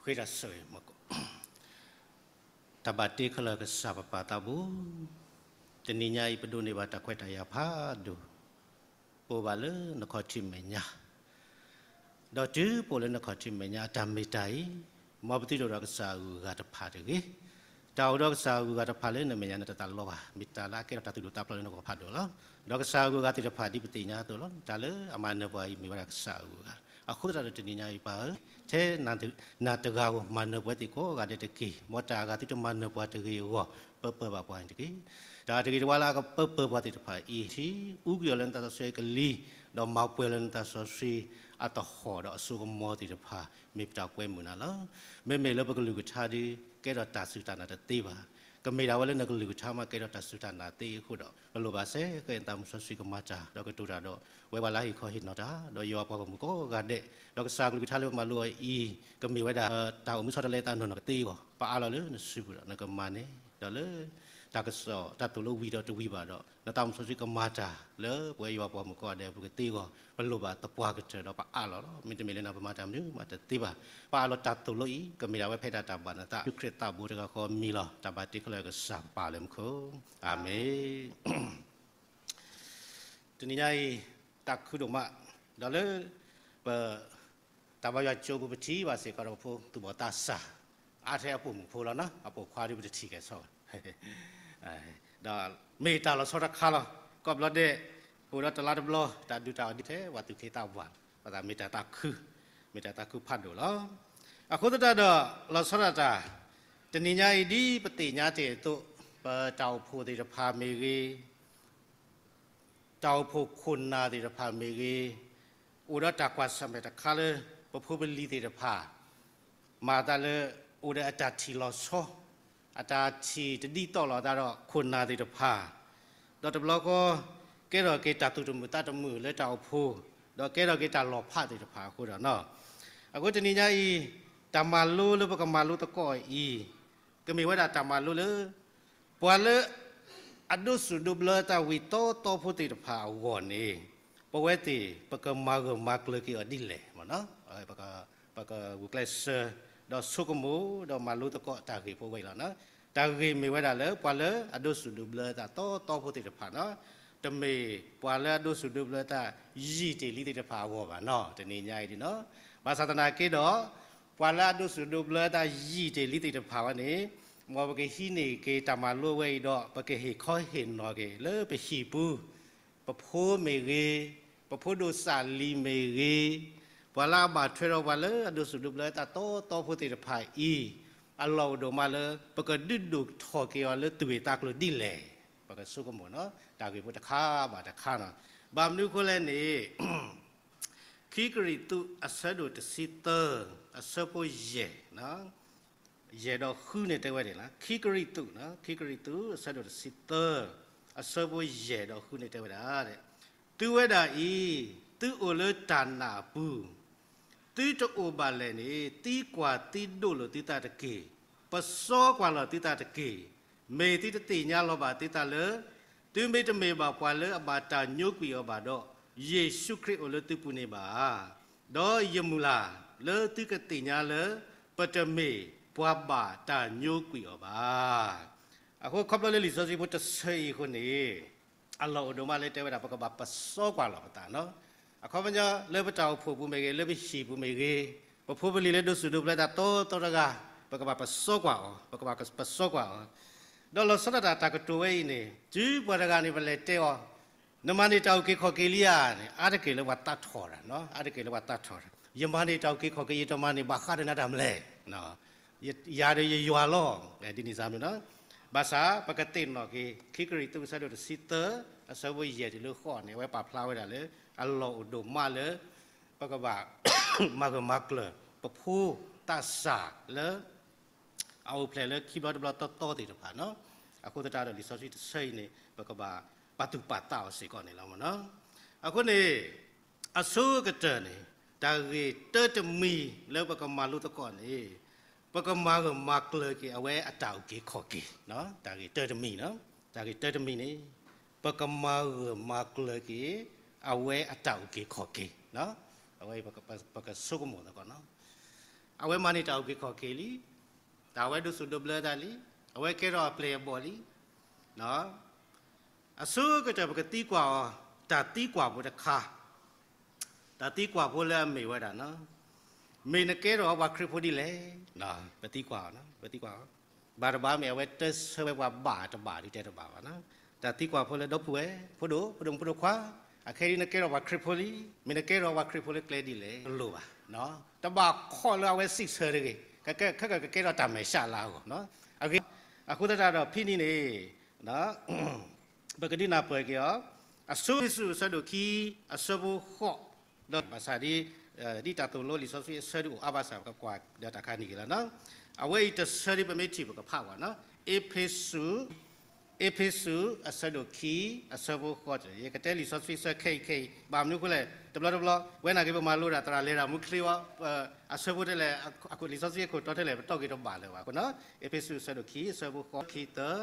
ဃ့တၢ်ဆၢဂ့ၤ, တၢ်ဘၣ်တ့ခဲလၢာ်ကစၢ်ပပၢ်သးဘိ, တနံၤညါအံၤပဒိးန့ၢ်ဘၣ်တၢ်ခွဲးတၢ်ယာ်ဖးဒိၣ်, ပအိၣ်ဘၣ်လၢနခီၣ်ထံးမဲာ်ညါ ဒီးတုၤပအိၣ်လၢနခီၣ်ထံးမဲာ်ညါအတၢ်မ့ၢ်တၢ်အံၤ, မ်ပသုတအိၣ်ဒီးကစၢ်အဂုၤအဂၤတဖၣ်တဂ့ၤ. တၢ်အိၣ်ဒီးကစၢ်အဂုၤအဂၤတဖၣ်လၢနမဲာ်ညါန့ၣ်တသးလီဘၣ်, မ့ၢ်တၢ်လၢအကဲထီၣ်တၢ်သူၣ်ဒိၣ်သးဖျိးလၢနဂီၢ်ဖးဒိၣ်လီၤ. ဒီးကစၢ်အဂုၤအဂၤသ့ၣ်တဖၣ်ဒ်ပသ့ၣ်ညါအသိးလီၤ. တၢ်လၢအမၤနၢၤပှၤအံၤမ့ၢ်ဝဲဒၣ်ကစၢ်အဂုၤအဂၤ, အဃိသတးဒီးတနံၤညါအံၤပၢ်ဧၢ, ထဲနၤတဂၤဧိၤမၤနၢၤပှၤသ့ၣ်ကိးဂၤဒဲးတက့ၢ်. မ်တၢ်အဂၤသုတမၤနၢၤပှၤတဂ့ၤအဂီၢ်, ပၢပၢဘၣ်ပှၤန့ၣ်တက့ၢ်. တၢ်တဂ့ၤတဝါလၢအကပၢပၢပှၤသ့ၣ်တဖၣ်အံၤ, ထံအူကွံာ်အီၤလၢနသးစီဆှံကလံၤ, ဒီးမၤပှဲၤလၢနသးစီဆှံအသဟီၣ်ဒီးအစိကမီၤသ့ၣ်တဖၣ်, မ့ၢ်ပတၢ်ကွဲမုာ်နၤလီၤ. မ့မ့ၢ်လၢပကလုၢ်ကထါဒီး ကဲထီၣ်တၢ်စူၢ်တၢ်နာ်တသ့ဘၣ်. ကမ့ၢ်ဒၣ်ဝဲလၢနကလုၢ်ကထါမးကဲထီၣ်တၢ်စူၢ်တၢ်နာ်သ့အဃိဒီး, ပလိၣ်ဘၣ်စ့ၢ်ကီးနသးမုၢ်စီဆှံကမၤတၢ်, ဒီးကတိၤတၢ်ဒီးဝဲပှၤလၢဟ့ၣ်ခီဟ့ၣ်နီၤတၢ်, ဒီးယွၤပှၤဂီၢ်မုၢ်ကိးဂၤဒဲး, ဒီးကစၢ်ကလုၢ်ကထါလၢပမၤလိအီၤအံၤ, ကမ့ၢ်ဝဲဒၣ်တၢ်အိၣ်မူဆီတလဲအသးနီၢ်နီၢ်ကသ့အဂီၢ်, ပအးလီၤလၢနစုပူၤဒီးနကမၤန့ၢ်, ဒီးလၢ တၢ်ကစီၣ်တၢ်သိၣ်လိဝံၤဒီးတဝံၤဘၣ်ဒီး နသးမုၢ်စီဆှံကမၤတၢ်လၢပဝဲယွၤပှၤမုၣ်ကိးဂၤဒဲးအပူၤကသ့အဂီၢ်, ပလိၣ်ဘၣ်သပှၢ်ကတၢၢ်ဒီးပအးလီၤလီၤ. မ့တမ့ၢ်လၢနပမၤတၢ်မနုၤမးတသ့ဘၣ်. ပအးလီၤတၢ်သိၣ်လိအံၤ ကမ့ၢ်ဒၣ်ဝဲဖဲဒၣ်တၢ်ဘၣ်နသး ခရံာ်သးဘိတဂၤဃီအမံၤလီၤ. တၢ်ဘၣ်တ့ခဲလၢာ်ကစၢ်ပပၢ်လၢမူခိၣ်, အၤမ့ၣ်. တနံၤညါအံၤ တၢ်ခုဒိၣ်မး, ဒီးလၢ ပ တၢ်ဘါယွၤကၠိပူၤ ပထံၣ်ဘၣ်စ့ၢ်ကီးဒီးပဖိသူၣ်ဘီၣ်သးစၢ်, အါထဲအပိာ်မုၣ်ဖိလီၤနီၤ, အပိာ်ခွါဒ်ပတထံၣ်ကဲၣ်ဆိဘၣ်. ဒီးမ့ၢ်တၢ်လီၤဆီတခါလီၤ. ကိးဘျီဒဲး အိၣ်ဒီးတလါတဘျီ တၢ်ဒုးတၢ်အီၣ်ဒ်ထဲ ပှၤသူၣ်က့သးပှၢ်, ပသးမ့ၢ်တၢ်သးခု, မ့ၢ်တၢ်သးခုဖးဒိၣ်လီၤ. အဃိသတးဒီး လီၤဆီဒၣ်တၢ်, တနံၤညါအံၤဒ်ပသ့ၣ်ညါတ့ၢ်အသိး, ပတၢ်အိၣ်ဖှိၣ်သ့ၣ်တဖၣ်မ့ၢ်ဂ့ၤ တၢ်အိၣ်ဖှိၣ်ခိၣ်နၢ်သ့ၣ်တဖၣ်မ့ၢ်ဂ့ၤ, အိၣ်ဒီးတၢ်ကွၢ်ဆၢၣ်မဲာ်တခါလၢ ပဖိပလံၤသ့ၣ်တဖၣ် မၤသးလၢ အိၣ်ဒီးအတၢ်ထံၣ်လီၤဆီ, အတၢ်ထံၣ်တဒ်သိးလိာ်သးဒီးခိၣ်နၢ်သ့ၣ်တဖၣ်, ဒီးတဘျီဃီ ကဲထီၣ်က့ၤတၢ်သူၣ်တမုာ်သးတမုာ်လၢတၢ်အိၣ်ဖှိၣ်, ဒီးကဲထီၣ်က့ၤတၢ်လီၤဖးသ့ၣ်တဖၣ်အဃိဒီးနီၤ, အဃိတနံၤညါအံၤ တၢ်မၤလိလၢပကမၤလိသကိးအံၤ ကမ့ၢ်ဝဲဒၣ်တၢ်မၤလိလၢ ပှၤလၢအဒိးစူၣ်ဒိးဘျၢတၢ်ဝံၤသီသီဖိသ့ၣ်တဖၣ်အဂီၢ်န့ၣ်, ပဝဲသ့ၣ် ပကမၤဂၢၢ်မၤကျၢၤက့ၤအီၤဒ်လဲၣ်. ပကဂုာ်ကျဲးစၢး ဒီးဆိကမိၣ် ဒီးမၤလိသကိးတၢ်ဂ့ၢ်ဖိဝဲအံၤလီၤ. တၢ်ဂ့ၢ်မ့ၢ်ဝဲဒၣ်လၢ ပှၤလၢအဒိးစူၣ်ဒိးဘျၢတၢ်သီသီဖိသ့ၣ်တဖၣ်နီၤ, တမ့ၢ်ပှၤလၢအဒိးစူၣ်ဒိးဘျၢတၢ်ယံာ်တ့ၢ်လံသ့ၣ်တဖၣ်အဂီၢ်ဘၣ်နီၤ, တနံၤညါအံၤဒ်နီၤ. ဘၣ်ဆၣ်သနာ်က့ဒီး ပှၤလၢအဒိးစူၣ်ဒိးဘျၢတၢ်ယံာ်တ့ၢ်လံသ့ၣ်တဖၣ်ဝဲန့ၣ်, မ်ပကဟံးန့ၢ်က့ၤတၢ်မၤလိဝဲအံၤဒီး ပကဟ့ၣ်ခီဟ့ၣ်နီၤက့ၤလၢပဟံၣ်ပူၤ, ပဖိမ့ၢ်ဂ့ၤ, ပဖိဒိၣ်စၢ်လံၤမ့ၢ်ဂ့ၤ, ပှၤလၢအဘၣ်ထွဲဒီးပှၤလၢအဒိးစူၣ်ဒိးဘျၢတၢ်သီသီဖိသ့ၣ်တဖၣ်အံၤ, အလီၢ်အိၣ်ဒိၣ်မးလၢ ပကဒုးဒိၣ်ထီၣ်က့ၤအီၤလၢသူၣ်ဂ့ၢ်သးကျိၤဒ်လဲၣ်. ပကဆိကမိၣ်နီၤ, တၢ်ဂ့ၢ်ဖိတခါဘၣ်တခါနီၤ. ဘၣ်မနုၤအဃိလဲၣ်န့ၣ် ခံကရံၣ်သူး အဆၢဒိၣ်တဆံသၢ အဆၢဖိယဲၢ်, ယဲၢ်ဒီးဃုန့ၣ်တဲဝဲဒ်လဲၣ်, ခံကရံၣ်သူး, ခံကရံၣ်သူး အဆၢဒိၣ်တဆံသၢ, အဆၢဖိယဲၢ်ဒီးဃုန့ၣ်တဲဝဲဒၣ်, သုဝဲဒၣ်အံၤ သုအိၣ်လၢတၢ်နာ်အပူၤ, သုတအိၣ်ဘၣ်လဲၣ်န့ၣ် သံကွၢ်သံဒိးလိာ်သုသးတက့ၢ်, ပစီကွၢ်လီၤသုသးတက့ၢ်. မ့ၢ်သုတသ့ၣ်ညါလီၤဘၣ်သုသးလၢ သုမ့တမ့ၢ်ဘၣ်ပှၤလၢအဘၣ်တၢ်ညိကွံာ်အီၤဘၣ်ဒီး ယ့ၣ်ၡူးခရံာ်အိၣ်လၢသုပူၤန့ၣ်ဘၣ်. ဒီးယမုၢ်လၢ်လၢသုကသ့ၣ်ညါလၢ ပတမ့ၢ်ပှၤဘၣ်တၢ်ညိကွံာ်အီၤဘၣ်. အဃိခီဖျိလၢလံာ်စီဆှံဖိတဆၢအံၤအဃိန့ၣ် အလီၢ်အိၣ်ဒိၣ်မးလၢတဲဝဲဒၣ် ပကဘၣ်ပစီကွၢ်လီၤပသးနီၤ. အခီပညီ လၢပတၢ်အိၣ်ဖှိၣ်ပူၤမ့ၢ်ဂ့ၤ, လၢပဟံၣ်ပူၤမ့ၢ်ဂ့ၤ, ပဖိပလံၤလၢဒိးစူၣ်ဒိးဘျၢတၢ်သီသီတဂၤ, ပကဘၣ်ပစီကွၢ်အီၤ, ပကဘၣ်ပစီကွၢ်အီၤ. ဒီးလီၤဆီဒၣ်တၢ်တၢ်ကတိၤဝဲအံၤန့ၣ် တုၤပှၤတဂၤန့ၣ် ပလဲၤတဲအီၤ, နမၤန့ၢ်တၢ်အုၣ်က့ၤခီၣ်က့ၤလံဧါန့ၣ် အါတက့ၢ်လၢပှၤသးထီၣ်တၢ်, အါတက့ၢ်လၢပှၤသးထီၣ်တၢ်, ယမၤန့ၢ်တၢ်အုၣ်က့ၤခီၣ်က့ၤ ယတမၤန့ၢ်ဘၣ်ဃးဒီးနၤတၢ်မနုၤလဲၣ်. ယၤဒီးယယွၤလီၤ, ဒ်န့ၣ်စ့ၢ်မ့ၢ်နီၤ. ဘၣ်ဆၣ် ပကသ့ၣ်နီၣ်က့ၤ ခံကရံၣ်သူး အဆၢဒိၣ်တဆံသၢ အဆၢဖိယဲၢ်တုၤလၢဃိးန့ၣ် အဝဲပာ်ဖျါဝဲဒၣ်လၢ အလီၢ်အိၣ်ဒိၣ်မးလၢ ပကဘၣ် မၤဂၢၢ်မၤကျၢၤ ပဖိသးစၢ်လၢ အအိၣ်ဖျဲၣ်လၢခံဘျီတဘျီသီသီသ့ၣ်တဖၣ်နီၤ. အဃိသတးဒီးလံာ်စီဆှံတဆၢအံၤန့ၣ် ပကဘၣ်ပာ်သူၣ်ပာ်သးအီၤစ့ၢ်ကီးန့ၣ်လီၤမ့ၢ်နီၤ. အဃိန့ၣ် အဆိကတၢၢ်န့ၣ် တၢ်ဂ့ၢ်တၢတမံၤလၢပကမၤလိသကိးန့ၣ် ပကမၤဂၢၢ်မၤကျၢၤက့ၤအဝဲအတၢ်အုၣ်က့ၤခီၣ်က့ၤ, တၢ်ဂ့ၢ်တၢတမံၤ, တၢ်ဂ့ၢ်တၢတမံၤန့ၣ် ပကမၤဂၢၢ်မၤကျၢၤက့ၤ အဝဲအတၢ်အုၣ်က့ၤခီၣ်က့ၤ, အဝဲပကဆိကမိၣ်သကိးနီၤ. အဝဲမၤန့ၢ်တၢ်အုၣ်က့ၤခီၣ်က့ၤလံ, တၢ်အဝဲဒိးစူၣ်ဒိးဘျၢတၢ်လံ, အဝဲကဲထီၣ်အပျဲၢ်အဘီၣ်လံ. အဆိကတၢၢ်ပကသံကွၢ်အီၤ, တၢ်သံကွၢ်ဖိတခါ, တၢ်သံကွၢ်ဖိလၢအမ့ၢ်ဝဲဒၣ်, မ့ၢ်နကဲထီၣ်ပှၤခရံာ်ဖိဒ်လဲၣ်. ပသံကွၢ်အီၤ, ပသံကွၢ်အီၤ, ဘၣ်တဘၣ်မ့ၢ်အဝဲတဲဆၢဝဲပှၤဘၣ်တဘၣ်ဒုးတဲတဘၣ်ဘၣ်. တၢ်သံကွၢ်ဖိလၢဒီပုၢ်ဝဲၢ်, ဖိဒိၣ်, ဖိဒိၣ်မုၣ်ဖိဒိၣ်ခွါ, အခဲအံၤနကဲထီၣ်ပှၤခရံာ်ဖိလံ, မ့ၢ်နကဲထီၣ်ပှၤခရံာ်ဖိလၢကျဲဒ်လဲၣ်, တလိၣ်ဘၣ်. တဘၣ်ခီၣ်လၢအဝဲစံးဆၢတဂ့ၤ, ခဲကကဲထီၣ်တၢ်မဲာ်ဆှးလၢအဂီၢ်. အဂ့ၢ်, အဃိသတးဒီးဖဲန့ၣ်န့ၣ် ပကဒုးနၢ်ပၢၢ်က့ၤအီၤ, အဆိ အ့းဖ့းစူး အဆၢဒိၣ်ခံ, အဆၢဖိဃိး, ဒီးဘၣ်ဆၣ်ဒ်, ဒ်တၢ်သိၣ်လိလံာ်စီဆှံအဆၢဒုးအိၣ်အါဘၣ်ဆၣ် ပကကွၢ်ဒီးတၢ်ခါန့ၣ်ဂ့ၤလီၤ. အဝဲအံၤတဆၢဒ်ပမ့ၢ်ထံၣ်ပကဖးဘၣ်နီၤ, အ့းဖ့းစူး, အ့းဖ့းစူး အဆၢဒိၣ်ခံ, အဆၢဖိဃိး, ယကတဲလံာ်စီဆှံအဆၢခဲအံၤခဲအံၤ, ဘၣ်မနုၤအဃိလဲၣ်, တဘျီတဘျီ ဝဲနာ်က့ၤပမၤလိဒၣ်သရၣ်လဲၤတၢ်မူချ့ဝဲ, အဆၢဖိထဲလဲၣ်, လံာ်စီဆှံအခိၣ်တီထဲလဲၣ် ပတီၢ်က့ၤတဘၣ်လၢၤဘၣ်အဃိနီၤ, အ့းဖ့းစူး အဆၢဒိၣ်ခံ, အဆၢဖိဃိး, ခံသၢ,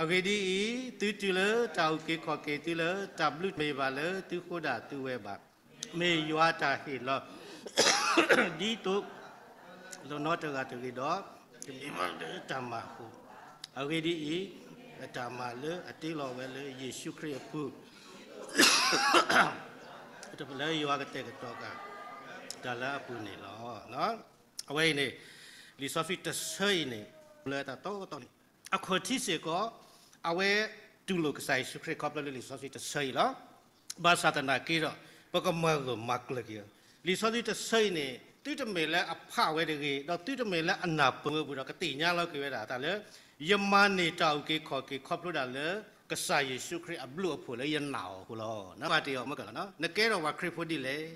အဂ့ၢ်ဒ်အံၤ, သုတုၤလၢတၢ်အုၣ်က့ၤခီၣ်က့ၤသုလၢ တၢ်ဘျုးတမ့ၢ်ဘၣ်လၢသုဃိဒၣ်သုဝဲဘၣ်, မ့ၢ်ယွၤတၢ်ဟ့ၣ်လီၤ ဒ်သိး လီၤနီတဂၤတဂ့ၤဒီး, တမ့ၢ်ဘၣ်လၢတၢ်မၤအဃိ, အဂ့ၢ်ဒ်အံၤ, အတၢ်မၤလၢအတ့လီၤဝဲလၢယ့ၣ်ၡူးခရံာ်အပူၤ လၢယွၤကတဲာ်ကတီၤက့ၤ တၢ်လၢအပူၤန့ၣ်လီၤ. အဝဲအံၤန့ၣ်, လံာ်စီဆှံတဆၢအံၤန့ၣ်, လၢတၢ်တီတီန့ၣ်, အခီၣ်ထံးစ့ၢ်ကီး, အဝဲတူၢ်လိာ်ကစၢ်ယ့ၣ်ၡူးခရံာ်ခီဖျိလၢလံာ်စီဆှံတဆၢအံၤလီၤ. ဘၣ်ဆၣ်သနာ်က့ဒီး, ပကမၤဂၢၢ်မၤကျၢၤက့ၤအီၤ, လံာ်စီဆှံတဆၢအံၤန့ၣ် သုတမ့ၢ်လၢအဖးဝဲတဂ့ၤ, ဒီးသုတမ့ၢ်လၢအနၢ်ပၢၢ်ဝဲပူၤဒီး ကသ့ၣ်ညါလီၤက့ၤဝဲဒၣ်တၢ်လၢ ယမၤန့ၢ်တၢ်အုၣ်က့ၤခီၣ်က့ၤခီဖျိဒၣ်လၢ ကစၢ်ယ့ၣ်ၡူးခရံာ်အဘျုးအဖှိၣ်လၢယနာ်အီၤအဃိလီၤ. နကတဲအီၤမ့ၢ်ကလီၤ, နကဲထီၣ်ပှၤခရံာ်ဖိဒ်လဲၣ်.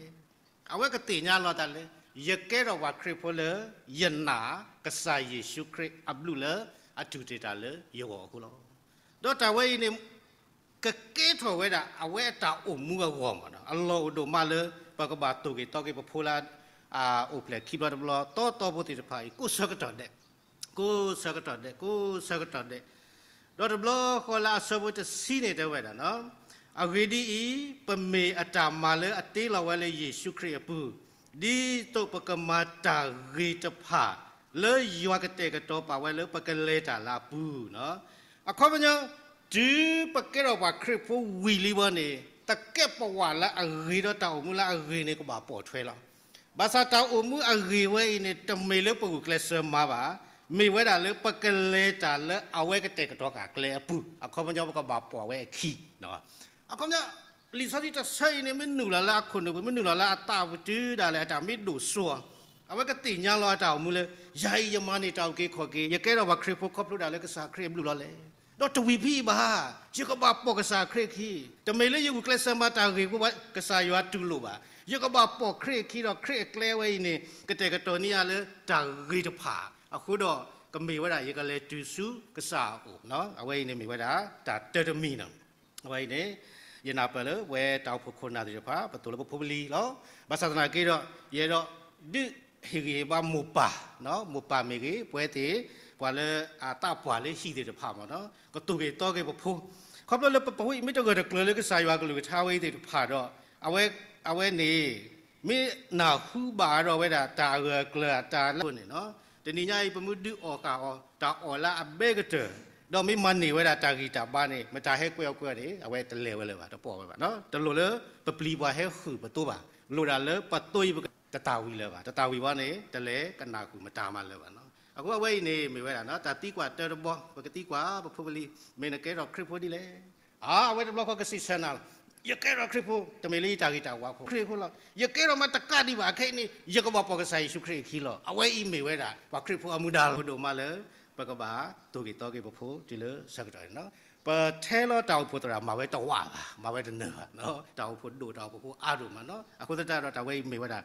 အဝဲကသ့ၣ်ညါလီၤတၢ်လၢ ယကဲထီၣ်ပှၤခရံာ်ဖိလၢယနာ် ကစၢ်ယ့ၣ်ၡူးခရံာ်အဘျုးလၢအတူၢ်တ့ၢ်တၢ်လၢယဂီၢ်အဃိလီၤ. ဒီးတၢ်ဝဲအံၤန့ၣ် ကကဲထီၣ်ဝဲဒၣ်အဝဲအတၢ်အိၣ်မူအဂီၢ်မးနီၤ, အလီၢ်အိၣ်ဒိၣ်မးလၢ ပကဘၣ်သိၣ်က့ၤသီက့ၤပဖိလၢ အအိၣ်ဖျဲၣ်ခံဘျီတဘျီ တီတီဖိသ့ၣ်တဖၣ်အံၤ ကိးဆၢကတီၢ်ဒဲး, ကိးဆၢကတီၢ်ဒဲး, ကိးဆၢကတီၢ်ဒဲး, ဒီးတဘျီဃီလၢအဆၢဖိတဆံန့ၣ်တဲဝဲဒၣ်နီၤ, အဂ့ၢ်ဒ်အံၤ, ပမ့ၢ်အတၢ်မၤလၢအတ့လီၤဝဲလၢယ့ၣ်ၡူးခရံာ်အပူၤ, ဒ်သိးပကမၤတၢ်ဂ့ၤတဖၣ် လၢယွၤကတဲာ်ကတီၤပာ်ဝဲလၢပကလဲၤတၢ်လၢအပူၤနီၤ. အခီပညီ, တုၤပကဲထီၣ်ပှၤခရံာ်ဖိဝံၤလံဘီန့ၣ် သကဲးပဝးလၢအဂ့ၤဒီးတၢ်အိၣ်မူလၢအဂ့ၤန့ၣ် ကဘၣ်ပိာ်ထွဲလီၤ. ဘၣ်ဆၣ်တၢ်အိၣ်မူအဂ့ၤဝဲအံၤန့ၣ် တမ့ၢ်လၢပဂုာ်ကျဲးစၢးမၤဘၣ်, မ့ၢ်ဝဲဒၣ်လၢပကလဲၤတၢ်လၢအဝဲကတဲာ်ကတီၤဃာ်ကျဲအပူၤ, အခီပညီပကဘၣ်ပိာ်ဝဲအခံ အခီပညီ, လံာ်စီဆှံတဆၢအံၤန့ၣ် မ့ၢ်နုာ်လီၤလၢအခိၣ်နူာ်ပူၤ, မ့ၢ်နုာ်လီၤလၢအသးပူၤတုၤဒၣ်လဲာ် အတၢ်မ့ၢ်ဒိၣ်စိအီၤ, အဝဲကသ့ၣ်ညါလီၤအတၢ်အိၣ်မူလၢ ယၤအံၤယမၤန့ၢ်တၢ်အုၣ်က့ၤခီၣ်က့ၤ, ယကဲထီၣ်ပှၤခရံာ်ဖိခီဖျိဒၣ်လၢကစၢ်ခရံာ်အဘျုးလီၤလဲၣ်. ဒီးတဝံၤဖဲအံၤဘၣ်, ယကဘၣ်ပိာ်ကစၢ်ခရံာ်အခံ, တမ့ၢ်လၢယဂုာ်ကျဲးစၢးမၤတၢ်ဂ့ၤအဃိ ကစၢ်ယွၤတူၢ်လိာ်ဘၣ်. ယကဘၣ်ပိာ်ခရံာ်အခံဒီး ခရံာ်အကျဲဝဲအံၤန့ၣ် ကတဲာ်ကတီၤန့ၢ်ယၤလၢတၢ်ဂ့ၤတဖၣ်, အဃိဒီးကမ့ၢ်ဝဲဒၣ် ယကလဲၤတုၤဆူကစၢ်အအိၣ်, အဝဲအံၤန့ၣ်မ့ၢ်ဝဲဒၣ် တၢ်တၢတမံၤနီၤ. အဝဲအံၤန့ၣ် ယနၢ်ပၢၢ်လၢပဝဲတၢ်အိၣ်ဖှိၣ်ခိၣ်နၢ်သ့ၣ်တဖၣ် ပသိၣ်လိပဖိပလံၤလီၤ. ဘၣ်ဆၣ်သနာ်က့ဒီး ယအဲၣ်ဒိး ဒုးဟ့ၣ်ဂံၢ်ဟ့ၣ်ဘါမိၢ်ပၢ်, မိၢ်ပၢ်မ့ၢ်ဂ့ၤ, ပဝဲသ့ၣ် ပှၤလၢအသးပှၢ်လၢဟံၣ်သ့ၣ်တဖၣ်မးနီၤ, ကသိၣ်က့ၤသီက့ၤပဖိ, ခီဖျိလၢပဖိမ့ၢ်တဂၢၢ်တကျၢၤလၢကစၢ်ယွၤအကလုၢ်ကထါဝဲအံၤသ့ၣ်တဖၣ်ဒီး အဝဲ, အဝဲန့ၣ် မ့ၢ်နၢ်ဟူဘၣ်ဒီးဝဲဒၣ်တၢ်အဂၢၢ်အကျၢၤအတၢ်လၢအဃိန့ၣ်နီၤ, တနံၤညါအံၤ ပမ့ၢ်ဒုးအီၣ်ဃာ်အီၤ တၢ်အီၣ်လၢအဘဲကတၢၢ်, ဒီးမ့ၢ်မၤန့ၢ်ဝဲဒၣ်တၢ်ဂံၢ်တၢ်ဘါန့ၣ် မတၤဟဲကွဲအီၤကွဲအီၤန့ၣ် အဝဲတလဲၤဝဲလၢၤဘၣ်, တပိာ်ဝဲဘၣ်နီၤ. တလိၣ်လၢပပျံၤပှၤဟဲဃုာ်ပသိဘၣ်, လိၣ်ဒၣ်လၢပသိအံၤပကတတၢ်ဝံၤလၢၤဘၣ်, တတၢ်ဝံၤဘၣ်န့ၣ် တလဲၤကနၣ်ဃုာ်မတၤမးလၢၤဘၣ်နီၤ. အဃိအဝဲအံၤန့ၣ် မ့ၢ်ဝဲဒၣ်နီၤ တၢ်သံကွၢ်တၢတဘီ, ပကသံကွၢ်ပဖိပလံၤ, မ့ၢ်နကဲထီၣ်ခရံာ်ဖိဒ်လဲၣ်. အဝဲတဘျီဃီကစံးဆၢနၤလီၤ, ယကဲထီၣ်ခရံာ်ဖိ, တမ့ၢ်လၢယတၢ်ဂ့ၤတၢ်ဝါအဃိ, ခရံာ်ဖိလီၤ. ယကဲထီၣ်မးတကးဒံးဘၣ်, ခဲအံၤန့ၣ် ယကဘၣ်ပိာ်ကစၢ်ယ့ၣ်ၡူးခရံာ်အခံလီၤ. အဝဲအံၤမ့ၢ်ဝဲဒၣ် ပှၤခရံာ်ဖိအမူဒါလီၤ. ဒိၣ်မးလၢ ပကဘၣ်သိၣ်က့ၤသီက့ၤပဖိတုၤလၢဆၢကတီၢ်န့ၣ်လီၤ. ပထဲလီၤတၢ်အိၣ်ဖှိၣ်သရၣ်မၤဝဲတဝးဘၣ်, မၤဝဲတနၢၤဘၣ်, တၢ်အိၣ်ဖှိၣ်ဒိၣ်တၢ်အိၣ်ဖှိၣ်ဖိအါဒိၣ်မးနီၤ. အဃိသတးဒီးတၢ်ဝဲအံၤမ့ၢ်ဝဲဒၣ်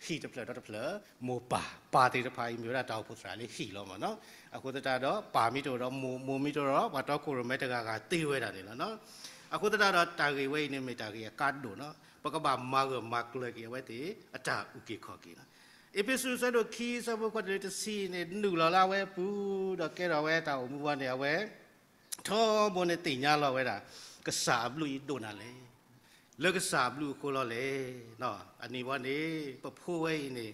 ဟံၣ်တဖျၢၣ်ဒီတဖျၢၣ်, မိၢ်ပၢ်, ပၢ်သ့ၣ်တဖၣ်အံၤမ့ၢ်ဝဲဒၣ်တၢ်အိၣ်ဖှိၣ်သရၣ်လၢဟံၣ်လီၤမးနီၤ. အဃိသတးဒီး ပၢ်မ့ၢ်တအိၣ်ဒီးမိၢ်, မိၢ်မ့ၢ်တအိၣ်ဒီး ပှၤတီခိၣ်ရိၣ်မဲတဂၤဂၤသ့ဝဲဒၣ်န့ၣ်လီၤနီၤ. အဃိသတးဒီးတၢ်ဂ့ၢ်ဝဲအံၤန့ၣ်မ့ၢ်တၢ်ဂ့ၢ်အကါဒိၣ်နီၤ. ပကဘၣ်မၤဂၢၢ်မၤကျၢၤက့ၤအဝဲသ့ၣ် အတၢ်အုၣ်က့ၤခီၣ်က့ၤလီၤ. အ့းဖ့းစူး အဆၢဒိၣ်ခံ အဆၢဖိဃိးတုၤလၢတဆံန့ၣ် နုာ်လီၤလၢအဝဲအပူၤ ဒီးကဲထီၣ်ဝဲတၢ်အိၣ်မူဘီန့ၣ် အဝဲ ထီဘိန့ၣ်သ့ၣ်ညါလီၤဝဲဒၣ် ကစၢ်အဘျုးအံၤဒိၣ်နၤလဲၣ်, လၢကစၢ်အဘျုးအဃိလီၤလဲၣ်. အနံၤဝဲန့ၣ် ပဖိဝဲအံၤန့ၣ်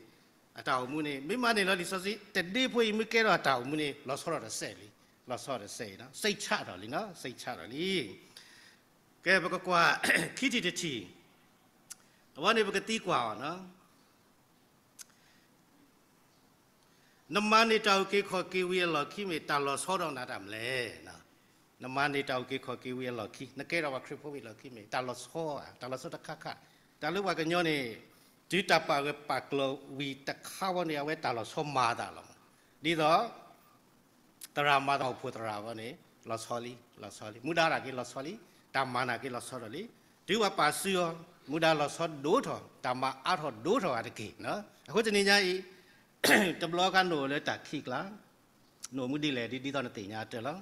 အတၢ်အိၣ်မူန့ၣ် မ့ၢ်မၤန့ၢ်လီၤလံာ်စီဆှံတဒ့ဖိအံၤ မ့ၢ်ကဲထီၣ်အတၢ်အိၣ်မူန့ၣ် လီၤဆီဒၣ်တစဲးလံ, လီၤဆီဒၣ်တစဲးအံၤ, စိတ်ချထီၣ်လံ, စိတ်ချထီၣ်လံ. ကဲ ပကကွၢ် ခံထံၣ်တထံၣ်, အဝဲန့ၣ်ပကသံကွၢ်အီၤ, နမၤန့ၢ်တၢ်အုၣ်က့ၤခီၣ်က့ၤဝံၤအလီၢ်ခံ မ့ၢ်တၢ်လီၤဆီဒၣ်နၤတၢ်မနုၤလဲၣ်. နမၤန့ၢ်တၢ်အုၣ်က့ၤခီၣ်က့ၤဝံၤအလီၢ်ခံ, နကဲထီၣ်ပှၤခရံာ်ဖိဝံၤအလီၢ်ခံ မ့ၢ်တၢ်လီၤဆီဧါ, တၢ်လီၤဆီတခါခါ, တၢ်လၢပှၤကညီန့ၣ် တုၤတၢ်ပာ်ဂၢၢ်ပာ်ကျၢၤဝံၤတခါဝဲန့ၣ် အဝဲတၢ်လီၤဆီမၤအသးလီၤ. ဒ်သိး သရၣ်မၤသးအိၣ်ဖှိၣ်သရၣ်ဝဲန့ၣ် လီၤဆီလံ, လီၤဆီလံ, မူဒါတၢ်က့ၤလီၤဆီလံ, တၢ်မၤနၢ်က့ၤလီၤဆီဒီးလံ. တုၤပှၤပာ်စုအီၤ မူဒါလီၤဆီဒိၣ်ထီၣ်, တၢ်မၤအါထီၣ်ဒိၣ်ထီၣ်ဂၤတက့ၢ်. အဃိတနံၤညါအံၤ တဘျီခါနအိၣ်လၢတၢ်ခံးကျါ, နအိၣ်မူဒ်လဲၣ် ဒ်သိးနသ့ၣ်ညါအတၢ်လီၤ.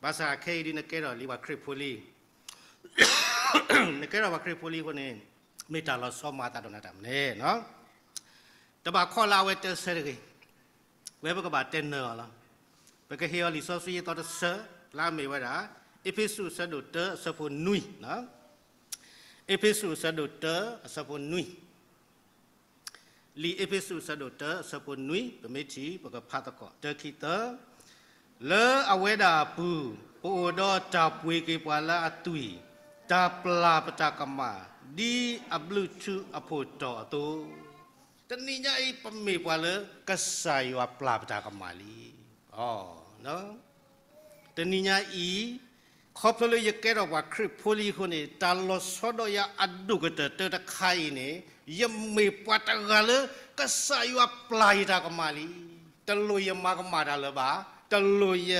ဘၣ်ဆၣ်ခဲအံၤဒ်နကဲထီၣ်လံပှၤခရံာ်ဖိလံ, နကဲထီၣ်ပှၤခရံာ်ဖိလံအဃိန့ၣ် မ့ၢ်တၢ်လီၤဆီမၤအသးဒီးနၤတၢ်မနုၤလဲၣ်. တဘၣ်ခီလၢအဝဲတၢ်ဆၢတဂ့ၤ, ဝဲပကဘၣ်တဲနၢၤအီၤလီၤ. ပကဟ့ၣ်အီၤလံာ်စီဆှံအသီတဆၢ လၢအမ့ၢ်ဝဲဒၣ် အ့းဖ့းစူးအဆၢဒိၣ်တၢအဆၢဖိနွံ, အ့းဖ့းစူးအဆၢဒိၣ်တၢအဆၢဖိနွံ, လံာ်အ့းဖ့းစူးအဆၢဒိၣ်တၢအဆၢဖိနွံ ပမ့ၢ်ထံၣ် ပကဖးသကိး တၢ ခံ သၢ, လၢအဝဲဒၣ်အပူၤ ပအိၣ်ဒီးတၢ်ပှ့ၤက့ၤပှၤလၢအသွံၣ်, တၢ်ပျၢ်ပတၢ်ကမၣ် ဒ်အဘျုးထူအဖှိၣ်တီၤအသိး, တနံၤညါအံၤ ပမ့ၢ်ပှၤလၢကစၢ်ယွၤပျၢ်ပတၢ်ကမၣ်လံ. တနံၤညါအံၤ ခီဖျိလၢယကဲထီၣ်ပှၤခရံာ်ဖိလံအဃိန့ၣ် တၢ်လီၤဆီဒီးယၤအဒိၣ်ကတၢၢ်တၢတခါအံၤန့ၣ် ယမ့ၢ်ပှၤတဂၤလၢကစၢ်ယွၤပျၢ်ယတၢ်ကမၣ်လံ. တလိၣ်ယမၤကမၣ်တၢ်လၢၤဘၣ်, တလိၣ်ယ,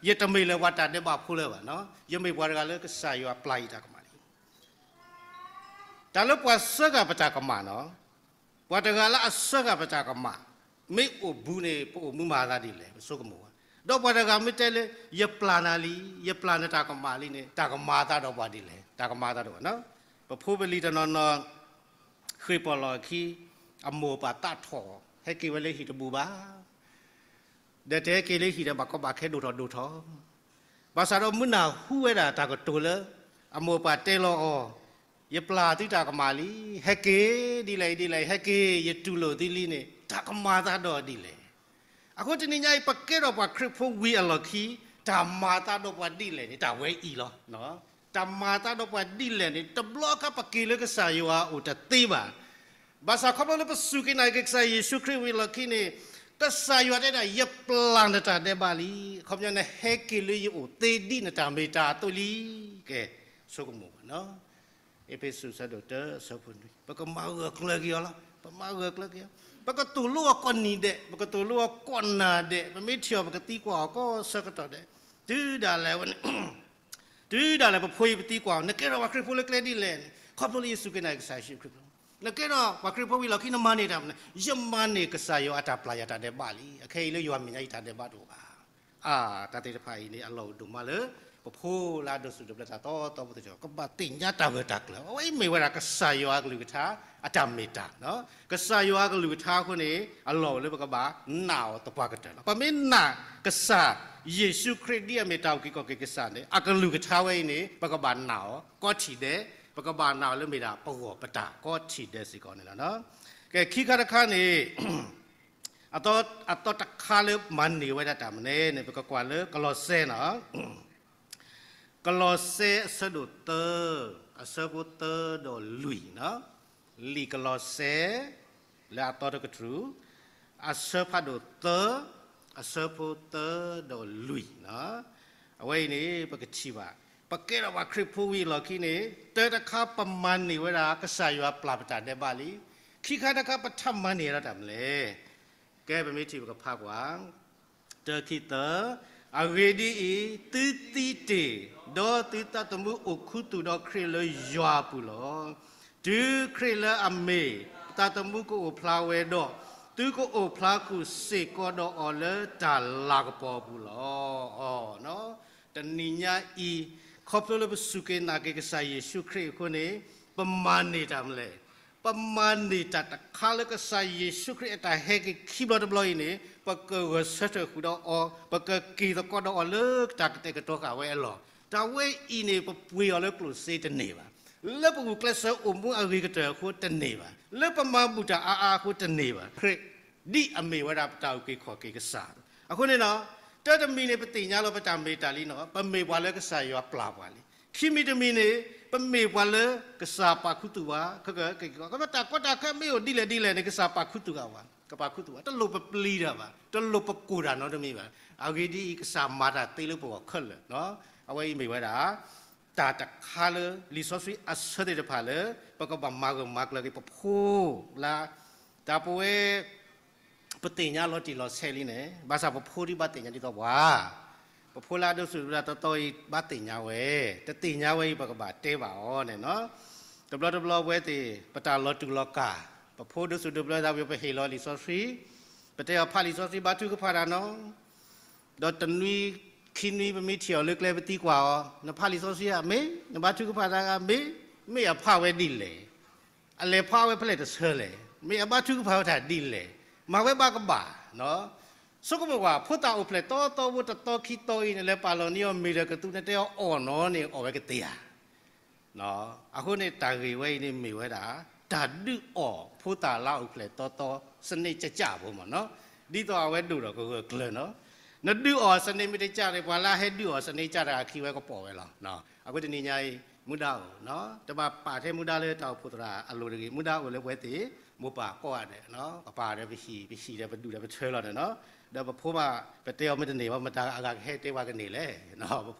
ယတမ့ၢ်လၢၤပှၤတၢ်ဒဲးဘးဖိလၢၤဘၣ်, ယမ့ၢ်ပှၤတဂၤလၢကစၢ်ယွၤပျၢ်ယတၢ်ကမၣ်လံ. တၢ်လၢပှၤစၢဃာ်ပတၢ်ကမၣ်န့ၣ်, ပှၤတဂၤလၢအစၢဃာ်ပတၢ်ကမၣ် မ့ၢ်အိၣ်ဘူးန့ၣ် ပအိၣ်မူမၤအသးဒ်လဲၣ် ပဆိကမိၣ်ဘၣ်. ဒီးပှၤတဂၤမ့ၢ်တဲလၢ ယပျၢ်နၤလံ, ယပျၢ်နတၢ်ကမၣ်လံန့ၣ် တၢ်ကမၤအသးဒီးပှၤဒ်လဲၣ်, တၢ်ကမၤအသးဒီး, ပဖိပလံၤတနီၤနီၤ ဃ့ၢ်ပီၣ်လီၢ်အခံ အမိၢ်အပၢ်သးထီၣ် ဟဲက့ၤဝဲလၢဟံၣ်တဘူးဘၣ် ဒီးတဟဲက့ၤလၢဟံၣ်ဒီး ဘၣ်ကီဘၣ်ခဲဒိၣ်ထီၣ်ဒိၣ်ထီၣ်, ဘၣ်ဆၣ်ဒီးမုၢ်နၤဟူဝဲဒၣ်တၢ်ကတိၤလၢ အမိၢ်အပၢ်တဲလီၤအီၤ, ယပျၢ်သုတၢ်ကမၣ်လံ, ဟဲက့ၤဒ်လဲၣ်ဒ်လဲၣ် ဟဲက့ၤ ယတူၢ်လိာ်သုလံန့ၣ် တၢ်ကမၤအသးဒီးဒ်လဲၣ်. အဃိတနံၤညါအံၤ ပကဲထီၣ်ပှၤခရံာ်ဖိဝံၤအလီၢ်ခံ တၢ်မၤအသးဒီးပှၤဒ်လဲၣ်န့ၣ် တၢ်ဝဲအံၤလီၤ. တၢ်မၤအသးဒီးပှၤဒ်လဲၣ်န့ၣ် တဘျီခါပက့ၤလၢကစၢ်ယွၤအအိၣ်တသ့ဘၣ်. ဘၣ်ဆၣ်ခီဖျိလၢပစူၢ်က့ၤနာ်က့ၤကစၢ်ယ့ၣ်ၡူးခရံာ်ဝံၤအလီၢ်ခံန့ၣ် ကစၢ်ယွၤတဲဒၣ် ယပျၢ်နတၢ်ဒဲးဘးလံ. အခီပညီနဟဲက့ၤလၢယအိၣ်သ့ဒ်နတၢ်မ့ၢ်တၢ်အသိးလံ. ကဲ, ဆိကမိၣ်ဘၣ်နီၤ. အ့းဖ့းစူးအဆၢဒိၣ်တၢအဆၢဖိနွံ ပကမၤဂၢၢ်ကျၢၤက့ၤအီၤလီၤ. ပမၤဂၢၢ်ကျၢၤက့ၤအီၤ, ပကသိၣ်လိအီၤကိးနံၤဒဲး, ပကသိၣ်လိအီၤကိးနၤဒဲး, ပမ့ၢ်ထံၣ်အီၤ ပကသံကွၢ်အီၤကိးဆၢကတီၢ်ဒဲး, တုၤဒၣ်လဲာ်ဝဲန့ၣ် တုၤဒၣ်လဲာ်ပဖိအံၤပသံကွၢ်အီၤ နကဲထီၣ်ပှၤခရံာ်ဖိလၢကျဲဒ်လဲၣ်န့ၣ် ခီဖျိလၢယစူၢ်က့ၤနာ်က့ၤကစၢ်ယ့ၣ်ၡူးခရံာ်, နကဲထီၣ်ပှၤခရံာ်ဖိဝံၤအလီၢ်ခံ နမၤန့ၢ်တၢ်မနုၤလဲၣ်. ယမၤန့ၢ်ကစၢ်ယွၤအတၢ်ပျၢ်ယၤတၢ်ဒဲးဘးလံ. အခဲအံၤလၢယွၤမဲာ်ညါယတၢ်ဒဲးဘးတအိၣ်ဘၣ်. အါ, တၢ်သ့ၣ်တဖၣ်အံၤန့ၣ် အလီၢ်အိၣ်ဒိၣ်မးလၢ ပဖိလၢအဒိးစူၣ်ဒိးဘျၢတၢ်သီသီဖိသ့ၣ်တဖၣ် ကဘၣ်သ့ၣ်ညါတၢ်ဂၢၢ်တၢ်ကျၢၤ. အဝဲအံၤမ့ၢ်ဝဲဒၣ်ကစၢ်ယွၤအကလုၢ်ကထါအတၢ်မ့ၢ်တၢ်, ကစၢ်ယွၤအကလုၢ်ကထါအဃိန့ၣ် အလီၢ်အိၣ်လၢပကဘၣ်နာ်အီၤသပှၢ်ကတၢၢ်လီၤ. ပမ့ၢ်နာ်ကစၢ်ယ့ၣ်ၡူးခရံာ်ဒ်အမ့ၢ်တၢ်အုၣ်က့ၤခီၣ်က့ၤကစၢ်န့ၣ် အကလုၢ်ကထါဝဲအံၤန့ၣ် ပကဘၣ်နာ်အီၤကိးထံၣ်ဒဲး, ပကဘၣ်နာ်အီၤလၢမ့ၢ်ဒၣ်ပဂီၢ်ပတၢ်ကိးထံၣ်ဒဲးစ့ၢ်ကီးန့ၣ်လီၤ. ကဲ ခံခါတခါန့ၣ် အသီတခါလၢမၤန့ၢ်ဝဲဒၣ်တၢ်မနုၤလဲၣ်န့ၣ် ပကကွၢ်လၢကလီးစဲန့ၣ်, ကလီးစဲအဆၢဒိၣ်သၢ, အဆၢဖိသၢဒီးလွံၢ်န့ၣ်, လံာ်ကလီးစဲ လၢအသီတကတြူၢ်, အဆၢဖးဒိၣ်သၢ, အဆၢဖိသၢဒီးလွံၢ်န့ၣ်, အဝဲအံၤန့ၣ် ပကထံၣ်ဘၣ်, ပကဲထီၣ်ပှၤခရံာ်ဖိဝံၤအလီၢ်ခံန့ၣ် တၢတခါပမၤန့ၢ်ဝဲဒၣ်ကစၢ်ယွၤပျၢ်ပတၢ်ဒဲးဘးလံ. ခံခါတခါပထပ်မၤန့ၢ်ဒၣ်တၢ်မနုၤလဲၣ်. ကဲ ပမ့ၢ်ထံၣ်ပကဖးကွၢ် တၢ ခံ သၢ, အဂ့ၢ်ဒ်အံၤ, သုသံတ့ၢ်, ဒီးသုသးသမူအိၣ်ခူသူၣ်ဒီးခရံာ်လၢယွၤအပူၤလီၤ. တုၤခရံာ်လၢအမ့ၢ်သးသမူကအိၣ်ဖျါဝဲဒီး, သုကအိၣ်ဖျါဃုာ်စ့ၢ်ကီးဒီးအီၤလၢတၢ်လၤကပီၤအပူၤလီၤ. တနံၤညါအံၤ, ခီဖျိလၢပစူၢ်က့ၤနာ်က့ၤကစၢ်ယ့ၣ်ၡူးခရံာ်အဃိန့ၣ်, ပမၤန့ၢ်တၢ်မနုၤလဲၣ်. ပမၤန့ၢ်တၢ်တခါလၢကစၢ်ယ့ၣ်ၡူးခရံာ်အတၢ်ဟဲက့ၤခံဘျီတဘျီအံၤန့ၣ် ပကဂဲၤဆၢထၢၣ်ဃုာ်ဒီးအီၤ, ပကက့ၤသကိးဒီးအီၤလၢတၢ်ကတဲာ်ကတီၤဃာ်ဝဲအလီၢ်. တၢ်ဝဲအံၤန့ၣ် ပပှ့ၤအီၤလၢကျိၣ်စ့တန့ၢ်ဘၣ်. လၢပဂုာ်ကျဲးစၢးအိၣ်မူအဂ့ၤကတၢၢ်အဃိတန့ၢ်ဘၣ်. လၢပမၤဘူၣ်တၢ်အါအါအဃိတန့ၢ်ဘၣ်. ခရံာ် ဒ်အမ့ၢ်ဝဲဒၣ်ပတၢ်အုၣ်က့ၤခီၣ်က့ၤကစၢ်. အဃိန့ၣ်နီၤ, တၢ်တမံၤန့ၣ် ပသ့ၣ်ညါလီၤပတၢ်မ့ၢ်တၢ်လံနီၤ, ပမ့ၢ်ပှၤလၢကစၢ်ယွၤပျၢ်ပှၤလံ. ခံမံၤတမံၤန့ၣ် ပမ့ၢ်ပှၤလၢကစၢ်ပာ်ခူသူၣ်ပှၤ, ကမ့ၢ်တၢ်ကီတၢ်ခဲမ့ၢ်အိၣ်ဒ်လဲၣ်ဒ်လဲၣ်န့ၣ် ကစၢ်ပာ်ခူသူၣ်ပှၤ, ကပာ်ခူသူၣ်ပှၤ, တလိၣ်ပပျံၤတၢ်ဘၣ်, တလိၣ်ပကိၢ်တၢ်နီတမံၤဘၣ်. အဂ့ၢ်ဒ်အံၤ, ကစၢ်မၤတၢ်သ့လၢပဂီၢ်ခဲလၢာ်. အဝဲအံၤမ့ၢ်ဝဲဒၣ် တၢ်တခါလၢ လံာ်စီဆှံအဆၢသ့ၣ်တဖၣ်လၢ ပကဘၣ်မၤဂၢၢ်မၤကျၢၤက့ၤပဖိလၢ တၢ်ပဝဲ ပသ့ၣ်ညါလီၤတံၢ်လီၤဆဲးလံန့ၣ်, ဘၣ်ဆၣ်ပဖိဒ်ဘၣ်သ့ၣ်ညါဒ်သိးပှၤ, ပဖိလၢအဒိးသူၣ်ဒိးသးတီတီအံၤ ဘၣ်သ့ၣ်ညါဝဲ, တသ့ၣ်ညါဝဲအံၤ ပကဘၣ်တဲဘၣ်အီၤန့ၣ်နီၤ. တဘျီတဘျီဝဲသ့ၣ် ပတၢ်လီၤတူာ်လီၤကာ်, ပဖိဒိးသူၣ်ဒိးဘျၢသးဝံၤ ပဟ့ၣ်လီၤလံာ်စီဆှံ, ပတဲအီၤဖးလံာ်စီဆှံဘါထုကဖၣ်တၢ်နီၤ ဒီးတနွံခံနွံပမ့ၢ်ထံၣ်အီၤလၢကျဲပသံကွၢ်အီၤ, နဖးလံာ်စီဆှံဧါမ့ၢ်, နဘါထုကဖၣ်တၢ်ဧါမ့ၢ်, မ့ၢ်အဖးဝဲဒ်လဲၣ်, အလဲၤဖးဝဲဖဲလဲၣ်တဆၢလဲၣ်, မ့ၢ်အဘါထုကဖၣ်ဝဲတၢ်ဒ်လဲၣ်, မၤဝဲဘၣ်ကဘၣ်, ဆိကမိၣ်ကွၢ် ဖိသၣ်အိၣ်ဖျဲၣ်တီတီဖိတသီခံသီအံၤန့ၣ် လဲၤပာ်လီၤန့ၢ်အီၤမ့ၢ်ဒီးကသူနတဲအီၤအီၣ်နီၤန့ၣ် အီၣ်ဝဲကသ့ဧါ. အဃိန့ၣ် တၢ်ဂ့ၢ်ဝဲအံၤန့ၣ်မ့ၢ်ဝဲဒၣ် တၢ်ဒုးအီၣ်ဖိသၣ်လၢအအိၣ်ဖျဲၣ်တီတီ စနစ်ကျကျဖိမ့ၢ်နီၤ, ဒ်သိးအဝဲဒိၣ်ဒီးကဂၢၢ်ကျၢၤနီၤ. နဒုးအီၣ်စနစ်မ့ၢ်တကျန့ၣ် ပှၤလၢအဟဲဒုးအီၣ်စနစ်ကျတဂၤခံဝဲကပိာ်ဝဲလီၤ. အဃိတနံၤညါအံၤ မူဒါအိၣ်, တဘၣ်ပာ်ထဲမူဒါလၢတၢ်အိၣ်ဖှိၣ်သရၣ်အလိၤတဂ့ၤ, မူဒါအိၣ်လၢပဝဲသ့ၣ် မိၢ်ပၢ်ကိးဂၤဒဲး, ပပာ်ဒီးပဟံၣ် ပဟံၣ်ဒီးပဒူၣ်ဒီးပထၢလီၤန့ၣ်နီၤ. ဒီးပဖိဘၣ်ပတဲအီၤမ့ၢ်တန့ၢ်ဘၣ် မတၤအဂၤကဟဲတဲပှၤကန့ၢ်လဲၣ်.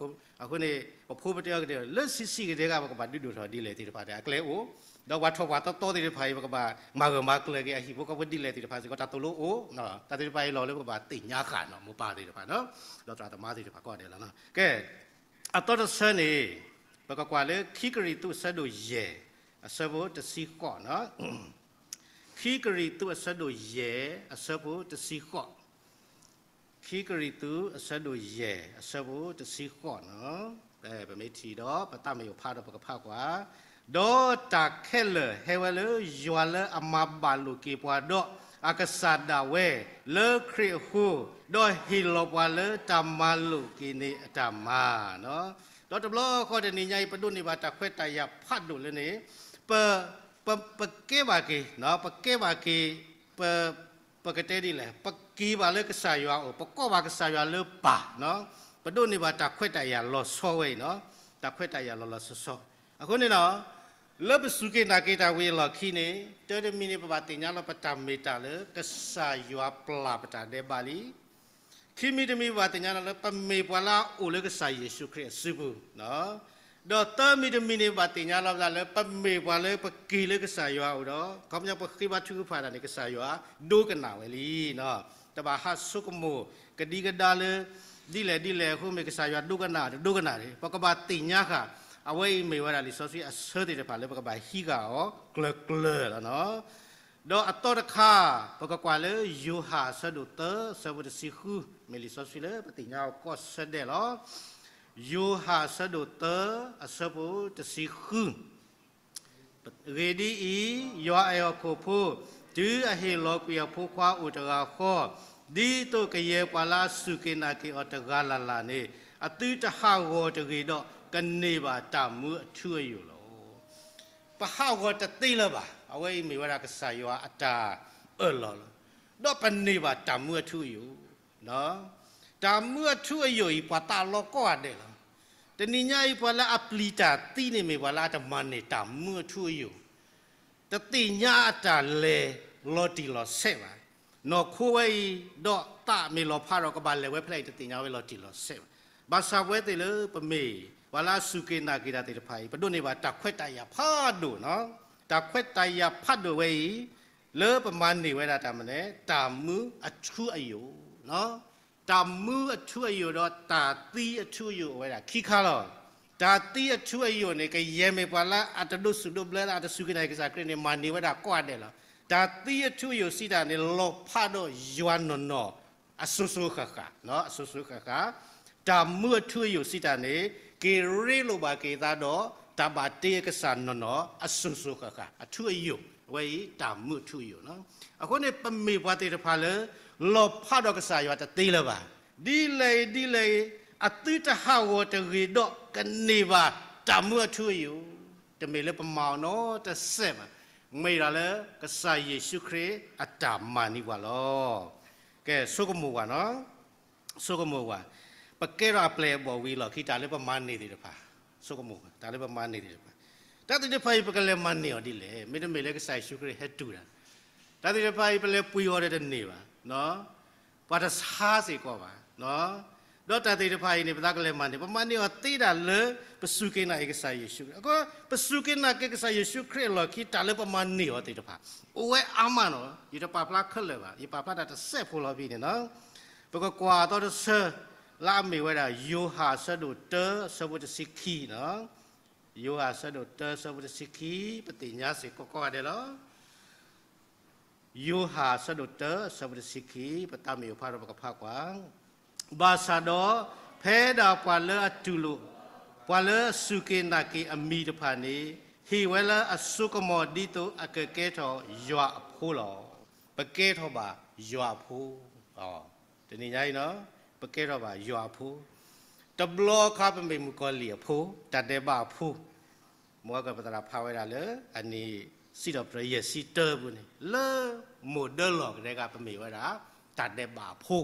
အဃိန့ၣ် ပဖိပတဲအီၤကန့ၢ် လၢဆံးဆံးကဒဲက ပကဘၣ်ဒုးဒိၣ်ထီၣ်ဒ်လဲၣ်သ့ၣ်တဖၣ်န့ၣ် အကျဲအိၣ်, ဒီးပှၤထီၣ်ပှၤတီတီသ့ၣ်တဖၣ်အံၤ ပကဘၣ်မၤဂၢၢ်မၤကျၢၤက့ၤအဟံၣ်ဖိဃီဖိဒ်လဲၣ်သ့ၣ်တဖၣ်စ့ၢ်ကီး တၢ်သိၣ်လိအိၣ်, တၢ်သ့ၣ်တဖၣ်အံၤလီၤလၢပကဘၣ်သ့ၣ်ညါဃာ်နီၤ မိၢ်ပၢ်သ့ၣ်တဖၣ်နီၤ, ဒီးသရၣ်သမါသ့ၣ်တဖၣ်ကိးဂၤဒဲးလီၤ. ကဲ, အသီတဆၢန့ၣ် ပကကွၢ်လၢခံကရံၣ်သူးအဆၢဒိၣ်ယဲၢ် အဆၢဖိတဆံဃိးနီၤ. ခံကရံၣ်သူးအဆၢဒိၣ်ယဲၢ် အဆၢဖိတဆံဃိး, ခံကရံၣ်သူးအဆၢဒိၣ်ယဲၢ် အဆၢဖိတဆံဃိးနီၤ. ပမ့ၢ်ထံၣ်ဒီး ပသးမ့ၢ်အိၣ်ဖးဒီးပကဖးကွၢ်, ဒီးတၢ်ခဲလၢာ်ဟဲဝဲလၢယွၤလၢအမၤဘၣ်လိာ်က့ၤပှၤဒီးအကစၢ်ဒၣ်ဝဲ လၢခရံာ်အဃိ, ဒီးဟ့ၣ်လီၤပှၤလၢတၢ်မၤလိာ်က့ၤန့ၣ်အတၢ်မၤနီၤ. ဒီးတဘျီဃီတနံၤညါအံၤ ပဒိးန့ၢ်ဘၣ်တၢ်ခွဲးတၢ်ယာ်ဖးဒိၣ်လၢန့ၣ် ပ ပ ပကဲဘၣ်က့ၤ, ပကဲဘၣ်က့ၤ ပ ပကတဲဒ်လဲၣ်, ပက့ၤဘၣ်လၢကစၢ်ယွၤအအိၣ်, ပကိးဘၣ်ကစၢ်ယွၤလၢပၢ်နီၤ, ပဒိးန့ၢ်ဘၣ်တၢ်ခွဲးတၢ်ယာ်လီၤဆီဝဲအံၤနီၤ, တၢ်ခွဲးတၢ်ယာ်လီၤလီၤဆီဆီ. အဃိန့ၣ်နီၤ, လၢပစူၢ်က့ၤနာ်က့ၤတၢ်ဝံၤအလီၢ်ခံန့ၣ် တၢ်တမံၤန့ၣ် ပဘၣ်သ့ၣ်ညါလီၤပတၢ်မ့ၢ်တၢ်လၢ ကစၢ်ယွၤပျၢ်ပတၢ်ဒဲးဘးလံ. ခံမံၤတမံၤ ပဘၣ်သ့ၣ်ညါလီၤလၢ ပမ့ၢ်ပှၤလၢအအိၣ်လၢကစၢ်ယ့ၣ်ၡူးခရံာ်အစုပူၤ ဒီးသၢမံၤတမံၤန့ၣ် ဘၣ်သ့ၣ်ညါလီၤပသးလၢ ပမ့ၢ်ပှၤလၢပက့ၤလၢကစၢ်ယွၤအအိၣ်ဒီး ခီပညီပဃ့ဘါထုကဖၣ်တၢ်န့ၣ် ကစၢ်ယွၤဒိကနၣ်ဝဲလံ. တဘၣ်ဟးဆိကမိၣ်ကဒံကဒါလၢ ဒ်လဲၣ်ဒ်လဲၣ်အဃိ မ့ၢ်ကစၢ်ယွၤဒိကနၣ်တဒိကနၣ်န့ၣ် ပကဘၣ်သ့ၣ်ညါဃာ် အဝဲအံၤမ့ၢ်ဝဲဒၣ်လံာ်စီဆှံအဆၢသ့ၣ်တဖၣ်လၢပကဘၣ်ဟံးဃာ်အီၤကျၢၤကျၢၤလီၤ. ဒီးအသီတခါ ပကကွၢ်လၢယိၤဟၣ်အဆၢဒိၣ်သၢ အဆၢဖိတဆံဃု မ့ၢ်လံာ်စီဆှံလၢပသ့ၣ်ညါအီၤကီၢ်ဆၢဒဲးလီၤ. ယိၤဟၣ်အဆၢဒိၣ်သၢ အဆၢဖိတဆံဃု အဂ့ၢ်ဒ်အံၤ, ယွၤအဲၣ်ဟီၣ်ခိၣ်ဖိ, တုၤအဟ့ၣ်လီၤကွံာ်အဖိခွါအိၣ်တဂၤဃီ, ဒ်သိးကယဲၢ်ပှၤလၢအစူၢ်က့ၤနာ်က့ၤအီၤတဂၤလၢ်လၢ်န့ၣ်, အသုတဟးဂီၤတဂ့ၤဒီး ကန့ၢ်ဘၣ်တၢ်မူအထူအယိာ်လီၤ. ပဟးဂီၤတသ့လၢၤဘၣ်. အဝဲအံၤမ့ၢ်ဝဲဒၣ်ကစၢ်ယွၤအတၢ်အၢၣ်လီၤလီၤ. ဒီးပန့ၢ်ဘၣ်တၢ်မူအထူအယိာ် တၢ်မူအထူအယိာ်အံၤ ပှၤသးလီၤကိးဂၤဒဲးလီၤ. တနံၤညါအံၤ ပှၤလၢအပျံၤတၢ်သံန့ၣ်မ့ၢ်ပှၤလၢအတမၤန့ၢ်တၢ်မူအထူအယိာ်, တသ့ၣ်ညါအတၢ်လဲၤလီၤတံၢ်လီၤဆဲးဘၣ်. နီၢ်ခိဝဲအံၤ ဒီးသးမ့ၢ်လီၤဖးဒီးကဘၣ်လဲၤဝဲဖဲလဲၣ်အံၤ တသ့ၣ်ညါဝဲလီၤတံၢ်လီၤဆဲးဘၣ်. ဘၣ်ဆၣ်ပဝဲသ့ၣ်လၢပမ့ၢ်ပှၤလၢအစူၢ်က့ၤနာ်က့ၤတၢ်သ့ၣ်တဖၣ်အံၤ ပဒိးန့ၢ်ဘၣ်တၢ်ခွဲးတၢ်ယာ်ဖးဒိၣ်, တၢ်ခွဲးတၢ်ယာ်ဖးဒိၣ်ဝဲအံၤ လၢပမၤန့ၢ်ဝဲဒၣ်တၢ်မနုၤလဲၣ်, တၢ်မူအထူအယိာ်, တၢ်မူအထူအယိာ်ဒီးတၢ်သံအထူအယိာ်အိၣ်ဝဲဒၣ်ခံခါလီၤ. တၢ်သံအထူအယိာ်န့ၣ် ကယဲၢ်မ့ၢ်ပှၤလၢအတဒိးစူၣ်ဒိးဘျၢလၢအတစူၢ်က့ၤနာ်က့ၤကစၢ်ခရံာ်န့ၣ် မၤန့ၢ်ဝဲဒၣ်ကိးဂၤဒဲးလီၤ. တၢ်သံအထူအယိာ်စံးတၢ်န့ၣ် လီၤဖးဒီးယွၤနီၢ်နီၢ် အစိၤစိၤဃၣ်ဃၣ်, အစိၤစိၤဃၣ်ဃၣ်. တၢ်မူအထူအယိာ်စံးတၢ်န့ၣ် က့ၤရ့လိာ်ဘၣ်က့ၤသးဒီး တၢ်ဘၣ်တ့ကစၢ်နီၢ်နီၢ် အစိၤစိၤဃၣ်ဃၣ် အထူအယိာ်, အဝဲအံၤတၢ်မူအထူအယိာ်လီၤ. အဃိန့ၣ် ပမ့ၢ်ပှၤသ့ၣ်တဖၣ်လၢ လီၤဖးဒီးကစၢ်ယွၤတသ့လၢၤဘၣ်. ဒ်လဲၣ်အံၤဒ်လဲၣ်အံၤ အသုတဟးဂီၤတဂ့ၤဒီး ကန့ၢ်ဘၣ်တၢ်မူအထူအယိာ်, တမ့ၢ်လၢပမၤအီၤနီတစဲးဘၣ်. မ့ၢ်ဒၣ်လၢကစၢ်ယ့ၣ်ၡူးခရံာ်အတၢ်မၤန့ၢ်ပှၤလီၤ. ကဲ ဆိကမိၣ်ဝဲနီၤ, ဆိကမိၣ်ဝဲ, ပကဲထီၣ်အပျဲၢ်အဘီၣ်ဝံၤအလီၢ်ခံ တၢ်လၢပမၤန့ၢ်သ့ၣ်တဖၣ်, ဆိကမိၣ်ဝဲ တၢ်လၢပမၤန့ၢ်သ့ၣ်တဖၣ်, တၢ်သ့ၣ်တဖၣ်အံၤ ပကလဲၤမၤန့ၢ်အီၤဒ်လဲၣ်. မ့တမ့ၢ်လၢကစၢ်ယ့ၣ်ၡူးခရံာ်ဟဲတူၢ်တၢ်, တၢ်သ့ၣ်တဖၣ်အံၤ ပလဲၤပှ့ၤအီၤဒီးတန့ၢ်ဘၣ်. ပှၤတဆါစ့ၢ်ကီးဘၣ်. ဒီးတၢ်သ့ၣ်တဖၣ်အံၤန့ၣ် ပသးကလဲၤမၤန့ၢ်, ပမၤန့ၢ်အီၤသ့ဒၣ်လၢ ပစူၢ်က့ၤနာ်က့ၤကစၢ်ယ့ၣ်ၡူးခရံာ်. အဃိ ပစူၢ်က့ၤနာ်က့ၤကစၢ်ယ့ၣ်ၡူးခရံာ်အလီၢ်ခံ တၢ်လၢပမၤန့ၢ်အီၤသ့ၣ်တဖၣ် အိၣ်ဝဲအါမးနီၤ. ယတပာ်ဖျါခဲလၢာ်ဘၣ်, ယပာ်ဖျါတၢ်တစဲးဖိလီၤဖဲအံၤန့ၣ်နီၤ. ပကကွၢ်အသီတဆၢ လၢအမ့ၢ်ဝဲဒၣ် ယိၤဟၣ်အဆၢဒိၣ်တၢ အဆၢဖိတဆံခံနီၤ. ယိၤဟၣ်အဆၢဒိၣ်တၢ အဆၢဖိတဆံခံ, ပသ့ၣ်ညါစ့ၢ်ကီးကိးဂၤဒဲးလီၤ. ယိၤဟၣ်အဆၢဒိၣ်တၢ အဆၢဖိတဆံခံ, ပသးမ့ၢ်အိၣ်ဖးဒီး ပကဖးကွၢ်. ဘၣ်ဆၣ်ဒီး ဖဲဒၣ်ပှၤလၢအတူၢ်လိာ် ပှၤလၢအစူၢ်က့ၤနာ်က့ၤအမံၤတဖၣ်န့ၣ် ဟ့ၣ်ဝဲလၢအစိကမီၤဒ်သိးအကကဲထီၣ်ယွၤအဖိလီၤ. ပကဲထီၣ်ဘၣ်ယွၤအဖိ. တနံၤညါအံၤနီၤ, ပကဲထီၣ်ဘၣ်ယွၤအဖိ. တဘျီခါပမ့ၢ်မုၣ်ကီၤလံၢ်အဖိ, တၢ်ဒဲးဘးအဖိ မ်ကပသရၣ်ဖးဝဲဒၣ်လၢ အနံၣ်စံးထီၣ်ပတြၢၤယဲၢ်ဆံတၢပူၤန့ၣ် လၢမိၢ်ဒၢလီၢ်ကတည်းက ပမ့ၢ်ဝဲဒၣ် တၢ်ဒဲးဘးအဖိ.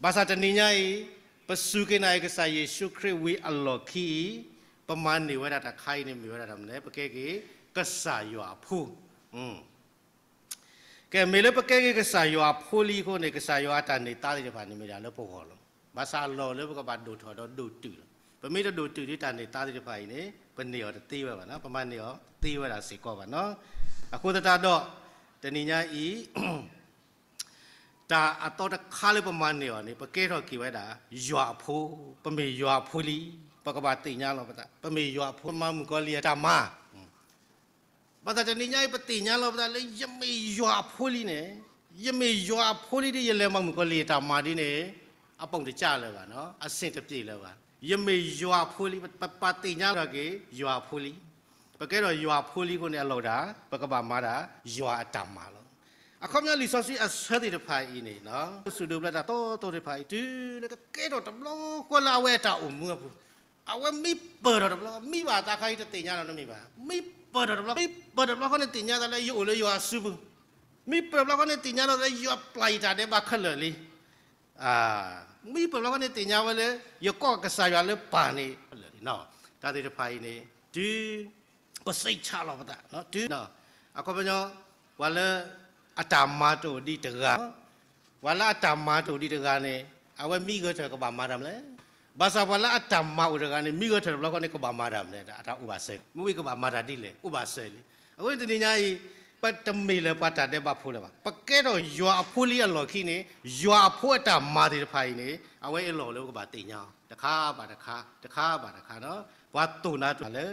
ဘၣ်ဆၣ်တနံၤညါအံၤ ပစူၢ်က့ၤနာ်က့ၤကစၢ်ယ့ၣ်ၡူးခရံာ်ဝံၤအလီၢ်ခံအံၤ ပမၤန့ၢ်ဝဲဒၣ်တၢ်တခါအံၤန့ၣ် မ့ၢ်ဝဲဒၣ်တၢ်မနုၤလဲၣ်, ပကဲက့ၤ ကစၢ်ယွၤအဖိ. ကဲ မ့ၢ်လၢပကဲက့ၤကစၢ်ယွၤအဖိလံအဃိန့ၣ် ကစၢ်ယွၤအတၢ်န့ၢ်သါသ့ၣ်တဖၣ်န့ၣ် မ့ၢ်ဒၣ်လၢပဂီၢ်လီၤ. ဘၣ်ဆၣ်အလီၢ်လၢပကဘၣ်ဒိၣ်ထီၣ်ဒီးဒိၣ်တုာ်လီၤ. ပမ့ၢ်တဒိၣ်တုာ်ဒီးတၢ်န့ၢ်သါသ့ၣ်တဖၣ်အံၤန့ၣ် ပန့ၢ်အီၤတသ့ဝဲဘၣ်နီၤ, ပမၤန့ၢ်အီၤတသ့ဝဲဒၣ်စ့ၢ်ကီးဘၣ်နီၤ. အဃိသတးဒီး တနံၤညါအံၤ တၢ်အသီတခါလၢပမၤန့ၢ်အီၤန့ၣ် ပကဲထီၣ်က့ၤဝဲဒၣ် ယွၤအဖိ, ပမ့ၢ်ယွၤအဖိလံ. ပကဘၣ်သ့ၣ်ညါလီၤပသး ပမ့ၢ်ယွၤအဖိ, မၤမုၣ်ကီၤလံၢ်အတၢ်မၤ ဘၣ်ဆၣ်တနံၤညါအံၤ ပသ့ၣ်ညါလီၤပသးလၢ ယမ့ၢ်ယွၤအဖိလံန့ၣ်, ယမ့ၢ်ယွၤအဖိလံဒီး ယလဲၤမၤမုၣ်ကီၤလံၢ်အတၢ်မၤဒ်န့ၣ် အပူၤတကၢ်လၢၤဘၣ်နီၤ, အဆင်တပြေလၢၤဘၣ်. ယမ့ၢ်ယွၤအဖိလံ, ပပာ်သ့ၣ်ညါလီၤက့ၤ ယွၤအဖိလံ. ပကဲထီၣ်ယွၤအဖိလံအဃိန့ၣ် အလီၢ်ဒၣ် ပကဘၣ်မၤဒၣ် ယွၤအတၢ်မၤလီၤ. အခီပညီလံာ်စီဆှံအဆၢသ့ၣ်တဖၣ်အံၤန့ၣ် စူၣ်ဒိးဘျၢတၢ်တီတီသ့ၣ်တဖၣ်အံၤ တုၤလၢကကဲထီၣ်တဘျီဃီလၢအဝဲအတၢ်အိၣ်မူအပူၤ အဝဲမံပၢၢ်ထီၣ်တဘျီ, မံဘၣ်သးခါအံၤတသ့ၣ်ညါလီၤ နမ့ၢ်ဘၣ်. မံပၢၢ်ထီၣ်တဘျီ, မံပၢၢ်ထီၣ်တဘျီဃီန့ၣ် သ့ၣ်ညါသးလၢယအိၣ်လၢယွၤအစုပူၤ, မံပၢၢ်တဘျီဃီန့ၣ် သ့ၣ်ညါလီၤလၢယွၤပျၢ်ယတၢ်ဒဲးဘးခဲလၢာ်လံ. မံပၢၢ်တဘျီဃီန့ၣ် သ့ၣ်ညါဝဲလၢ ယကိးကစၢ်ယွၤလၢပၢ်န့ၣ် တၢ်သ့ၣ်တဖၣ်အံၤန့ၣ် တုၤ ပစိတ်ချလီၤပသး, တုၤ အခီပညီ ပှၤလၢအတၢ်မၤတအိၣ်ဒံးတဂၤ, ပှၤလၢအတၢ်မၤတအိၣ်ဒံးတဂၤန့ၣ် အဝဲမံဂဲၤထၢၣ်ကဘၣ်မၤတၢ်မနုၤလဲၣ်. ဘၣ်ဆၣ်ပှၤလၢအတၢ်မၤအိၣ်တဂၤန့ၣ် မံဂဲၤထၢၣ်တဘျီဃီန့ၣ် ကဘၣ်မၤတၢ်မနုၤလဲၣ်, အတၢ်အိၣ်ဘၣ်စၢၤ, မ့ၢ်ဝံၤကဘၣ်မၤတၢ်ဒ်လဲၣ်, အိၣ်ဘၣ်စၢၤလံ. အဃိန့ၣ်တနံၤညါအံၤ ပတမ့ၢ်လၢပှၤတၢ်ဒဲးဘးဖိလၢၤဘၣ်. ပကဲထီၣ်ယွၤအဖိလံအလီၢ်ခံန့ၣ် ယွၤအဖိအတၢ်မၤသ့ၣ်တဖၣ်အံၤန့ၣ် အဝဲအလီၢ်လၢပကဘၣ်သ့ၣ်ညါအီၤ တခါဘၣ်တခါ, တခါဘၣ်တခါနီၤ. ပှၤသိၣ်နၤတူၢ်လၢ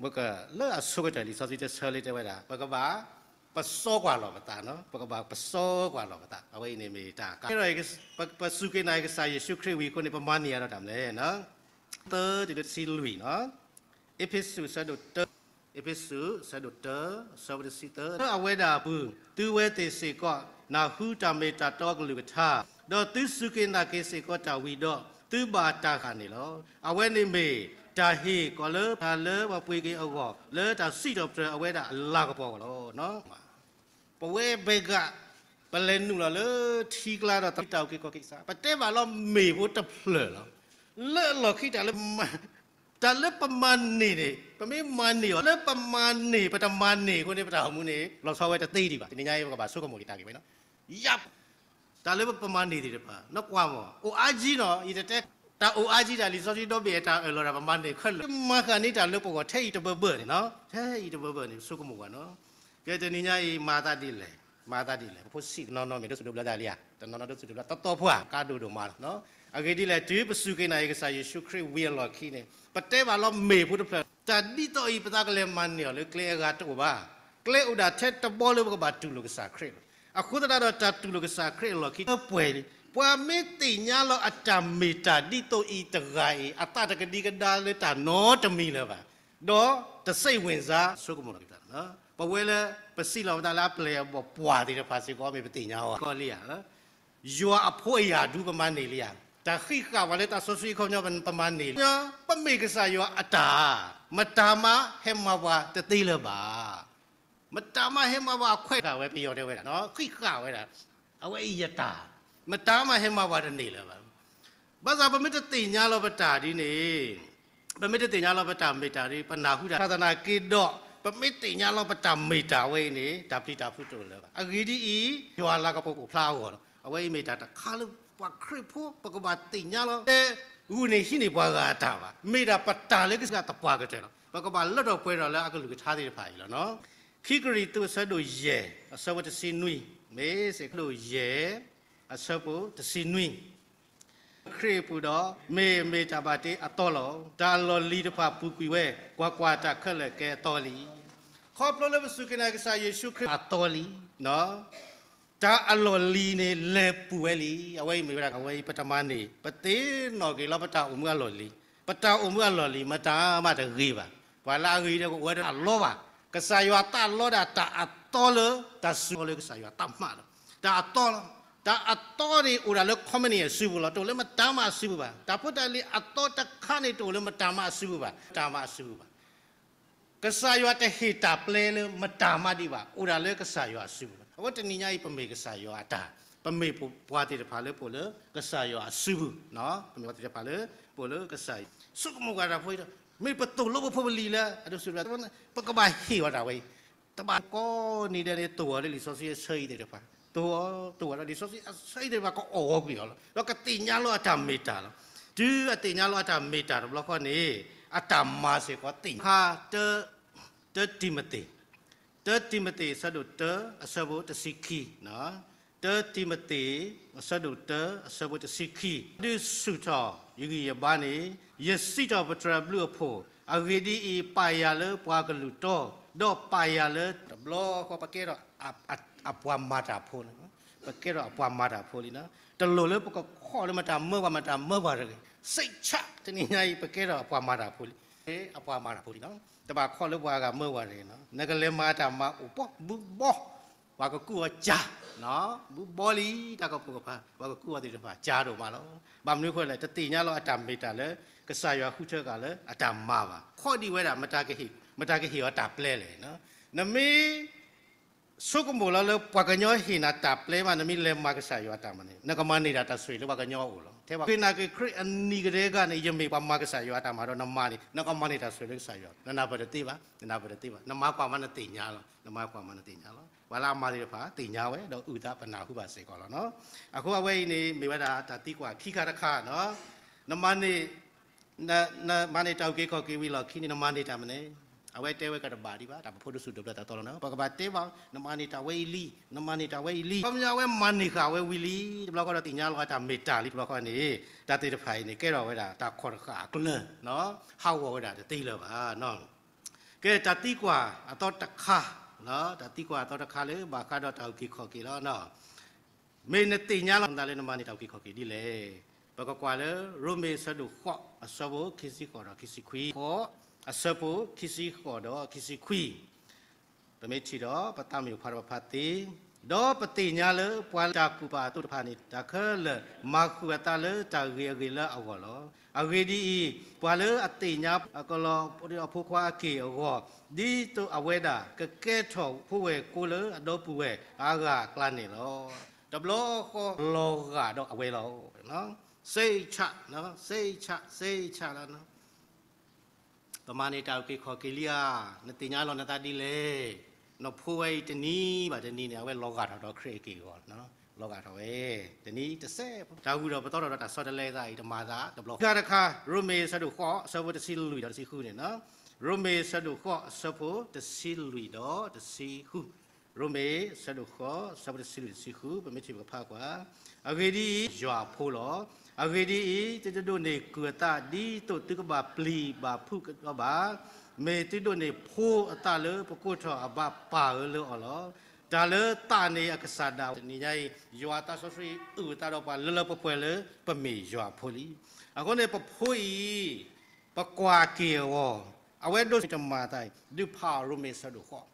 မ့ၢ်ကလၢအဆိကတၢၢ်လံာ်စီဆှံတဆၢလၢတဲဝဲဒၣ် ပကဘၣ်ပစီကွၢ်လီၤပသးနီၤ, ပကဘၣ်ပစီကွၢ်လီၤပသး. အဝဲအံၤန့ၣ်မ့ၢ်တၢ်ကါ ပစူၢ်က့ၤနာ်က့ၤကစၢ်ယ့ၣ်ၡူးခရံာ်ဝံၤအဃိန့ၣ် ပမၤန့ၢ်ယၤဒီးတၢ်မနုၤလဲၣ်. သၢတုၤလၢတဆံလွံၢ်နီၤ, အ့းဖ့းစူးအဆၢဒိၣ်တၢ, အ့းဖ့းစူးအဆၢဒိၣ်တၢ, အဆၢဖိတဆံသၢ, လၢအဝဲဒၣ်အပူၤ သုဝဲသ့ၣ်စ့ၢ်ကီး နၢ်ဟူတၢ်မ့ၢ်တၢ်တီကလုၢ်ကထါ, ဒီးသုစူၢ်က့ၤနာ်က့ၤစ့ၢ်ကီးတၢ်ဝံၤဒီး သုဘၣ်တၢ်ဃၣ်န့ၣ်လီၤ. အဝဲန့ၣ်မ့ၢ်တၢ်ဟ့ၣ်ကီးလၢတၢ်လၢပှၤပှ့ၤက့ၤအဂီၢ် လၢတၢ်စံးထီၣ်ပတြၢၤအဝဲဒၣ်အလၤကပီၤအဂီၢ်လီၤ. ပဝဲဘဲဂး ပလဲၤနုာ်လီၤလၢထံကျါဒီးတၢ်ဝံတၢ်အုၣ်က့ၤခီၣ်က့ၤကစၢ် ပတဲဘၣ်လီၤမ့ၢ်ဖိတဖျၢၣ်လီၤ. လၢအလီၢ်ခံတၢ်လၢ တၢ်လၢပမၤန့ၢ်န့ၣ် ပမ့ၢ်မၤန့ၢ်အီၤ လၢပမၤန့ၢ် ပတမၤန့ၢ်အဃိန့ၣ် ပတၢ်အိၣ်မူန့ၣ် လီၤဆီဝဲတသ့ဒံးဘၣ်. တနံၤညါအံၤ ပကဘၣ်ဆိကမိၣ်က့ၤတၢ်ဂ့ၢ်ဝဲနီၤ. ယ တၢ်လၢပမၤန့ၢ်သ့ၣ်တဖၣ် နကွၢ်မး အိၣ်အါကံနီၤ ယတတဲ တၢ်အိၣ်အါကံတၢ်လံာ်စီဆှံဒီဘ့ၣ်အတၢ်အၢၣ်လီၤတၢ် ပမၤန့ၢ်ခဲလၢာ် မၤဃၣ်န့ၢ်တၢ်လၢပဂီၢ်ထဲအံၤတဘၢဘၢန့ၣ်နီၤ ထဲအံၤတဘၢဘၢန့ၣ် ဆိကမိၣ်ကွၢ်နီၤ. ကဲတနံၤညါအံၤ မၤသးဒ်လဲၣ် မၤသးဒ်လဲၣ် ပဖိဆံးတနီၤနီၤမ့ၢ်ဒိးစူၣ်ဒိးဘျၢသးလံဧါ တနီၤနီၤဒိးစူၣ်ဒိးဘျၢသီသီပှၢ် ကါဒိၣ်ဒိၣ်မးလီၤ. အဂ့ၢ်ဒ်လဲၣ် တုၤပစူၢ်က့ၤနာ်က့ၤကစၢ်ယ့ၣ်ၡူးခရံာ်ဝံၤအလီၢ်ခံန့ၣ် ပတဲဘၣ်လီၤမ့ၢ်ဖိတဖျၢၣ် တၢ်ဒ်သိးအံၤ ပသးကလဲၤမၤန့ၢ်အီၤလၢကျဲအဂၤတအိၣ်ဘၣ်. ကျဲအိၣ်ဒၣ်ထဲတဘီလၢပကဘၣ်တူၢ်လိာ်ကစၢ်ခရံာ်လီၤ. အဃိသတးဒီးတၢ်တူၢ်လိာ်ကစၢ်ခရံာ်အလီၢ်ခံ ပှဲၤလံ ပှၤမ့ၢ်သ့ၣ်ညါလီၤအတၢ်မ့ၢ်တၢ်ဒ်သိးအံၤတဂၤအံၤ အသးတကဒံကဒါလၢတၢ်နီတမံၤလၢၤဘၣ်. ဒီးတစိတ်ဝင်စား ဆိကမိၣ်လီၤက့ၤသး ပဝဲလၢ ပစံးလီၤပသးလၢအပျဲၢ်အဘီၣ်ပှၢ်သ့ၣ်တဖၣ်စ့ၢ်ကီး မ့ၢ်ပသ့ၣ်ညါအီၤ ကီလံဧါ ယွၤအဖိအယၢ်ဒူ ပမၤန့ၢ်လံဧါ. တၢ်ဃံးဃာ်ပှၤလၢသးစီဆှံအခီပညီ ပမၤန့ၢ်လံ ပမ့ၢ်ကစၢ်ယွၤအတၢ် မတၤမးဟဲမၤပှၤတသ့လၢၤဘၣ်. မတၤမးဟဲမၤပှၤအခွဲးဃာ်ဝဲ ပယီၤတဲဝဲဒၣ်, ဃံးဃာ်ဝဲဒၣ်, အဝဲအံၤယတၢ်, မတၤမးဟဲမၤပှၤတန့ၢ်လၢၤဘၣ်. ဘၣ်ဆၣ်ပမ့ၢ်တသ့ၣ်ညါလီၤပတၢ်ဒ်န့ၣ်, ပမ့ၢ်တသ့ၣ်ညါလီၤပတၢ်မ့ၢ်တၢ်ဒ် ပနၢ်ဟူတၢ်, ဘၣ်ဆၣ်သနာ်က့ဒီး ပမ့ၢ်သ့ၣ်ညါလီၤပတၢ်မ့ၢ်တၢ်ဝဲအံၤန့ၣ် တၢ်ပျံၤတၢ်ဖုးတအိၣ်လၢၤဘၣ်. အဂ့ၢ်ဒ်အံၤ, ယွၤလၤကပီၤကအိၣ်ဖျါအဂီၢ်လီၤ. အဝဲအံၤမ့ၢ်တၢ်တခါလၢပှၤခရံာ်ဖိ ပကဘၣ်သ့ၣ်ညါလီၤ, တဂုာ်န့ၢ်ဟံးန့ၢ်ပှၤဂၤအတၢ်ဘၣ်, မ့ၢ်ဒၣ်ပတၢ်လၢကစၢ်သပှၢ်ကတၢၢ်လီၤ. ပကဘၣ်လၢထီၣ်ပှဲၤထီၣ်လၢအကလုၢ်ကထါသ့ၣ်တဖၣ်အံၤလီၤ. ခံကရံၣ်သူးအဆၢဒိၣ်ယဲၢ် အဆၢဖိတဆံနွံ, မ့ၢ်စ့ၢ်ကီး ဒိၣ်ယဲၢ် အဆၢဖိတဆံနွံ ခရံာ်အပူၤဒီး မ့ၢ်မ့ၢ်တၢ်ဘၣ်တ့အသီလီၤ. တၢ်အလီၢ်လံၤတဖၣ်ပူၤကွံာ်ဝဲ, ကွၢ်ကွၢ်, တၢ်ခဲလၢာ်ကဲအသီလံ. ခီဖျိလၢပစူၢ်က့ၤနာ်က့ၤကစၢ်ယ့ၣ်ၡူးခရံာ်အသီလံ, တၢ်အလီၢ်လံၤန့ၣ် လဲၤပူၤဝဲလံ. အဝဲအံၤမ့ၢ်ဝဲဒၣ် အဝဲအံၤပတမၤန့ၢ်, ပသ့ၣ်နီၣ်က့ၤလီၤပတၢ်အိၣ်မူအလီၢ်လံၤ, ပတၢ်အိၣ်မူအလီၢ်လံၤ မတၤမးတဂ့ၤဘၣ်. ပှၤလၢအဂ့ၤဒီးကအိၣ်ဝဲဒီးအလီၢ်ဘၣ်. ကစၢ်ယွၤသးလီဒၣ်တၢ်အသီလၢ တၢ်စုလီၤလၢကစၢ်ယွၤတၢ်မၤလီၤ. တၢ်အသီလီၤ. တၢ်အသီန့ၣ်အိၣ်ဒၣ်လၢ ခီမနံၣ် အစုပူၤလီၤ. တအိၣ်လၢမတၤမးအစုပူၤဘၣ်. တၢ်ဖိတၢ်လံၤအသီတခါန့ၣ် တအိၣ်လၢမတၤမးအစုပူၤဘၣ်, တၢ်မၤအစုပူၤဘၣ်. ကစၢ်ယွၤတဟ့ၣ်တၢ်ပျဲလၢမတၤမးဒံးဘၣ်, အိၣ်ဒၣ်လၢကစၢ်ယွၤအစုပူၤလီၤ. အဝဲတနံၤညါအံၤ ပမ့ၢ်ကစၢ်ယွၤအတၢ်, ပမ့ၢ်ပှၤသ့ၣ်တဖၣ်လၢပအိၣ်လၢကစၢ်ယွၤအစုပူၤ, ပမ့ၢ်ပှၤသ့ၣ်တဖၣ်လၢပအိၣ်လၢကစၢ်ယွၤ, ဆိကမိၣ်ကွၢ်တၢ်ဖိအံၤဒီး မ့ၢ်ပသိၣ်လိပဖိပလံၤလၢအဒိၣ်ဆူၣ်, ပကဘၣ်ဟ့ၣ်အီၤတၢ်ဝဲအံၤ, တဘၣ်ကိးနံၤဒဲးန့ၣ် သိၣ်အီၤလၢလံာ်စီဆှံအဆၢအံၤသ့ၣ်တဖၣ်, သိၣ်အီၤ, သိၣ်အီၤဒီးလံာ်စီဆှံအဆၢအံၤသ့ၣ်တဖၣ် ကအီၣ်ဝီကွံာ်အီၤလီၤ. ဒီးကသ့ၣ်ညါလီၤအတၢ်မ့ၢ်တၢ်လီၤ. တုၤအသ့ၣ်ညါလီၤအတၢ်မ့ၢ်တၢ်တဘျီဃီန့ၣ် အတၢ်မၤစ့ၢ်ကီးသ့ၣ်ညါ, တၢတံၤမသ့း, တၢတံၤမသ့း အဆၢဒိၣ်တၢ အဆၢဖိတဆံခံ, တၢတံၤမသ့း အဆၢဒိၣ်တၢ အဆၢဖိတဆံခံ, ဒုးဆူၣ်ထီၣ်ယဂံၢ်ယဘါန့ၣ် ယစံးထီၣ်ပတြၢၤဘျုးအဖှိၣ်, အဂ့ၢ်ဒ်အံၤ, ပာ်ယၤလၢပှၤကလုၢ်တီ, ဒီးပာ်ယၤလၢတဘျီဃီ ပကဲထီၣ်အပှၤမၤတၢ်ဖိလံ, ပကဲထီၣ်အပှၤမၤတၢ်ဖိလံ. တလိၣ်လၢပကခိးလၢမတၤမၢပှၤ မတၤမၢပှၤတဂ့ၤ, စိတ်ချ, တနံၤညါအံၤ ပကဲထီၣ်အပှၤမၤတၢ်ဖိလံ, အပှၤမၤတၢ်ဖိလံ, တဘၣ်ခိးလၢပှၤဂၤမၢပှၤတဂ့ၤ, နကလဲၤမၤတၢ်မၤအိၣ်ဘီ ဘုဘီ, ပှၤကကူၣ်အီၤကၢ, ဘုဘီလံ, တၢ်ကပိာ်ကပၤ ပှၤကကူၣ်အီၤသ့ၣ်တဖၣ် ကၢဒိၣ်မးလီၤ. ဘၣ်မနုၤအဃိလဲၣ်, တသ့ၣ်ညါလီၤအတၢ်မ့ၢ်တၢ်လၢ ကစၢ်ယွၤဃုထၢဃာ်လၢအတၢ်မၤဘၣ်. ခိးဒံးဝဲဒၣ် မတၤကဟ့ၣ်အီၤတၢ်ပျဲလဲၣ်. နမ့ၢ် ဆိကမိၣ်လီၤလၢပှၤကညီဟ့ၣ်နၤတၢ်ပျဲမး နမ့ၢ်လဲၤမၤကစၢ်ယွၤအတၢ်မၤန့ၣ် နကမၤန့ၢ်တၢ်တၢ်ဆိၣ်ဂ့ၤလၢပှၤကညီအအိၣ်လီၤ. ထဲပှၤဃ့နၤက့ၤခရံာ်အနံၤကတၢၢ်ဂၤန့ၣ် ယမ့ၢ်ပှၤမၤကစၢ်ယွၤအတၢ်မၤဒီးနမၤန့ၣ် နကမၤန့ၢ်တၢ်ဆိၣ်ဂ့ၤလၢကစၢ်ယွၤ, နနၢ်ပၢၢ်တသ့ဘၣ်, နနၢ်ပၢၢ်တသ့ဘၣ်, နမၤကွၢ်မးနသ့ၣ်ညါလီၤ, နမၤကွၢ်မးနသ့ၣ်ညါလီၤ. ပှၤလၢအမၤသ့ၣ်တဖၣ် သ့ၣ်ညါဝဲ ဒီးအုၣ်သးပနၢ်ဟူဘၣ်စ့ၢ်ကီးလီၤ. အဃိအဝဲအံၤန့ၣ် မ့ၢ်ဝဲဒၣ်တၢ်သံကွၢ်ခံခါတခါ, နမၤန့ၢ် နမၤန့ၢ်တၢ်အုၣ်က့ၤခီၣ်က့ၤဝံၤလီၢ်ခံန့ၣ် နမၤန့ၢ်တၢ်မနုၤလဲၣ်. အဝဲတဲဝဲကတဘၣ်ဒံးဘၣ်, တၢ်ပဖိဒိၣ်စူၣ်ဒိၣ်ဘျၢတၢ်သီလီၤန့ၣ် ပကဘၣ်တဲဘၣ်, နမၤန့ၢ်တၢ်ဝဲအံၤလံ, နမၤန့ၢ်တၢ်ဝဲအံၤလံ. ခီပညီအဝဲမၤန့ၢ်ဃာ်ဝဲဝံၤလံ တဘျီဃီဒီးသ့ၣ်ညါလီၤအတၢ်မ့ၢ်တၢ်လံတဘျီဃီန့ၣ် တၢ်သ့ၣ်တဖၣ်အံၤန့ၣ် ကဲထီၣ်ဝဲဒၣ်တၢ်ခီၣ်တဃာ်အကျၢၤ, ဟးဂီၤဝဲဒၣ်တသ့လၢၤဘၣ်. ကဲ တၢ်သံကွၢ်အသီတခါ, တၢ်သံကွၢ်အသီတခါလၢဘၣ်ဃးဒီးတၢ်အုၣ်က့ၤခီၣ်က့ၤလီၤ. မ့ၢ်နသ့ၣ်ညါလီၤနသးလၢနမၤန့ၢ်တၢ်အုၣ်က့ၤခီၣ်က့ၤဒ်လဲၣ်. ပကကွၢ်လၢ ရိမ့ၤအဆၢဒိၣ်ဃိး အဆၢဖိခံဆံဃိးဒီးခံဆံခွံ, ဃိး အဆၢဖိခံဆံဃိးဒီးခံဆံခွံ, ပမ့ၢ်ထံၣ်ဒီး ပသးမုာ်ဖးဒီးပဖးသ့, ဒီးပသ့ၣ်ညါလၢပှၤလၢတၢ်ကူၣ်ပာ်အသိးတဖၣ်န့ၣ် တၢ်ခဲလၢာ်မၤဃုာ်အသးလၢတၢ်ဂ့ၤအဂ့ၤလၢအဂီၢ်လီၤ. အဂ့ၢ်ဒ်အံၤ, ပှၤလၢအသ့ၣ်ညါအကလီၤအဖိခွါအက့ၢ်အဂီၤ, ဒ်သိးအဝဲဒၣ်ကကဲထီၣ်ဖိဝဲၢ်ကိလၢအဒီပုၢ်ဝဲၢ်အါဂၤအကျါန့ၣ်လီၤ. တဘျီဃီလီၤဂာ်ဒီးအဝဲလီၤ. စိတ်ချ, စိတ်ချ, စိတ်ချလီၤ. ပမၤန့ၢ်တၢ်အုၣ်က့ၤခီၣ်က့ၤလံဧါ, နသ့ၣ်ညါလီၤနသးဒ်လဲၣ်. နဖိဝဲအံၤတနံၤဘၣ်တနံၤန့ၣ် အဝဲလီၤဂာ်ထီၣ်ဒီးခရံာ်အက့ၢ်အဂီၤ, လီၤဂာ်ထီၣ်ဝဲ, တနံၤတစဲး တၢ်ဂုၤထီၣ်ပသီထီၣ်ဒီးတၢ်ဆီတလဲသးအံၤ တမၤသးတဘျီဃီတခါ, ရိမ့ၤအဆၢဒိၣ်ဃိး အဆၢဖိတဆံလွံၢ်ဒီးတဆံဃုန့ၣ်, ရိမ့ၤအဆၢဒိၣ်ဃိး အဆၢဖိတဆံလွံၢ်ဒီးတဆံဃု, ရိမ့ၤအဆၢဒိၣ်ဃိး အဆၢဖိတဆံလွံၢ်တဆံဃု ပမ့ၢ်ထံၣ်ပကဖးကွၢ်. အဂ့ၢ်ဒ်အံၤ, ယွၤအဖိလီၤ. အဂ့ၢ်ဒ်အံၤ, သုတဒိးန့ၢ်ကုၢ်အသး ဒ်သိးသုကဘၣ်ပျံၤဘၣ်ဖုးကဒီးဘၣ်. မ့ၢ်သုဒိးန့ၢ်ဖိအသးလၢပကိးထီၣ်အဘၣ်ပၢ်အၢလၢအီၤလီၤ. တၢ်လၢသးန့ၣ်အကစၢ်ဒၣ်ဝဲ, တနံၤညါအံၤ ယွၤသးစီဆှံအုၣ်အသးဒီးပှၤလၢလၢပှဲၤပှဲၤလၢပမ့ၢ်ယွၤအဖိလံ. အဃိန့ၣ် ပဖိအံၤ ပကွၢ်က့ၤအဂီၢ်, အဝဲဒိးန့ၢ်တမၤသးအံၤ ဒုးဖးအီၤရိမ့ၤအဆၢဒိၣ်ဃိး,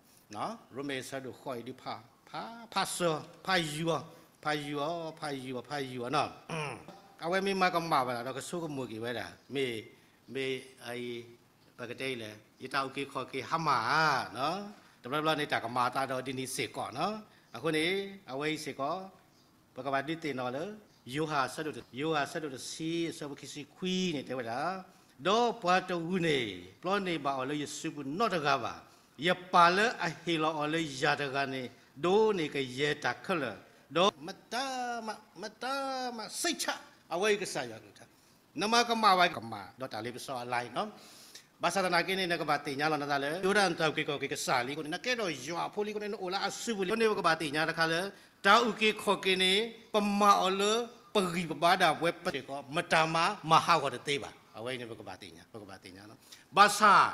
ရိမ့ၤအဆၢဒိၣ်ဃိးအံၤဒုးဖး, ဖး, ဖးစၢၤ, ဖးယုာ်အီၤ, ဖးယုာ်အီၤ, ဖးယုာ်အီၤ, ဖးယုာ်အီၤနီၤ. အဝဲမ့ၢ်မၤကမၣ်ဝဲဒၣ်ဒီးကဆိကမိၣ်က့ၤဝဲဒၣ်, မ့ၢ်, မ့ၢ်အံၤ, ပကတဲအံၤလဲၣ်, ယတၢ်အုၣ်က့ၤခီၣ်က့ၤဟါမၢ်ဧါ, တၢ် တဘျီဘျီန့ၣ် တၢ်ကမၤအသးဒီးဒ်န့ၣ်စ့ၢ်ကီးနီၤ. အဃိန့ၣ် အဝဲအံၤစ့ၢ်ကီး ပကဘၣ်ဒုးသ့ၣ်နီၣ်လၢ ယိၤဟၣ်အဆၢဒိၣ်တ, ယိၤဟၣ်အဆၢဒိၣ်တဆံ အဆၢဖိခံဆံခွံန့ၣ်တဲဝဲဒၣ်, ဒီးပှၤတဂၤန့ၣ် ပျီန့ၢ်ဘၣ်အီၤလၢယစုပူၤနီတဂၤဘၣ်. ယပၢ်လၢအဟ့ၣ်လီၤအီၤလၢယၤတဂၤန့ၣ် ဒိးန့ၢ်ကယဲၢ်တၢ်ခဲလၢာ်, ဒီးမတၤမး, မတၤမး စိတ်ချ, အဝဲအံၤကစၢ်ယွၤကလုၢ်ကထါ နမၤကမၣ်ဘၣ်ကမၣ် ဒီးတၢ်လ့ပစီအလါအံၤနီၤ. ဘၣ်ဆၣ်သနာ်က့န့ၣ် နကဘၣ်သ့ၣ်ညါလီၤနသးလၢ ယိၤဒၣ်တၢ်အုၣ်က့ၤခီၣ်က့ၤကစၢ်လံအဃိန့ၣ် နကဲထီၣ်ယွၤအဖိလံအဃိန့ၣ် နအိၣ်လၢအစုပူၤလံအဃိန့ၣ် ပကဘၣ်သ့ၣ်ညါတခါလၢ တၢ်အုၣ်က့ၤခီၣ်က့ၤန့ၣ် ပမၤအီၤလၢပဂံၢ်ပဘါဒၣ်ပဝဲပစ့ၢ်ကီး မတၤမး မၤဟးဂီၤတသ့ဘၣ်. အဝဲအံၤန့ၣ် ပကဘၣ်သ့ၣ်ညါ, ပကဘၣ်သ့ၣ်ညါလီၤ. ဘၣ်ဆၣ်